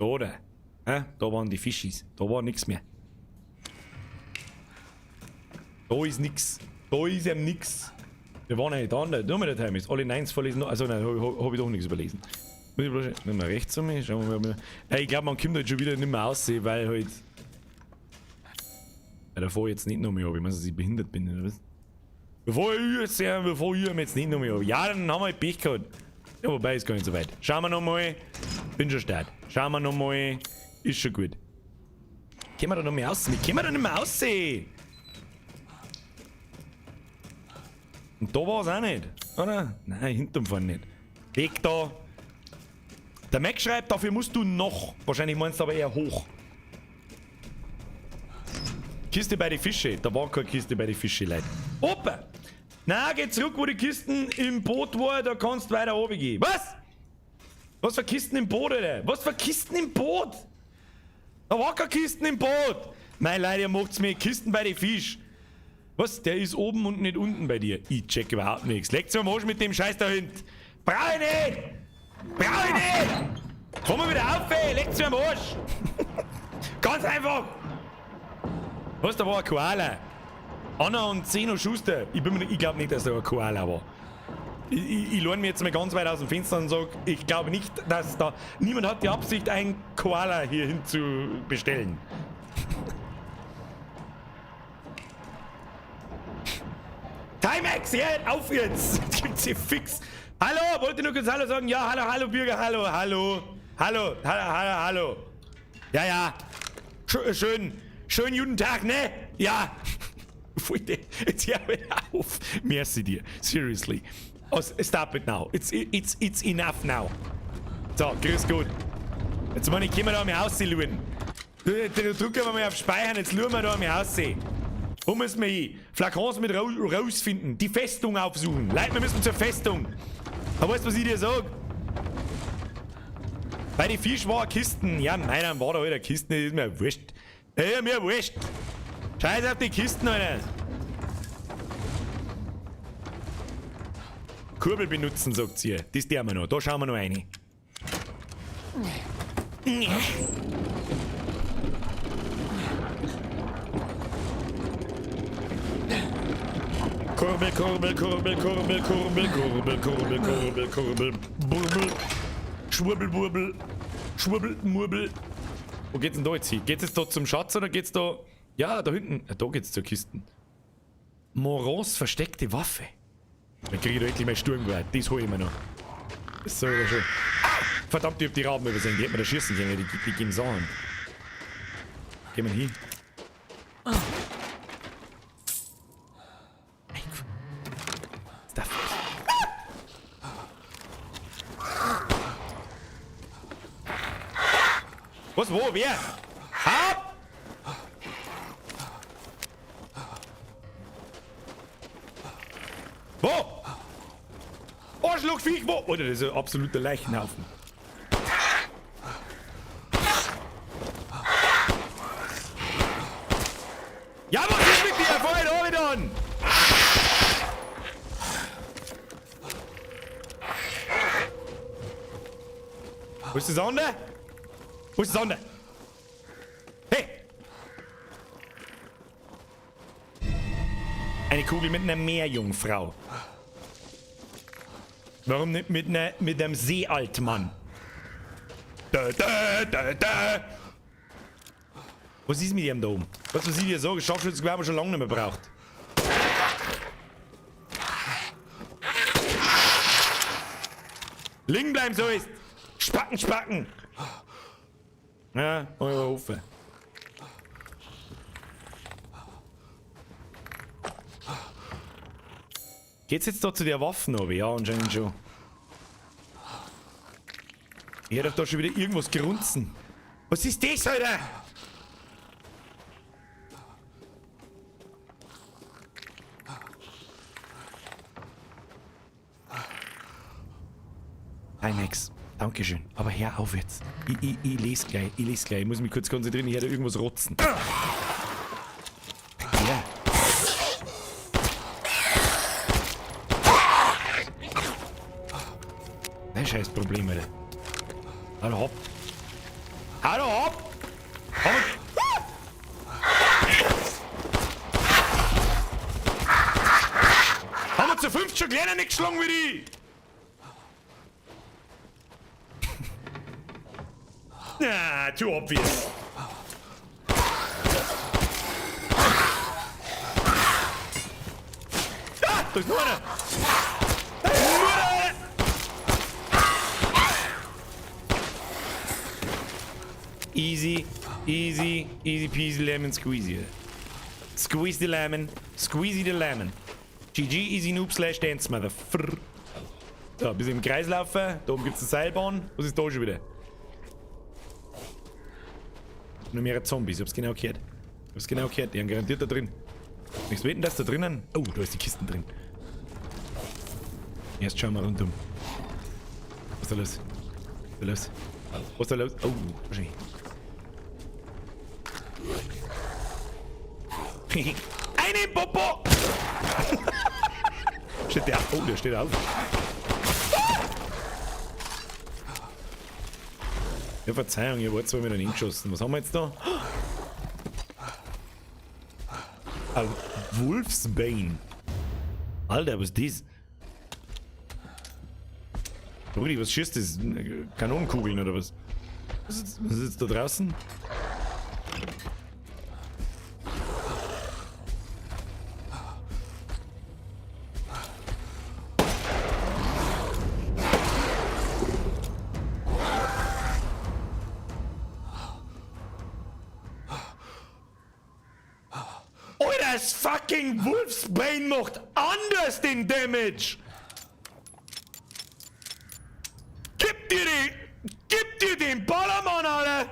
Speaker 1: Da, oder? Hä? Da waren die Fischis. Da war nichts mehr. Da ist nix. Da ist eben nix. Wir waren ja nicht da, nur mit der Time ist. Alle Nines verlesen. Also nein, hab ich doch nichts überlesen. Muss ich bloß nicht mehr rechts um mich? Schauen wir mal. Ey, ich glaube, man kommt halt schon wieder nicht mehr aussehen, weil halt. Ja, davor jetzt nicht noch mehr habe. Ich meine, dass ich behindert bin, oder was? Bevor ich jetzt, ja, bevor ich jetzt nicht noch mehr habe. Ja, dann haben wir halt Pech gehabt. Ja, wobei ist gar nicht so weit. Schauen wir nochmal. Bin schon start. Schauen wir nochmal. Ist schon gut. Können wir da noch mehr aussehen? Wie können wir da nicht mehr aussehen? Und da war es auch nicht, oder? Nein, hinterm Fahren nicht. Weg da. Der Mac schreibt, dafür musst du noch. Wahrscheinlich meinst du aber eher hoch. Kiste bei den Fische. Da war keine Kiste bei den Fische, Leute. Opa! Na, geh zurück, wo die Kisten im Boot war, da kannst du weiter oben gehen. Was? Was für Kisten im Boot, Alter? Was für Kisten im Boot? Da war keine Kisten im Boot! Nein, Leute, ihr macht's mir Kisten bei den Fisch. Was? Der ist oben und nicht unten bei dir. Ich check überhaupt nichts. Legt's mir am Arsch mit dem Scheiß da hinten. Brauch ich nicht! Brauch ich nicht! Komm mal wieder auf, ey! Legt's mir am Arsch! Ganz einfach! Was, da war ein Koala. Anna und Zeno Schuster. Ich glaube nicht, dass da ein Koala war. Ich lehne mich jetzt mal ganz weit aus dem Fenster und sag, ich glaube nicht, dass da... Niemand hat die Absicht, einen Koala hier hin zu bestellen. Timex, ja, auf jetzt! Gibt's hier fix. Hallo, wollte nur kurz Hallo sagen? Ja, hallo, hallo, Bürger, hallo, hallo. Hallo, hallo, hallo, hallo. Ja, ja. Schön, schönen guten Tag, ne? Ja. Jetzt hör wieder auf. Merci dir. Seriously. Oh, stop it now. It's enough now. So, grüß Gott. Jetzt meine ich, können wir da mal aussehen. Drücken wir mal auf Speichern, jetzt schauen wir da mal aussehen. Wo müssen wir hin? Flakons mit rausfinden. Die Festung aufsuchen. Leute, wir müssen zur Festung. Aber weißt du, was ich dir sag? Bei den Fisch war Kisten. Ja, nein, dann war da halt eine Kiste. Das ist mir wurscht. Ja, mir wurscht. Scheiß auf die Kisten, Alter. Kurbel benutzen, sagt sie. Das tun wir noch. Da schauen wir noch rein. Kurbel, Kurbel, Kurbel, Kurbel, Kurbel, Kurbel, Kurbel, Kurbel, Kurbel, Burbel, Schwurbel, Burbel, Schwurbel, Murbel. Wo geht's denn da jetzt hin? Geht's jetzt da zum Schatz oder geht's da... Ja, da hinten. Ja, da geht's zur Kisten. Morons versteckte Waffe. Dann krieg ich da endlich mein Sturmgewehr. Das hol ich mir noch. Das soll ja schon. Ah! Verdammt, ich hab die Raben übersehen. Die hätten mir da schießen können. Die geben Sachen. Gehen wir hin. Was, wo, wer? Hab! Wo? Arschlochviech, wo? Alter, das ist ein absoluter Leichenhaufen. Ja, was ist mit dir? Fahr da wieder an! Wo ist das andere? Wo ist das andere? Hey! Eine Kugel mit einer Meerjungfrau. Warum nicht mit einem Seealtmann? Da, da, da, da. Was ist mit ihm da oben? Was ich dir sage, Scharfschützengewehr haben wir schon lange nicht mehr braucht. Liegen bleiben, so ist. Spacken, spacken. Ja, eure Hufe. Geht's jetzt da zu der Waffen runter? Ja, anscheinend schon. Ich hätte doch da schon wieder irgendwas gerunzen. Was ist das, Alter? Hi Max, Dankeschön. Aber hör auf jetzt. Ich lese gleich, ich lese gleich. Ich muss mich kurz konzentrieren, ich höre da irgendwas rotzen. Ja. Dein scheiß Problem, Alter. Hallo, hopp. Hau doch ab! Haben wir zu fünft schon kleiner nicht geschlagen wie die! Na, too obvious. Ah, da ist noch einer! Da ist nur einer! Easy, easy, easy peasy lemon squeezy. Squeeze the lemon, squeezy the lemon. GG, easy noob slash dance motherfucker. So, ein bisschen im Kreis laufen. Da oben gibt es eine Seilbahn. Was ist da schon wieder? Nur mehrere Zombies, ich hab's genau gehört. Ich hab's genau gehört, die haben garantiert da drin. Nichts wetten, dass da drinnen. Oh, da ist die Kisten drin. Erst schauen wir rundum. Was ist da los? Was ist da los? Was ist da los? Oh, wahrscheinlich. Eine im Popo! Steht der? Oh, der steht auf. Ja, Verzeihung, ihr wollt zwar wieder hingeschossen. Was haben wir jetzt da? Ein Wolfsbane. Alter, was ist das? Brudi, was schießt das? Kanonenkugeln oder was? Was ist jetzt da draußen? Alter, das fucking Wolfsbane macht anders den Damage! Gib dir den! Gib dir den Ballermann, Alter!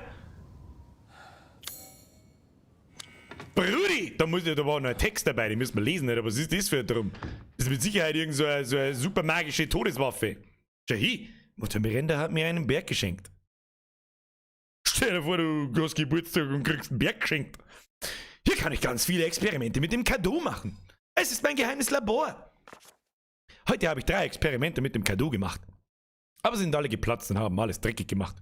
Speaker 1: Brudi! Da muss ja, da war noch ein Text dabei, den müssen wir lesen, Alter. Was ist das für ein Drum? Das ist mit Sicherheit irgend so eine super magische Todeswaffe. Schau hin! Mutter Miranda hat mir einen Berg geschenkt. Stell dir vor, du hast Geburtstag und kriegst einen Berg geschenkt. Hier kann ich ganz viele Experimente mit dem Cadou machen. Es ist mein geheimes Labor. Heute habe ich 3 Experimente mit dem Cadou gemacht. Aber sie sind alle geplatzt und haben alles dreckig gemacht.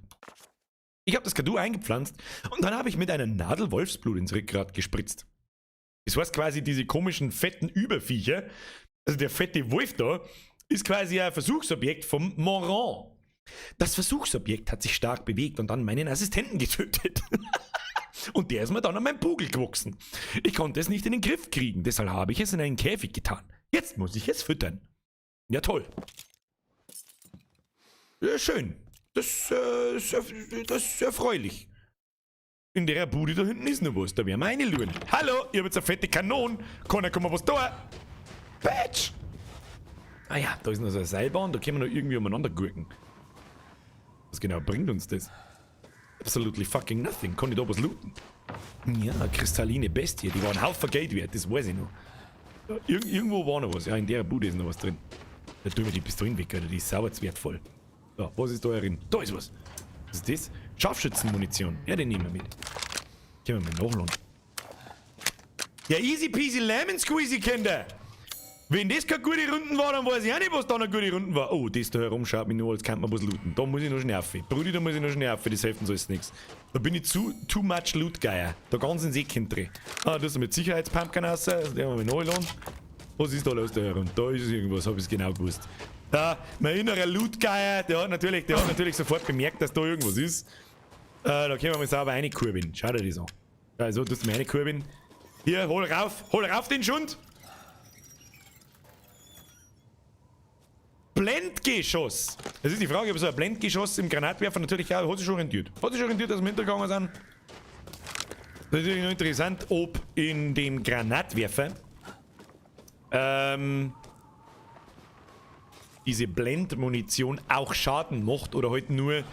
Speaker 1: Ich habe das Cadou eingepflanzt und dann habe ich mit einer Nadel Wolfsblut ins Rückgrat gespritzt. Das heißt quasi diese komischen fetten Überviecher, also der fette Wolf da, ist quasi ein Versuchsobjekt vom Moran. Das Versuchsobjekt hat sich stark bewegt und dann meinen Assistenten getötet. Und der ist mir dann an meinen Bugel gewachsen. Ich konnte es nicht in den Griff kriegen, deshalb habe ich es in einen Käfig getan. Jetzt muss ich es füttern. Ja, toll. Ja, schön. Das ist erfreulich. In der Bude da hinten ist noch was. Da werden wir reinluren. Hallo, ich hab jetzt eine fette Kanone. Keiner kann mir was tun. Bitch! Ah ja, da ist noch so eine Seilbahn. Da können wir noch irgendwie umeinander gurken. Was genau bringt uns das? Absolutely fucking nothing. Kann ich da was looten? Ja, kristalline Bestie. Die war ein Haufen Geld wert, das weiß ich noch. Ja, irgendwo war noch was. Ja, in der Bude ist noch was drin. Da tun wir die Pistolen weg, Alter. Die ist sauber zu wertvoll. So, was ist da drin? Da ist was. Was ist das? Scharfschützenmunition. Ja, den nehmen wir mit. Können wir mal nachladen. Ja, easy peasy lemon squeezy, Kinder. Wenn das keine gute Runden war, dann weiß ich auch nicht, was da noch gute Runden war. Oh, das da herum schaut mich nur, als könnte man was looten. Da muss ich noch schnell rauf. Brudi, da muss ich noch schnell rauf, das hilft uns alles nichts. Da bin ich too much Loot-Geier. Da ganz in Säckchen drin. Ah, das ist mit Sicherheitspumpkin raus. Den haben wir neu laden. Was ist da los da herum? Da ist irgendwas, hab ich's genau gewusst. Da, mein innerer Loot-Geier, der hat natürlich sofort bemerkt, dass da irgendwas ist. Da können wir mal sauber reinkurbeln. Schau dir das an. Also, tust du mir reinkurbeln. Hier, hol rauf den Schund. Blendgeschoss. Das ist die Frage, ob so ein Blendgeschoss im Granatwerfer natürlich auch, hat sich schon rentiert. Hat sich schon rentiert, dass wir hintergegangen sind. Das ist natürlich noch interessant, ob in dem Granatwerfer diese Blendmunition auch Schaden macht oder halt nur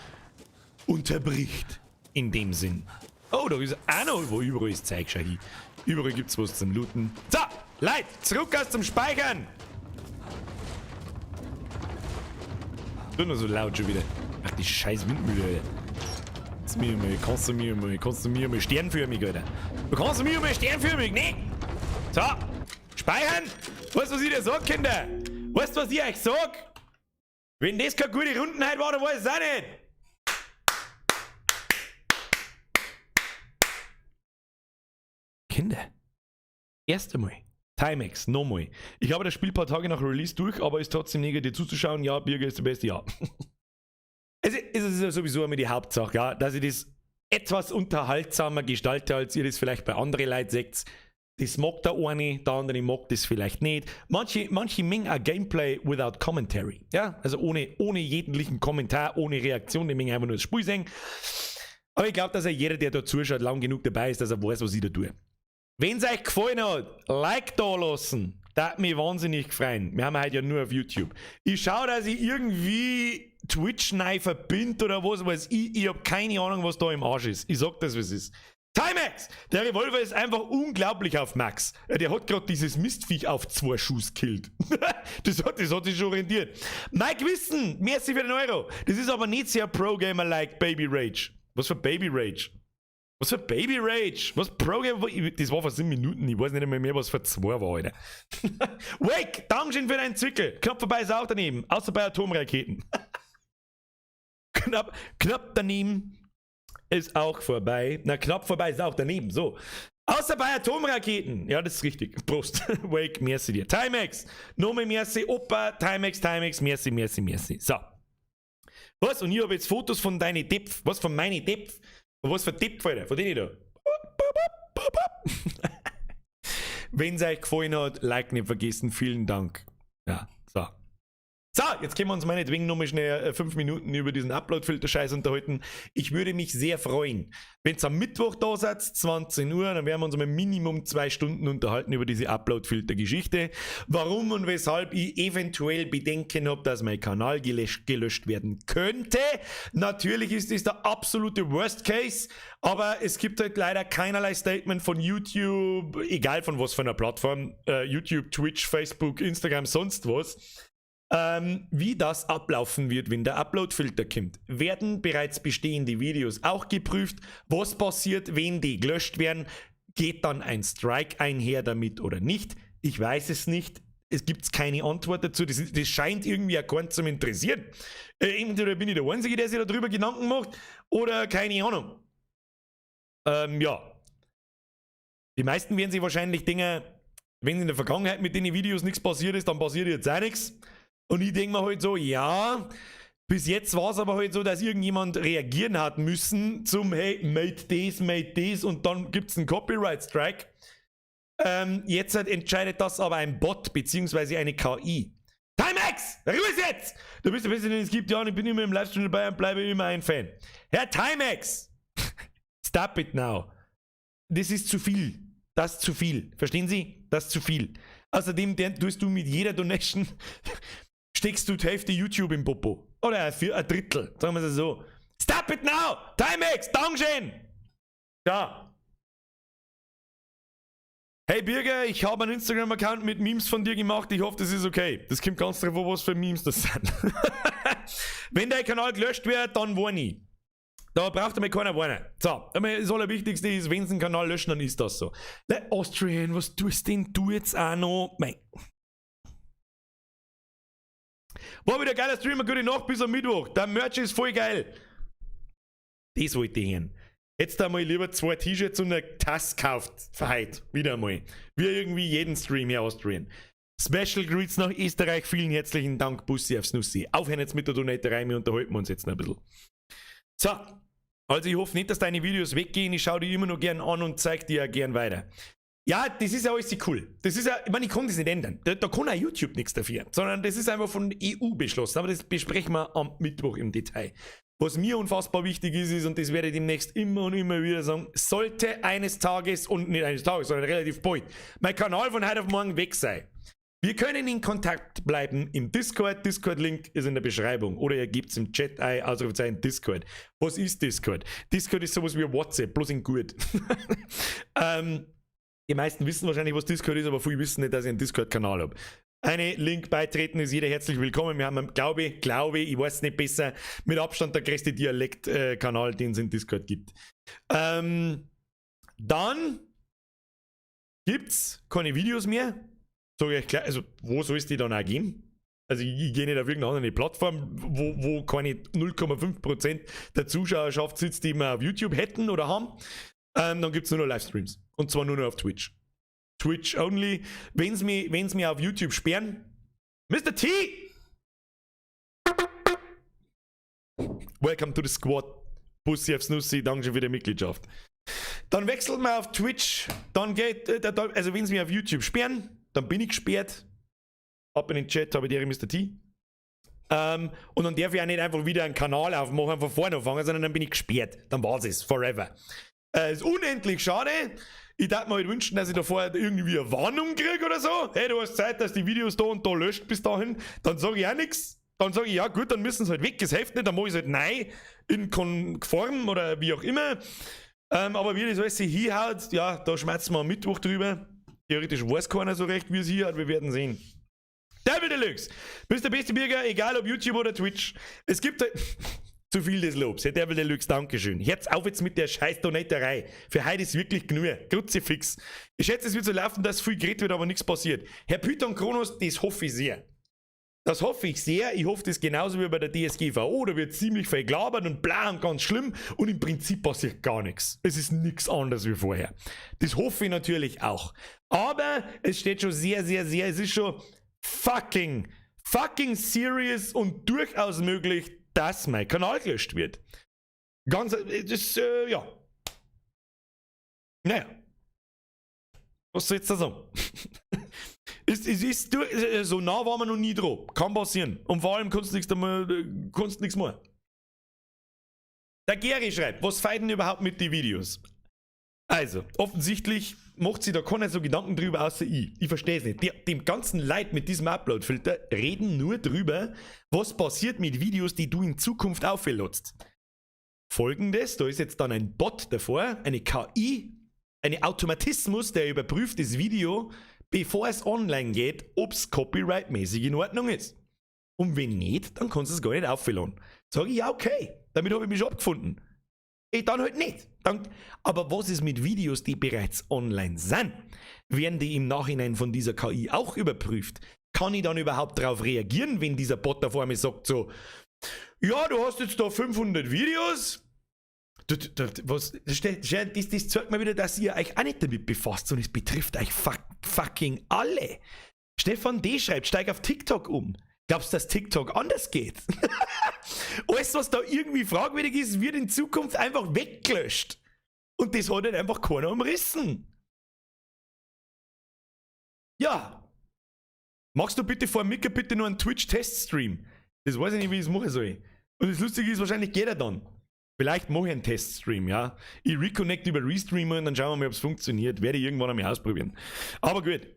Speaker 1: unterbricht. In dem Sinn. Oh, da ist auch noch, wo überall ist Zeug, schau hin. Überall gibt's was zum Looten. So, Leute, zurück aus zum Speichern. Tut nur so laut schon wieder. Ach, die scheiß Windmühle, Alter. Kannst du mir mal, kannst du mir mal, kannst du mir mal sternförmig, Alter. Du kannst du mir mal sternförmig, ne? So, speichern. Weißt du, was ich dir sag, Kinder? Weißt du, was ich euch sag? Wenn das keine gute Runden heute war, dann weiß ich es auch nicht. Kinder. Erst einmal. Timex, nochmal. Ich habe das Spiel ein paar Tage nach Release durch, aber ist trotzdem negativ zuzuschauen. Ja, Birger ist der Beste, ja. Es ist ja sowieso immer die Hauptsache, ja, dass ich das etwas unterhaltsamer gestalte, als ihr das vielleicht bei anderen Leuten seht. Das mag der eine, der andere mag das vielleicht nicht. Manche mögen auch Gameplay without commentary. Ja, also ohne jeglichen Kommentar, ohne Reaktion, die mögen einfach nur das Spiel sehen. Aber ich glaube, dass ja jeder, der da zuschaut, lang genug dabei ist, dass er weiß, was ich da tue. Wenn es euch gefallen hat, Like da lassen. Das hat mich wahnsinnig gefreut. Wir haben heute ja nur auf YouTube. Ich schaue, dass ich irgendwie Twitch neu verbinde oder was weiß ich. Ich habe keine Ahnung, was da im Arsch ist. Ich sag das, wie es ist. Timex! Der Revolver ist einfach unglaublich auf Max. Der hat gerade dieses Mistviech auf zwei Schuss killt. Das hat sich schon rentiert. Mike Wissen, merci für den Euro. Das ist aber nicht sehr Pro-Gamer-like Baby Rage. Was für Baby Rage? Was für Baby Rage? Was Pro-Gamer? Das war vor 7 Minuten. Ich weiß nicht einmal mehr, was vor zwei war, Alter. Wake! Dankeschön für deinen Zwickel. Knapp vorbei ist auch daneben. Außer bei Atomraketen. Knapp daneben ist auch vorbei. Na, knapp vorbei ist auch daneben. So. Außer bei Atomraketen. Ja, das ist richtig. Prost. Wake, merci dir. Timex. Nochmal merci. Opa, Timex, Timex, merci, merci, merci. So. Was? Und ich habe jetzt Fotos von deinen Depf. Was von meinen Depf? Was für Depf, Alter? Von denen da. Wenn es euch gefallen hat, Like nicht vergessen. Vielen Dank. Ja, so. So, jetzt können wir uns meinetwegen nochmal schnell 5 Minuten über diesen Upload-Filter-Scheiß unterhalten. Ich würde mich sehr freuen, wenn ihr am Mittwoch da seid, 20 Uhr, dann werden wir uns mal Minimum 2 Stunden unterhalten über diese Upload-Filter-Geschichte. Warum und weshalb ich eventuell Bedenken habe, dass mein Kanal gelöscht werden könnte. Natürlich ist das der absolute Worst Case, aber es gibt halt leider keinerlei Statement von YouTube, egal von was für einer Plattform, YouTube, Twitch, Facebook, Instagram, sonst was, wie das ablaufen wird, wenn der Upload-Filter kommt. Werden bereits bestehende Videos auch geprüft? Was passiert, wenn die gelöscht werden? Geht dann ein Strike einher damit oder nicht? Ich weiß es nicht. Es gibt keine Antwort dazu. Das scheint irgendwie auch keinen zum Interessieren. Entweder bin ich der Einzige, der sich darüber Gedanken macht, oder keine Ahnung. Ja. Die meisten werden sich wahrscheinlich denken, wenn in der Vergangenheit mit den Videos nichts passiert ist, dann passiert jetzt auch nichts. Und ich denke mir halt so, ja, bis jetzt war es aber halt so, dass irgendjemand reagieren hat müssen zum: Hey, made this, made this und dann gibt es einen Copyright Strike. Jetzt halt entscheidet das aber ein Bot beziehungsweise eine KI. Timex! Ruhe jetzt! Du bist der Beste, den es gibt, ja, und ich bin immer im Livestream dabei und bleibe immer ein Fan. Herr Timex! Stop it now. Das ist zu viel. Das ist zu viel. Verstehen Sie? Das ist zu viel. Außerdem tust du mit jeder Donation steckst du die Hälfte YouTube im Popo. Oder ein Drittel, sagen wir es so. Stop it now! Timex! Dankeschön! Ja. Hey Birger, ich habe einen Instagram-Account mit Memes von dir gemacht. Ich hoffe, das ist okay. Das kommt ganz drauf an, was für Memes das sind. Wenn dein Kanal gelöscht wird, dann warn ich. Da braucht einmal keiner warnen. So, das Allerwichtigste ist, wenn sie einen Kanal löschen, dann ist das so. Der Austrian, was tust denn du jetzt auch noch? Mei. War wieder geiler Streamer, gute Nacht bis am Mittwoch. Der Merch ist voll geil. Das wollte ich hören. Jetzt einmal lieber zwei T-Shirts und eine Tasse gekauft. Für heute. Wieder einmal. Wie irgendwie jeden Stream hier Austrian. Special Greets nach Österreich. Vielen herzlichen Dank, Bussi aufs Nussi. Aufhören jetzt mit der Donaterei, wir unterhalten uns jetzt noch ein bisschen. So. Also ich hoffe nicht, dass deine Videos weggehen. Ich schaue die immer noch gern an und zeig die ja gern weiter. Ja, das ist ja alles cool. Das ist ja, ich meine, ich kann das nicht ändern. Da kann auch YouTube nichts dafür, sondern das ist einfach von der EU beschlossen. Aber das besprechen wir am Mittwoch im Detail. Was mir unfassbar wichtig ist, ist, und das werde ich demnächst immer und immer wieder sagen, sollte eines Tages, und nicht eines Tages, sondern relativ bald, mein Kanal von heute auf morgen weg sein. Wir können in Kontakt bleiben im Discord. Discord-Link ist in der Beschreibung. Oder ihr gebt es im Chat ein, Ausrufezeichen Discord. Was ist Discord? Discord ist sowas wie WhatsApp, bloß in gut. Die meisten wissen wahrscheinlich, was Discord ist, aber viele wissen nicht, dass ich einen Discord-Kanal habe. Eine Link beitreten ist jeder herzlich willkommen. Wir haben, glaube ich, ich weiß nicht besser, mit Abstand der größte Dialektkanal, den es in Discord gibt. Dann gibt es keine Videos mehr. Sag ich euch gleich, also wo soll es die dann auch geben? Also ich gehe nicht auf irgendeine andere Plattform, wo keine 0,5% der Zuschauerschaft sitzt, die wir auf YouTube hätten oder haben. Dann gibt es nur noch Livestreams. Und zwar nur noch auf Twitch. Twitch only. Wenn's mir auf YouTube sperren. Mr. T! Welcome to the squad. Bussi aufs Nussi, danke schön für die Mitgliedschaft. Dann wechseln wir auf Twitch. Dann geht, also wenn sie mir auf YouTube sperren, dann bin ich gesperrt. Ab in den Chat, habe ich die Mr. T. Und dann darf ich auch nicht einfach wieder einen Kanal aufmachen und von vorne anfangen, sondern dann bin ich gesperrt. Dann war's es, forever. Ist unendlich schade. Ich darf mir halt wünschen, dass ich da vorher irgendwie eine Warnung kriege oder so. Hey, du hast Zeit, dass die Videos da und da löscht bis dahin. Dann sage ich auch nichts. Dann sage ich, ja gut, dann müssen sie halt weg, es hilft nicht, dann mache ich es halt neu in Konform oder wie auch immer. Aber wie das alles sich hinhaut, ja, da schmerzen wir am Mittwoch drüber. Theoretisch weiß keiner so recht, wie es hinhaut, wir werden sehen. Devil Deluxe, bist der beste Bürger, egal ob YouTube oder Twitch. Es gibt halt zu viel des Lobs. Herr Devil Deluxe, Dankeschön. Hört's auf jetzt mit der scheiß Donaterei. Für heute ist wirklich genug. Kruzifix. Ich schätze, es wird so laufen, dass viel geredet wird, aber nichts passiert. Herr Python Kronos, das hoffe ich sehr. Das hoffe ich sehr. Ich hoffe das genauso wie bei der DSGVO. Da wird ziemlich viel gelabert und bla und ganz schlimm. Und im Prinzip passiert gar nichts. Es ist nichts anderes wie vorher. Das hoffe ich natürlich auch. Aber es steht schon sehr, sehr, sehr, es ist schon fucking, fucking serious und durchaus möglich, dass mein Kanal gelöscht wird. Ganz, das, ja. Naja. Was soll ich jetzt da sagen? So nah waren wir noch nie dran. Kann passieren. Und vor allem kannst du nichts kannst nichts machen. Der Gary schreibt, was feiden überhaupt mit den Videos? Also, offensichtlich macht sich da keiner so Gedanken drüber, außer ich. Ich verstehe es nicht. Dem ganzen Leid mit diesem Upload-Filter reden nur drüber, was passiert mit Videos, die du in Zukunft auflädst. Folgendes, da ist jetzt dann ein Bot davor, eine KI, ein Automatismus, der überprüft das Video, bevor es online geht, ob's copyright-mäßig in Ordnung ist. Und wenn nicht, dann kannst du es gar nicht aufladen. Sag ich, ja, okay, damit habe ich mich schon abgefunden. Ey, dann halt nicht. Dann, aber was ist mit Videos, die bereits online sind? Werden die im Nachhinein von dieser KI auch überprüft? Kann ich dann überhaupt darauf reagieren, wenn dieser Bot da vor mir sagt so, ja, du hast jetzt da 500 Videos. Das zeigt mir wieder, dass ihr euch auch nicht damit befasst, sondern es betrifft euch fucking alle. Stefan D. schreibt, steig auf TikTok um. Glaubst du, dass TikTok anders geht? Alles, was da irgendwie fragwürdig ist, wird in Zukunft einfach weggelöscht. Und das hat halt einfach keiner umrissen. Ja. Machst du bitte vor Mika bitte nur einen Twitch-Test-Stream? Das weiß ich nicht, wie ich es machen soll. Und das Lustige ist, wahrscheinlich geht er dann. Vielleicht mache ich einen Teststream, ja. Ich reconnect über Restreamer und dann schauen wir mal, ob es funktioniert. Werde ich irgendwann einmal ausprobieren. Aber gut.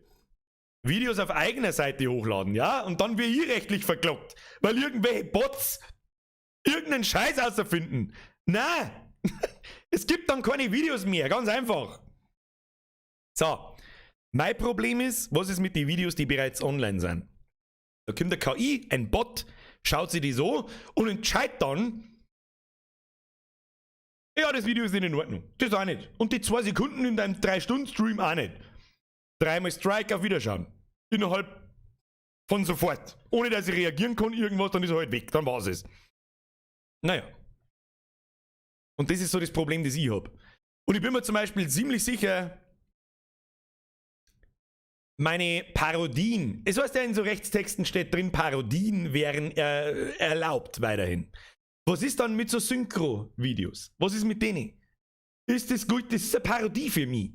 Speaker 1: Videos auf eigener Seite hochladen, ja? Und dann werde ich rechtlich verklagt, weil irgendwelche Bots irgendeinen Scheiß auserfinden. Na, es gibt dann keine Videos mehr, ganz einfach. So, mein Problem ist, was ist mit den Videos, die bereits online sind? Da kommt der KI, ein Bot, schaut sich die so und entscheidet dann, ja, das Video ist nicht in Ordnung. Das auch nicht. Und die 2 Sekunden in deinem 3-Stunden-Stream auch nicht. 3-mal Strike, auf Wiederschauen. Innerhalb von sofort. Ohne dass ich reagieren kann, irgendwas, dann ist er halt weg. Dann war's es. Naja. Und das ist so das Problem, das ich hab. Und ich bin mir zum Beispiel ziemlich sicher, meine Parodien, es heißt ja in so Rechtstexten steht drin, Parodien wären erlaubt weiterhin. Was ist dann mit so Synchro-Videos? Was ist mit denen? Ist das gut? Das ist eine Parodie für mich.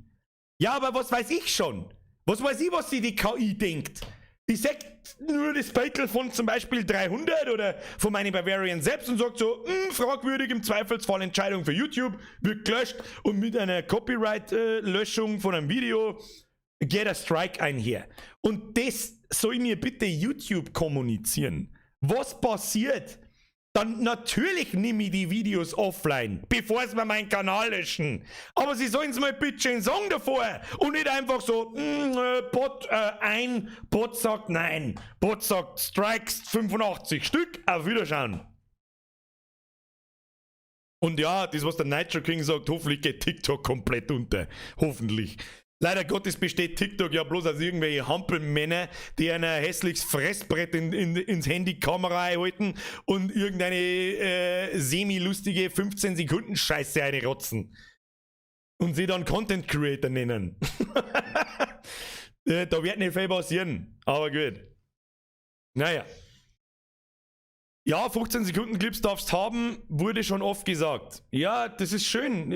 Speaker 1: Ja, aber was weiß ich schon? Was weiß ich, was sich die KI denkt? Die sagt nur das Titel von zum Beispiel 300 oder von meinen Bavarian selbst und sagt so, fragwürdig, im Zweifelsfall Entscheidung für YouTube, wird gelöscht und mit einer Copyright-Löschung von einem Video geht ein Strike einher. Und das soll mir bitte YouTube kommunizieren. Was passiert? Dann natürlich nehme ich die Videos offline, bevor sie mir meinen Kanal löschen. Aber sie sollen es mal bitte schön sagen davor. Und nicht einfach so, Bot ein, Bot sagt nein. Bot sagt Strikes 85 Stück, auf Wiederschauen. Und ja, das, was der Nitro King sagt, hoffentlich geht TikTok komplett unter. Hoffentlich. Leider Gottes besteht TikTok ja bloß aus irgendwelchen Hampelmänner, die ein hässliches Fressbrett ins Handykamera einhalten und irgendeine semi-lustige 15-Sekunden-Scheiße einrotzen. Und sie dann Content Creator nennen. Da wird nicht viel passieren. Aber gut. Naja. Ja, 15 Sekunden Clips darfst haben, wurde schon oft gesagt. Ja, das ist schön.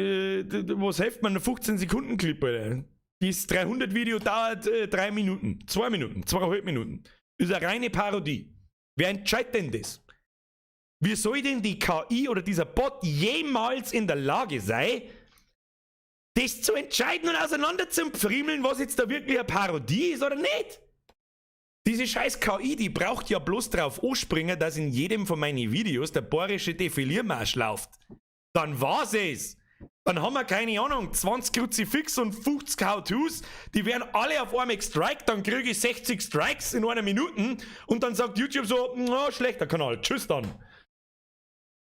Speaker 1: Was hilft mir ein 15 Sekunden Clip, Alter? Das 300 Video dauert 3 Minuten, 2 Minuten, 2,5 Minuten. Ist eine reine Parodie. Wer entscheidet denn das? Wie soll denn die KI oder dieser Bot jemals in der Lage sein, das zu entscheiden und auseinander zu pfriemeln, was jetzt da wirklich eine Parodie ist oder nicht? Diese scheiß KI, die braucht ja bloß drauf anspringen, dass in jedem von meinen Videos der bayerische Defiliermarsch läuft. Dann war's es. Dann haben wir, keine Ahnung, 20 Kruzifix und 50 How-Tos, die werden alle auf einmal gestrikt, dann kriege ich 60 Strikes in einer Minute und dann sagt YouTube so: "Na, schlechter Kanal, tschüss dann."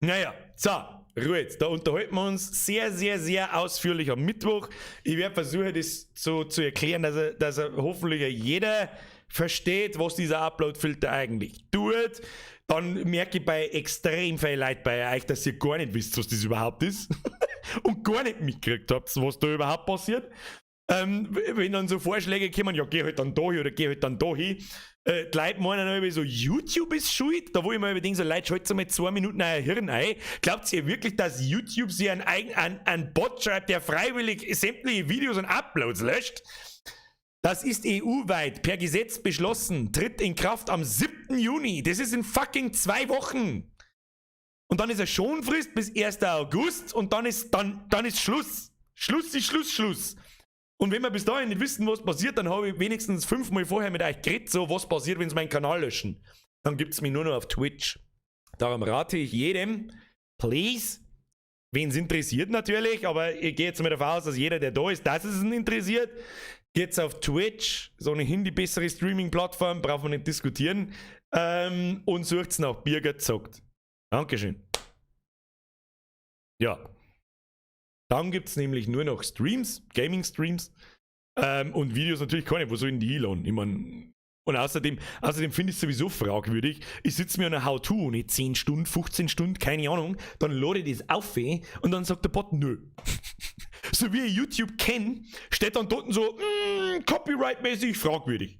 Speaker 1: Naja, so, Ruhe jetzt. Da unterhalten wir uns sehr, sehr, sehr ausführlich am Mittwoch. Ich werde versuchen, das so zu erklären, dass er hoffentlich jeder versteht, was dieser Upload-Filter eigentlich tut. Dann merke ich bei extrem viel Leuten bei euch, dass ihr gar nicht wisst, was das überhaupt ist, und gar nicht mitgekriegt habt, was da überhaupt passiert. Wenn dann so Vorschläge kommen, ja, geh halt dann da hin oder geh halt dann da hin. Die Leute meinen dann immer so, YouTube ist schuld. Da wo ich mir überdenke, so Leute, schaltet mal 2 Minuten euer Hirn ein. Glaubt ihr wirklich, dass YouTube sich einen Bot schreibt, der freiwillig sämtliche Videos und Uploads löscht? Das ist EU-weit per Gesetz beschlossen, tritt in Kraft am 7. Juni. Das ist in fucking 2 Wochen. Und dann ist eine Schonfrist bis 1. August und dann ist Schluss. Schluss ist Schluss, Schluss. Und wenn wir bis dahin nicht wissen, was passiert, dann habe ich wenigstens fünfmal vorher mit euch geredet, so was passiert, wenn sie meinen Kanal löschen. Dann gibt es mich nur noch auf Twitch. Darum rate ich jedem, please, wen es interessiert natürlich, aber ich gehe jetzt mal davon aus, dass jeder, der da ist, dass es ihn interessiert, geht's auf Twitch, ist ohnehin die bessere Streaming-Plattform, braucht man nicht diskutieren, und sucht nach Birger zockt. Dankeschön. Ja. Dann gibt es nämlich nur noch Streams, Gaming-Streams und Videos natürlich keine. Wo soll ich denn die hinladen? Ich meine, und außerdem finde ich es sowieso fragwürdig. Ich sitze mir an einer How-To, nicht 10 Stunden, 15 Stunden, keine Ahnung, dann lade ich das auf und dann sagt der Bot: "Nö." So wie ich YouTube kenne, steht dann dort so, copyright-mäßig fragwürdig.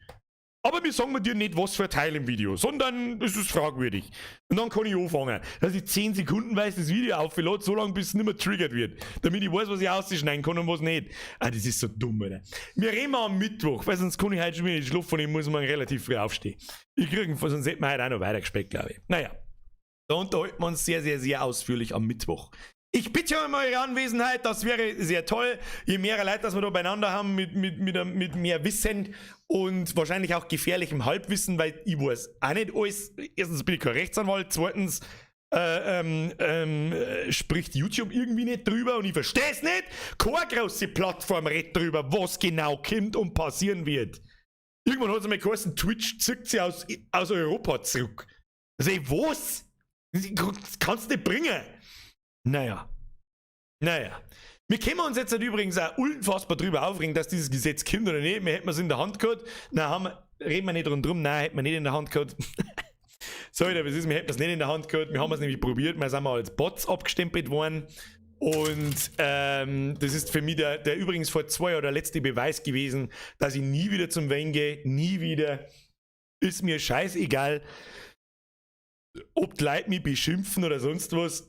Speaker 1: Aber wir sagen dir nicht, was für ein Teil im Video, sondern es ist fragwürdig. Und dann kann ich anfangen, dass ich 10 Sekundenweise das Video auflade, so lange, bis es nicht mehr triggert wird. Damit ich weiß, was ich ausschneiden kann und was nicht. Ah, das ist so dumm, Alter. Wir reden am Mittwoch, weil sonst kann ich heute schon wieder nicht schlafen und ich muss morgen relativ früh aufstehen. Ich kriege, sonst hätten wir heute auch noch weiter gespielt, glaube ich. Naja. Da unterhalten wir uns sehr, sehr, sehr ausführlich am Mittwoch. Ich bitte um eure Anwesenheit, das wäre sehr toll. Je mehr Leute, das wir da beieinander haben, mit mehr Wissen und wahrscheinlich auch gefährlichem Halbwissen, weil ich weiß auch nicht alles. Erstens bin ich kein Rechtsanwalt, zweitens spricht YouTube irgendwie nicht drüber und ich verstehe es nicht. Keine große Plattform redet drüber, was genau kommt und passieren wird. Irgendwann hat es einmal geheißen, Twitch zieht sich aus Europa zurück. Also, ey, was? Das kannst du nicht bringen. Naja. Naja. Wir können uns jetzt halt übrigens auch unfassbar drüber aufregen, dass dieses Gesetz kommt oder nicht. Wir hätten es in der Hand gehabt. Na, reden wir nicht rundherum. Nein, hätten wir nicht in der Hand gehabt. Sorry, aber es ist, wir hätten es nicht in der Hand gehabt. Wir haben es nämlich probiert. Wir sind mal als Bots abgestempelt worden. Und das ist für mich der übrigens vor 2 Jahren der letzte Beweis gewesen, dass ich nie wieder zum Wählen gehe. Nie wieder. Ist mir scheißegal, ob die Leute mich beschimpfen oder sonst was.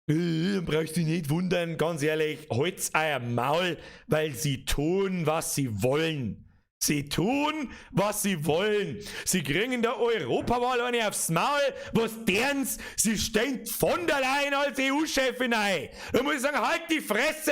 Speaker 1: Brauchst dich nicht wundern, ganz ehrlich, halt's euer Maul, weil sie tun, was sie wollen. Sie tun, was sie wollen. Sie kriegen in der Europawahl eine aufs Maul. Was deren's? Sie stellen von der Leyen als EU-Chefin ein. Da muss ich sagen, halt die Fresse!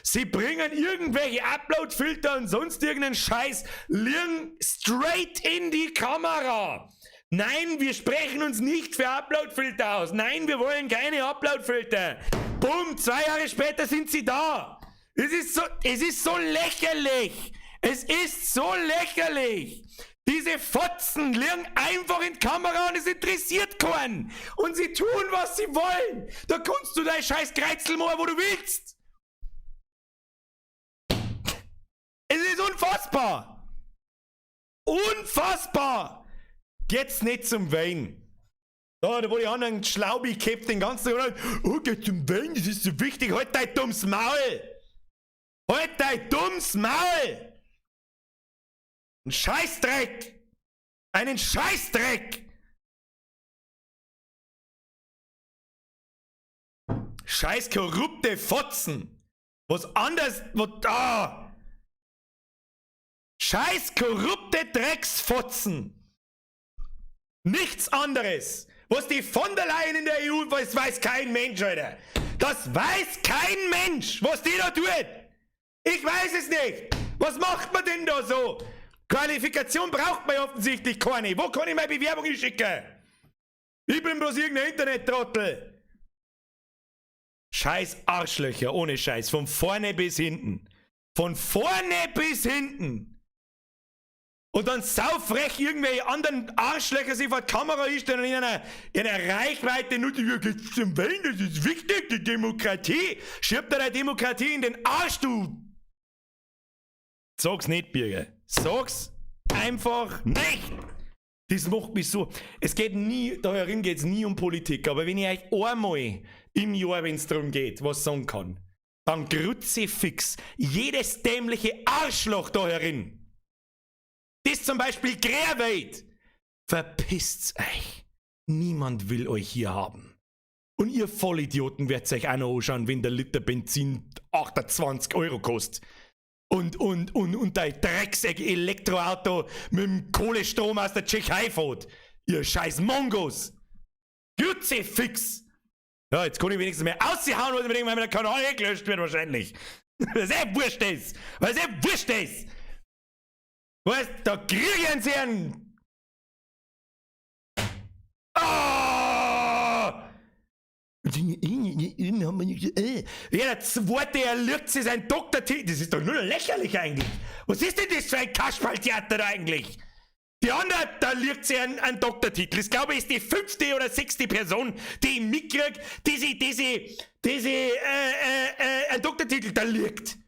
Speaker 1: Sie bringen irgendwelche Upload-Filter und sonst irgendeinen Scheiß, liegen straight in die Kamera. Nein, wir sprechen uns nicht für Upload-Filter aus. Nein, wir wollen keine Upload-Filter. Bumm, 2 Jahre später sind sie da. Es ist so lächerlich. Es ist so lächerlich. Diese Fotzen liegen einfach in die Kamera und es interessiert keinen. Und sie tun, was sie wollen. Da kannst du dein scheiß Kreuzel machen, wo du willst. Es ist unfassbar. Unfassbar. Geht's nicht zum Wählen. Da, wo die anderen Schlaubi gehabt den ganzen Tag, oh, geht zum Wählen, das ist so wichtig, halt dein dummes Maul. Halt dein dummes Maul! Ein Scheißdreck! Einen Scheißdreck! Scheiß korrupte Fotzen! Was anders. Was, ah! Scheiß korrupte Drecksfotzen! Nichts anderes! Was die von der Leyen in der EU weiß, weiß kein Mensch, Alter! Das weiß kein Mensch, was die da tut! Ich weiß es nicht! Was macht man denn da so? Qualifikation braucht man ja offensichtlich keine. Wo kann ich meine Bewerbung hinschicken? Ich bin bloß irgendein Internettrottel. Scheiß Arschlöcher, ohne Scheiß. Von vorne bis hinten. Von vorne bis hinten. Und dann saufrech irgendwelche anderen Arschlöcher sich vor die Kamera hinstellen und in einer Reichweite nur die geht's zum Wählen, das ist wichtig, die Demokratie. Schirbt da die Demokratie in den Arsch, du. Sag's nicht, Birger. Sag's einfach nicht. Das macht mich so. Es geht nie, da herin geht's nie um Politik, aber wenn ich euch einmal im Jahr, wenn's darum geht, was sagen kann, dann kruzifix jedes dämliche Arschloch da herin. Das zum Beispiel Grerweit. Verpisst's euch. Niemand will euch hier haben. Und ihr Vollidioten werdet euch auch noch anschauen, wenn der Liter Benzin 28 Euro kostet. Und dein Drecksack Elektroauto mit dem Kohlestrom aus der Tschechei fährt. Ihr scheiß Mongos. Kruzifix. Ja, jetzt kann ich wenigstens mehr aushauen, weil mir der Kanal eh gelöscht wird wahrscheinlich. Was eh wurscht ist. Was eh wurscht ist. Weißt, da kriegen sie einen. Ah! Jeder zweite erlirkt sich sein Doktortitel. Das ist doch nur lächerlich eigentlich. Was ist denn das für ein Kasperltheater da eigentlich? Die andere, da liegt sie einen Doktortitel. Das glaube ich ist die 5. oder 6. Person, die ich mitkrieg, die sie einen Doktortitel da liegt.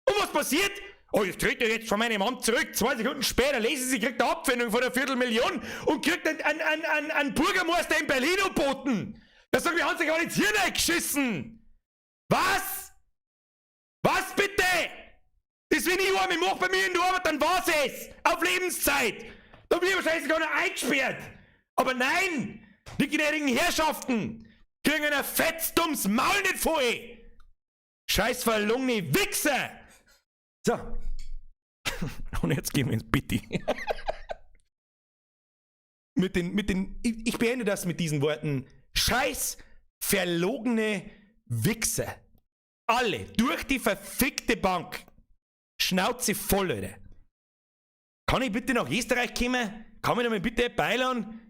Speaker 1: Und was passiert? Oh, ich trete jetzt von meinem Amt zurück. 2 Sekunden später lesen sie, kriegt eine Abfindung von einer Viertelmillion und kriegt einen Bürgermeister in Berlin geboten. Das sagt, wir haben sich gar nicht hier reingeschissen. Was? Was bitte? Das, wenn ich einmal mache bei mir in der Arbeit, dann war's es. Auf Lebenszeit. Da bin ich wahrscheinlich sogar noch eingesperrt. Aber nein, die gnädigen Herrschaften kriegen ein fetz dummes Maul nicht voll. Scheiß verlungene Wichser. So. Und jetzt gehen wir ins Bitti. Ich beende das mit diesen Worten. Scheiß verlogene Wichser. Alle. Durch die verfickte Bank. Schnauze voll, Alter. Kann ich bitte nach Österreich kommen? Kann ich noch mal bitte beiladen?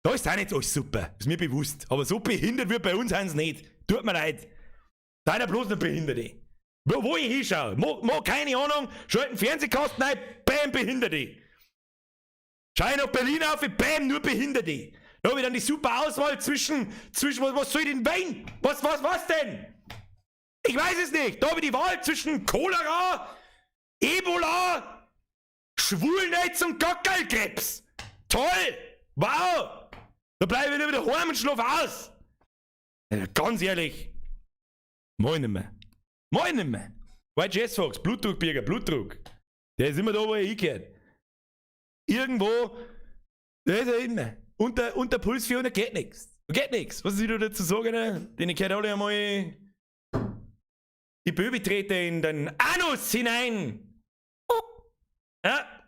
Speaker 1: Da ist auch nicht alles super. Ist mir bewusst. Aber so behindert wird bei uns eins nicht. Tut mir leid. Da ist bloß noch Behinderte. Wo ich hinschaue, mo, keine Ahnung, schalt den Fernsehkasten rein, bam, Behinderte. Schau ich nach Berlin auf, bam, nur Behinderte. Da hab ich dann die super Auswahl zwischen was soll ich denn wählen? Was denn? Ich weiß es nicht. Da hab ich die Wahl zwischen Cholera, Ebola, Schwulnetz und Gackelkrebs. Toll! Wow! Da bleib ich lieber daheim und schlaf aus. Ja, ganz ehrlich, mach ich nicht mehr. Mach ich nicht mehr. White Jazz Fox, Blutdruck, Birger, Blutdruck. Der ist immer da, wo er hingehört. Irgendwo, der ist er immer. Unter Puls 400 geht nix. Geht nix. Was soll ich da dazu sagen? Ne? Den gehört alle einmal die Böbi trete in den Anus hinein. Ja.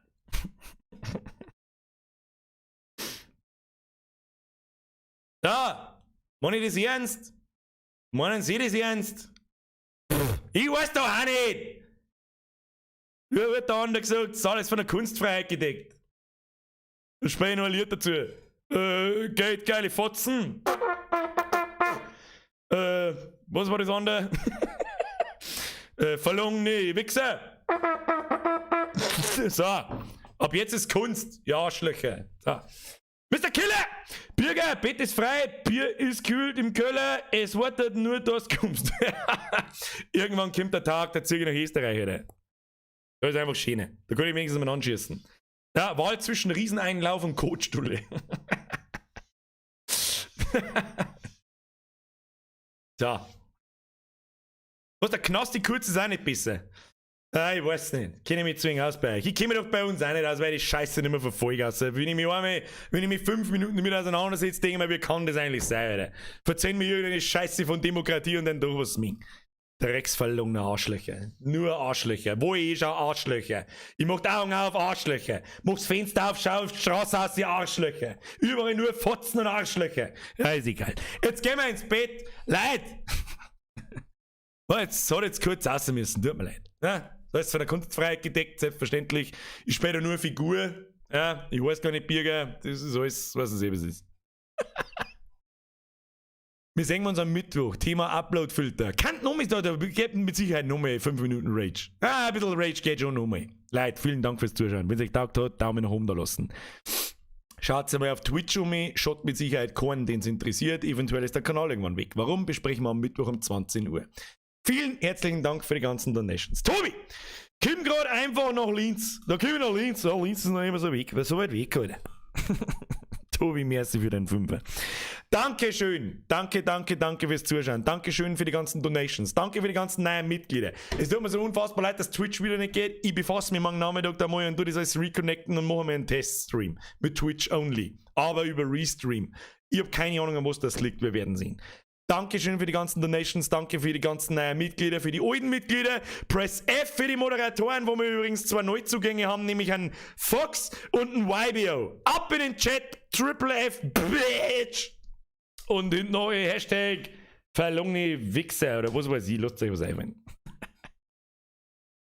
Speaker 1: Da. Meine ich das ernst? Meinen Sie das ernst? Ich weiß doch auch nicht! Wie wird der andere gesagt, das ist alles von der Kunstfreiheit gedeckt. Dann spiele ich noch ein Lied dazu. Geht geile Fotzen. Was war das andere? Verlungene Wichser. So, ab jetzt ist Kunst. Ja, Arschlöcher. So. Mr. Killer! Bürger, Bett ist frei, Bier ist kühl im Keller, es wartet nur, dass du kommst. Irgendwann kommt der Tag, da ziehe ich nach Österreich, Alter. Das ist einfach schön. Da kann ich wenigstens mal anschießen. Ja, Wahl zwischen Rieseneinlauf und Kotstulle. So. Was, der Knasti Kurz ist auch nicht besser. Ah, ich weiß nicht. Kenne mich zu wenig aus bei euch. Ich kenne mich doch bei uns auch nicht aus, weil ich die Scheiße nicht mehr verfolge. Also, wenn ich mich 5 Minuten damit auseinandersetze, denke ich mir, wie kann das eigentlich sein, Alter? Verzählen mir irgendeine Scheiße von Demokratie und dann doch was mit. Drecksverlogene Arschlöcher. Nur Arschlöcher. Wo ich eh schau, Arschlöcher. Ich mach die Augen auf, Arschlöcher. Mach das Fenster auf, schau auf die Straße aus, die Arschlöcher. Überall nur Fotzen und Arschlöcher. Ja, ist egal. Jetzt gehen wir ins Bett. Leute! Oh, jetzt hat jetzt kurz raus müssen, tut mir leid. Ja, das ist von der Kunstfreiheit gedeckt, selbstverständlich. Ich spiele da nur eine Figur. Ja, ich weiß gar nicht, Birger. Das ist alles, was es eben ist. Wir sehen uns am Mittwoch. Thema Upload-Filter. Kann noch mal, da gibt mit Sicherheit noch mal 5 Minuten Rage. Ah, ein bisschen Rage geht schon noch mal. Leute, vielen Dank fürs Zuschauen. Wenn es euch taugt hat, Daumen nach oben da lassen. Schaut mal auf Twitch um mich, schaut mit Sicherheit keinen, den es interessiert. Eventuell ist der Kanal irgendwann weg. Warum? Besprechen wir am Mittwoch um 20 Uhr. Vielen herzlichen Dank für die ganzen Donations. Tobi, komm gerade einfach nach Linz. Da komm ich nach Linz. Ja, Linz ist noch immer so weg. So weit weg, Alter. Tobi, merci für den Fünfer. Dankeschön. Danke, danke, danke fürs Zuschauen. Dankeschön für die ganzen Donations. Danke für die ganzen neuen Mitglieder. Es tut mir so unfassbar leid, dass Twitch wieder nicht geht. Ich befasse mich morgen Nachmittag da mal und tu das alles reconnecten und mache mir einen Teststream mit Twitch only. Aber über Restream. Ich habe keine Ahnung, an was das liegt. Wir werden sehen. Dankeschön für die ganzen Donations, danke für die ganzen neuen Mitglieder, für die alten Mitglieder. Press F für die Moderatoren, wo wir übrigens zwei Neuzugänge haben, nämlich einen Fox und einen YBO. Ab in den Chat, Triple F, Bitch! Und hinten noch Hashtag verlogene Wichser oder was weiß ich, lasst euch was einfallen.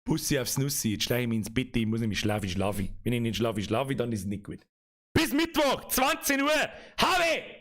Speaker 1: Bussi aufs Nussi, jetzt schleiche ich mich ins Bett, ich muss nämlich schlafen, schlafe. Wenn ich nicht schlafe, schlafe, dann ist es nicht gut. Bis Mittwoch, 20 Uhr, habe!